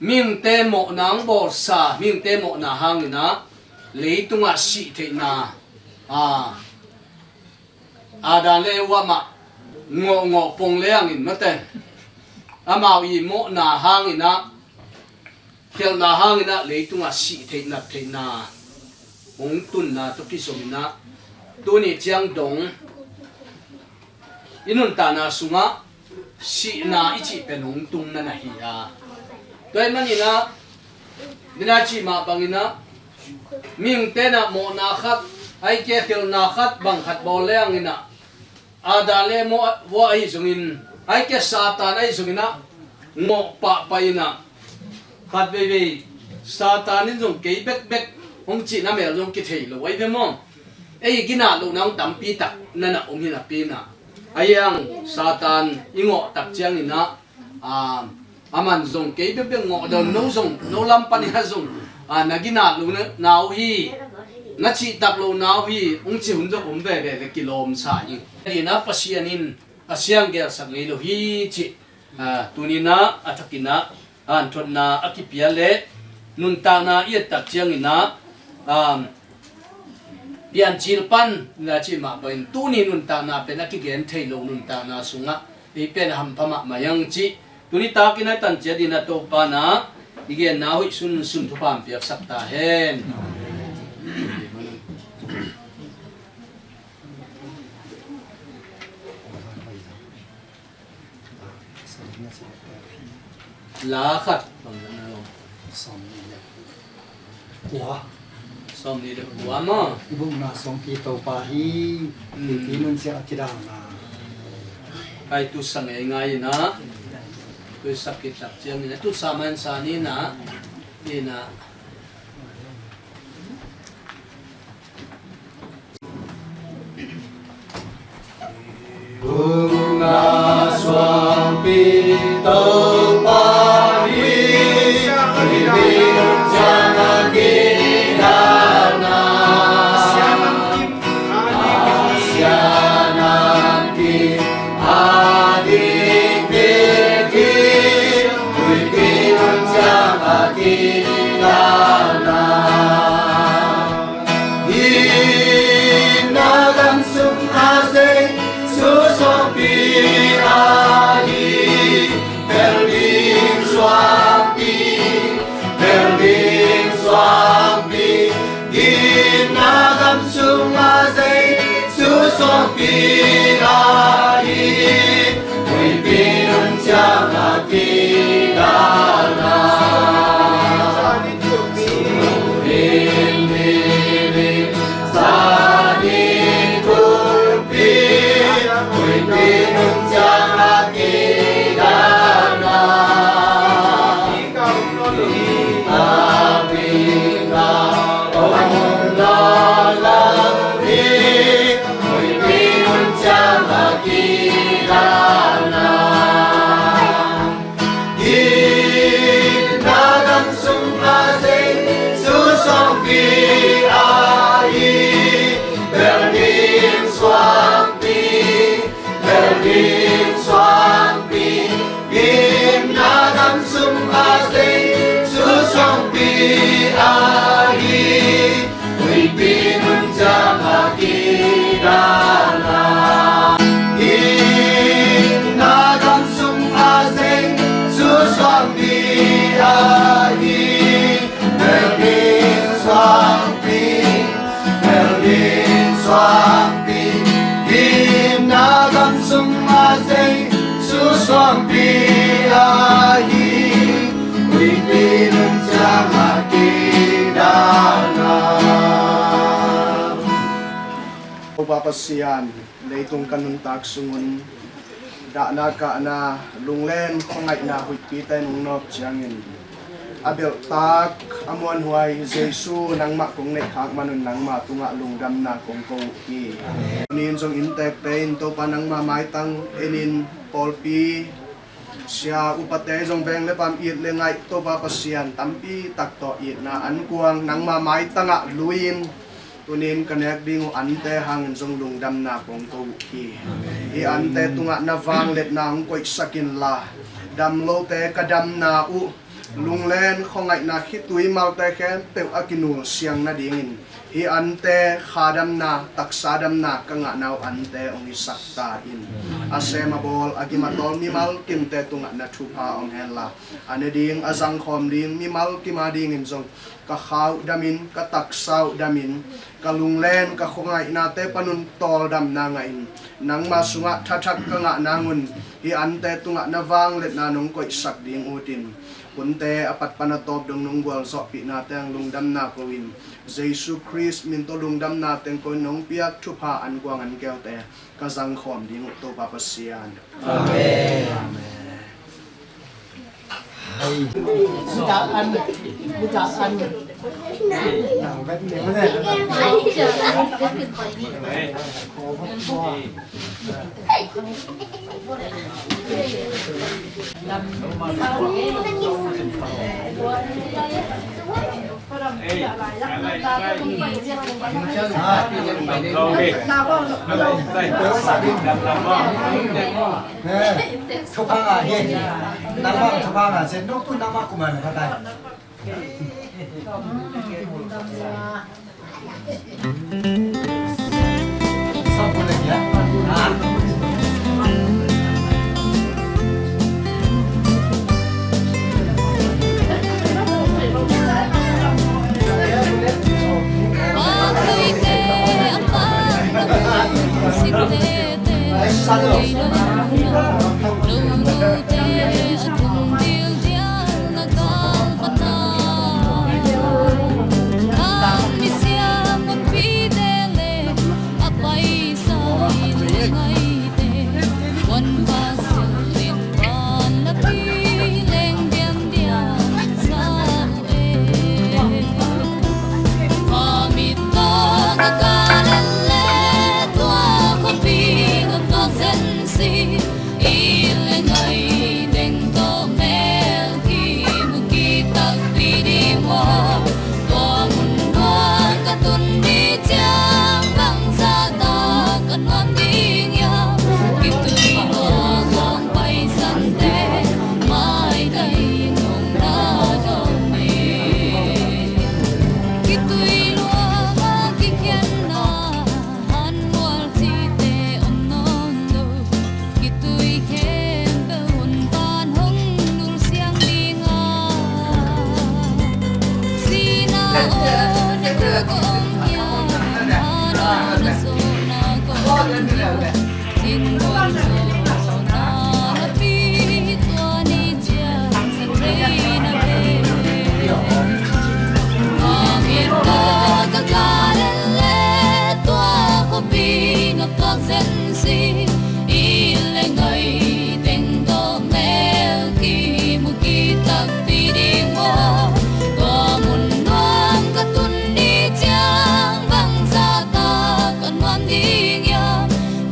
mihingte mawhna hong bawlsa, mihingte mawhna hangin ah leitungah sih theihna, a, Adam le Eva mah ngawhngawh pong le hangin mate, amau i mawhna hangin ah, khelhna hangin ah leitungah sih theih, nat theihna, hong tunna tawh kizom in ah, tuni ciang dong i nuntakna sungah sihna i cih pen hong tung na na hi a. Tua ahih manin ah, mina cih mah bangin ah, mihingte in ah mawhna khat, ahih kei leh khelhna khat, bang khat bawl leng in ah, Adam le Eva ahi zongin, ahih kei leh Satan ahi zongin ah, ngawh pahpah in ah, khat veivei Satan in zong kei bekbek hong cihna mel zong kithei lo ahi ve maw? Ei ginat lohna hong tampi tak na na om hi napi in ah, ahi hang Satan i ngawh tak ciangin ah, a, aman zong kei bekbek ngawh deuh, no zong, no lam panin ah zong, a, na ginat lohna uh hi, na cihtak lohna uh hi, hong ci hun zong om veve ve, kilawm sa ing. Tua in ah Pasian in a siang gelsak ngei lo hi cih, a, tuni in ah a thakin ah, a, hanthotna a kipia leh nuntakna i et tak ciangin ah, a, piancil pan na cih mah bangin tuni nuntakna pen a kigen thei lo nuntakna sungah ei pen a hampha mahmah hiang cih tuni takin a tan ciat in ah Topa in ah i genna hoih sunsun thupha hong piaksak ta hen. La khat bang na om? Sawmnih le kua. Sawmnih le kua maw? I bukna sungpi Topa hi. Mm. Tuipi nun ciang a kidalna. Kai tusa ngeingai in ah, tusa kit tak ciangin ah, tusa man sa ni in ah, in ah. Bukna sungpi Topa hi, tuipi nun ciang a kidalna. A sia namkim, a dik bit hi, tuipi nun ciang a kidalna. Hih na gam sung a Jesu suangpi ahi, bel ding suangpi, bel ding suangpi, hih na gam sung a Jesu suangpi ahi, tuipi nun ciang a kidalna. Hih na gam sung a Jesu suangpi ahi, bel ding suangpi, bel ding suangpi. Hih na gam sung a Jesu suangpi ahi, tuipi nun ciang a kidalna. Hih na gam sung a Jesu suangpi ahi, bel ding suangpi, bel ding suangpi. Hih na gam sung a Jesu suangpi ahi, tuipi nun ciang a kidalna. Topa Pasian, leitung ka nuntak sungun dahna kahna, lunglen khuangaihna huihpite nong nawk ciangin, a belhtak a muanhuai Jesu nangmah kong neihkhak manun nangma tungah lungdamna kong ko uh hi. Nin zong inntekte in Topa nangma maitang enin, pawlpi, sia upate zong veng le pam it le ngaih Topa Pasian tampi tak tawh itna ankuang nangma maitangah lui-in, tunin ka nek ding uh ante hangin zong lungdamna kong ko uh hi. Hih ante tungah na vangliatna hong koihsak inla, damlote ka damna uh Lunglen khuangaihna khitui malte khempeuh a kinulsiang nadingin hih ante kha damna, taksa damna ka ngahna uh ante hong hisak ta in. A sem a bawl, a gim a tawl mimal kimte tungah na thupha om henla, a ne ding, a zangkhawm ding mimal kim a dingin zong ka kha uh damin, ka taksa uh damin, ka lunglen, ka khuangaihnate panun tawldamna ngahin, nangma sungah thathak ka ngah nangun hih ante tungah na vangliatna nong koihsak ding utin, hunte a pat pan a tawp dong nong gualzawhpihnate ang lungdamna ko-in, Jesu Khrist min tawh lungdamna teng ko-in nong piak thupha an kuang an keute ka zangkhawm ding uh Topa Pasian. Amen.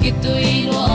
Kitui lua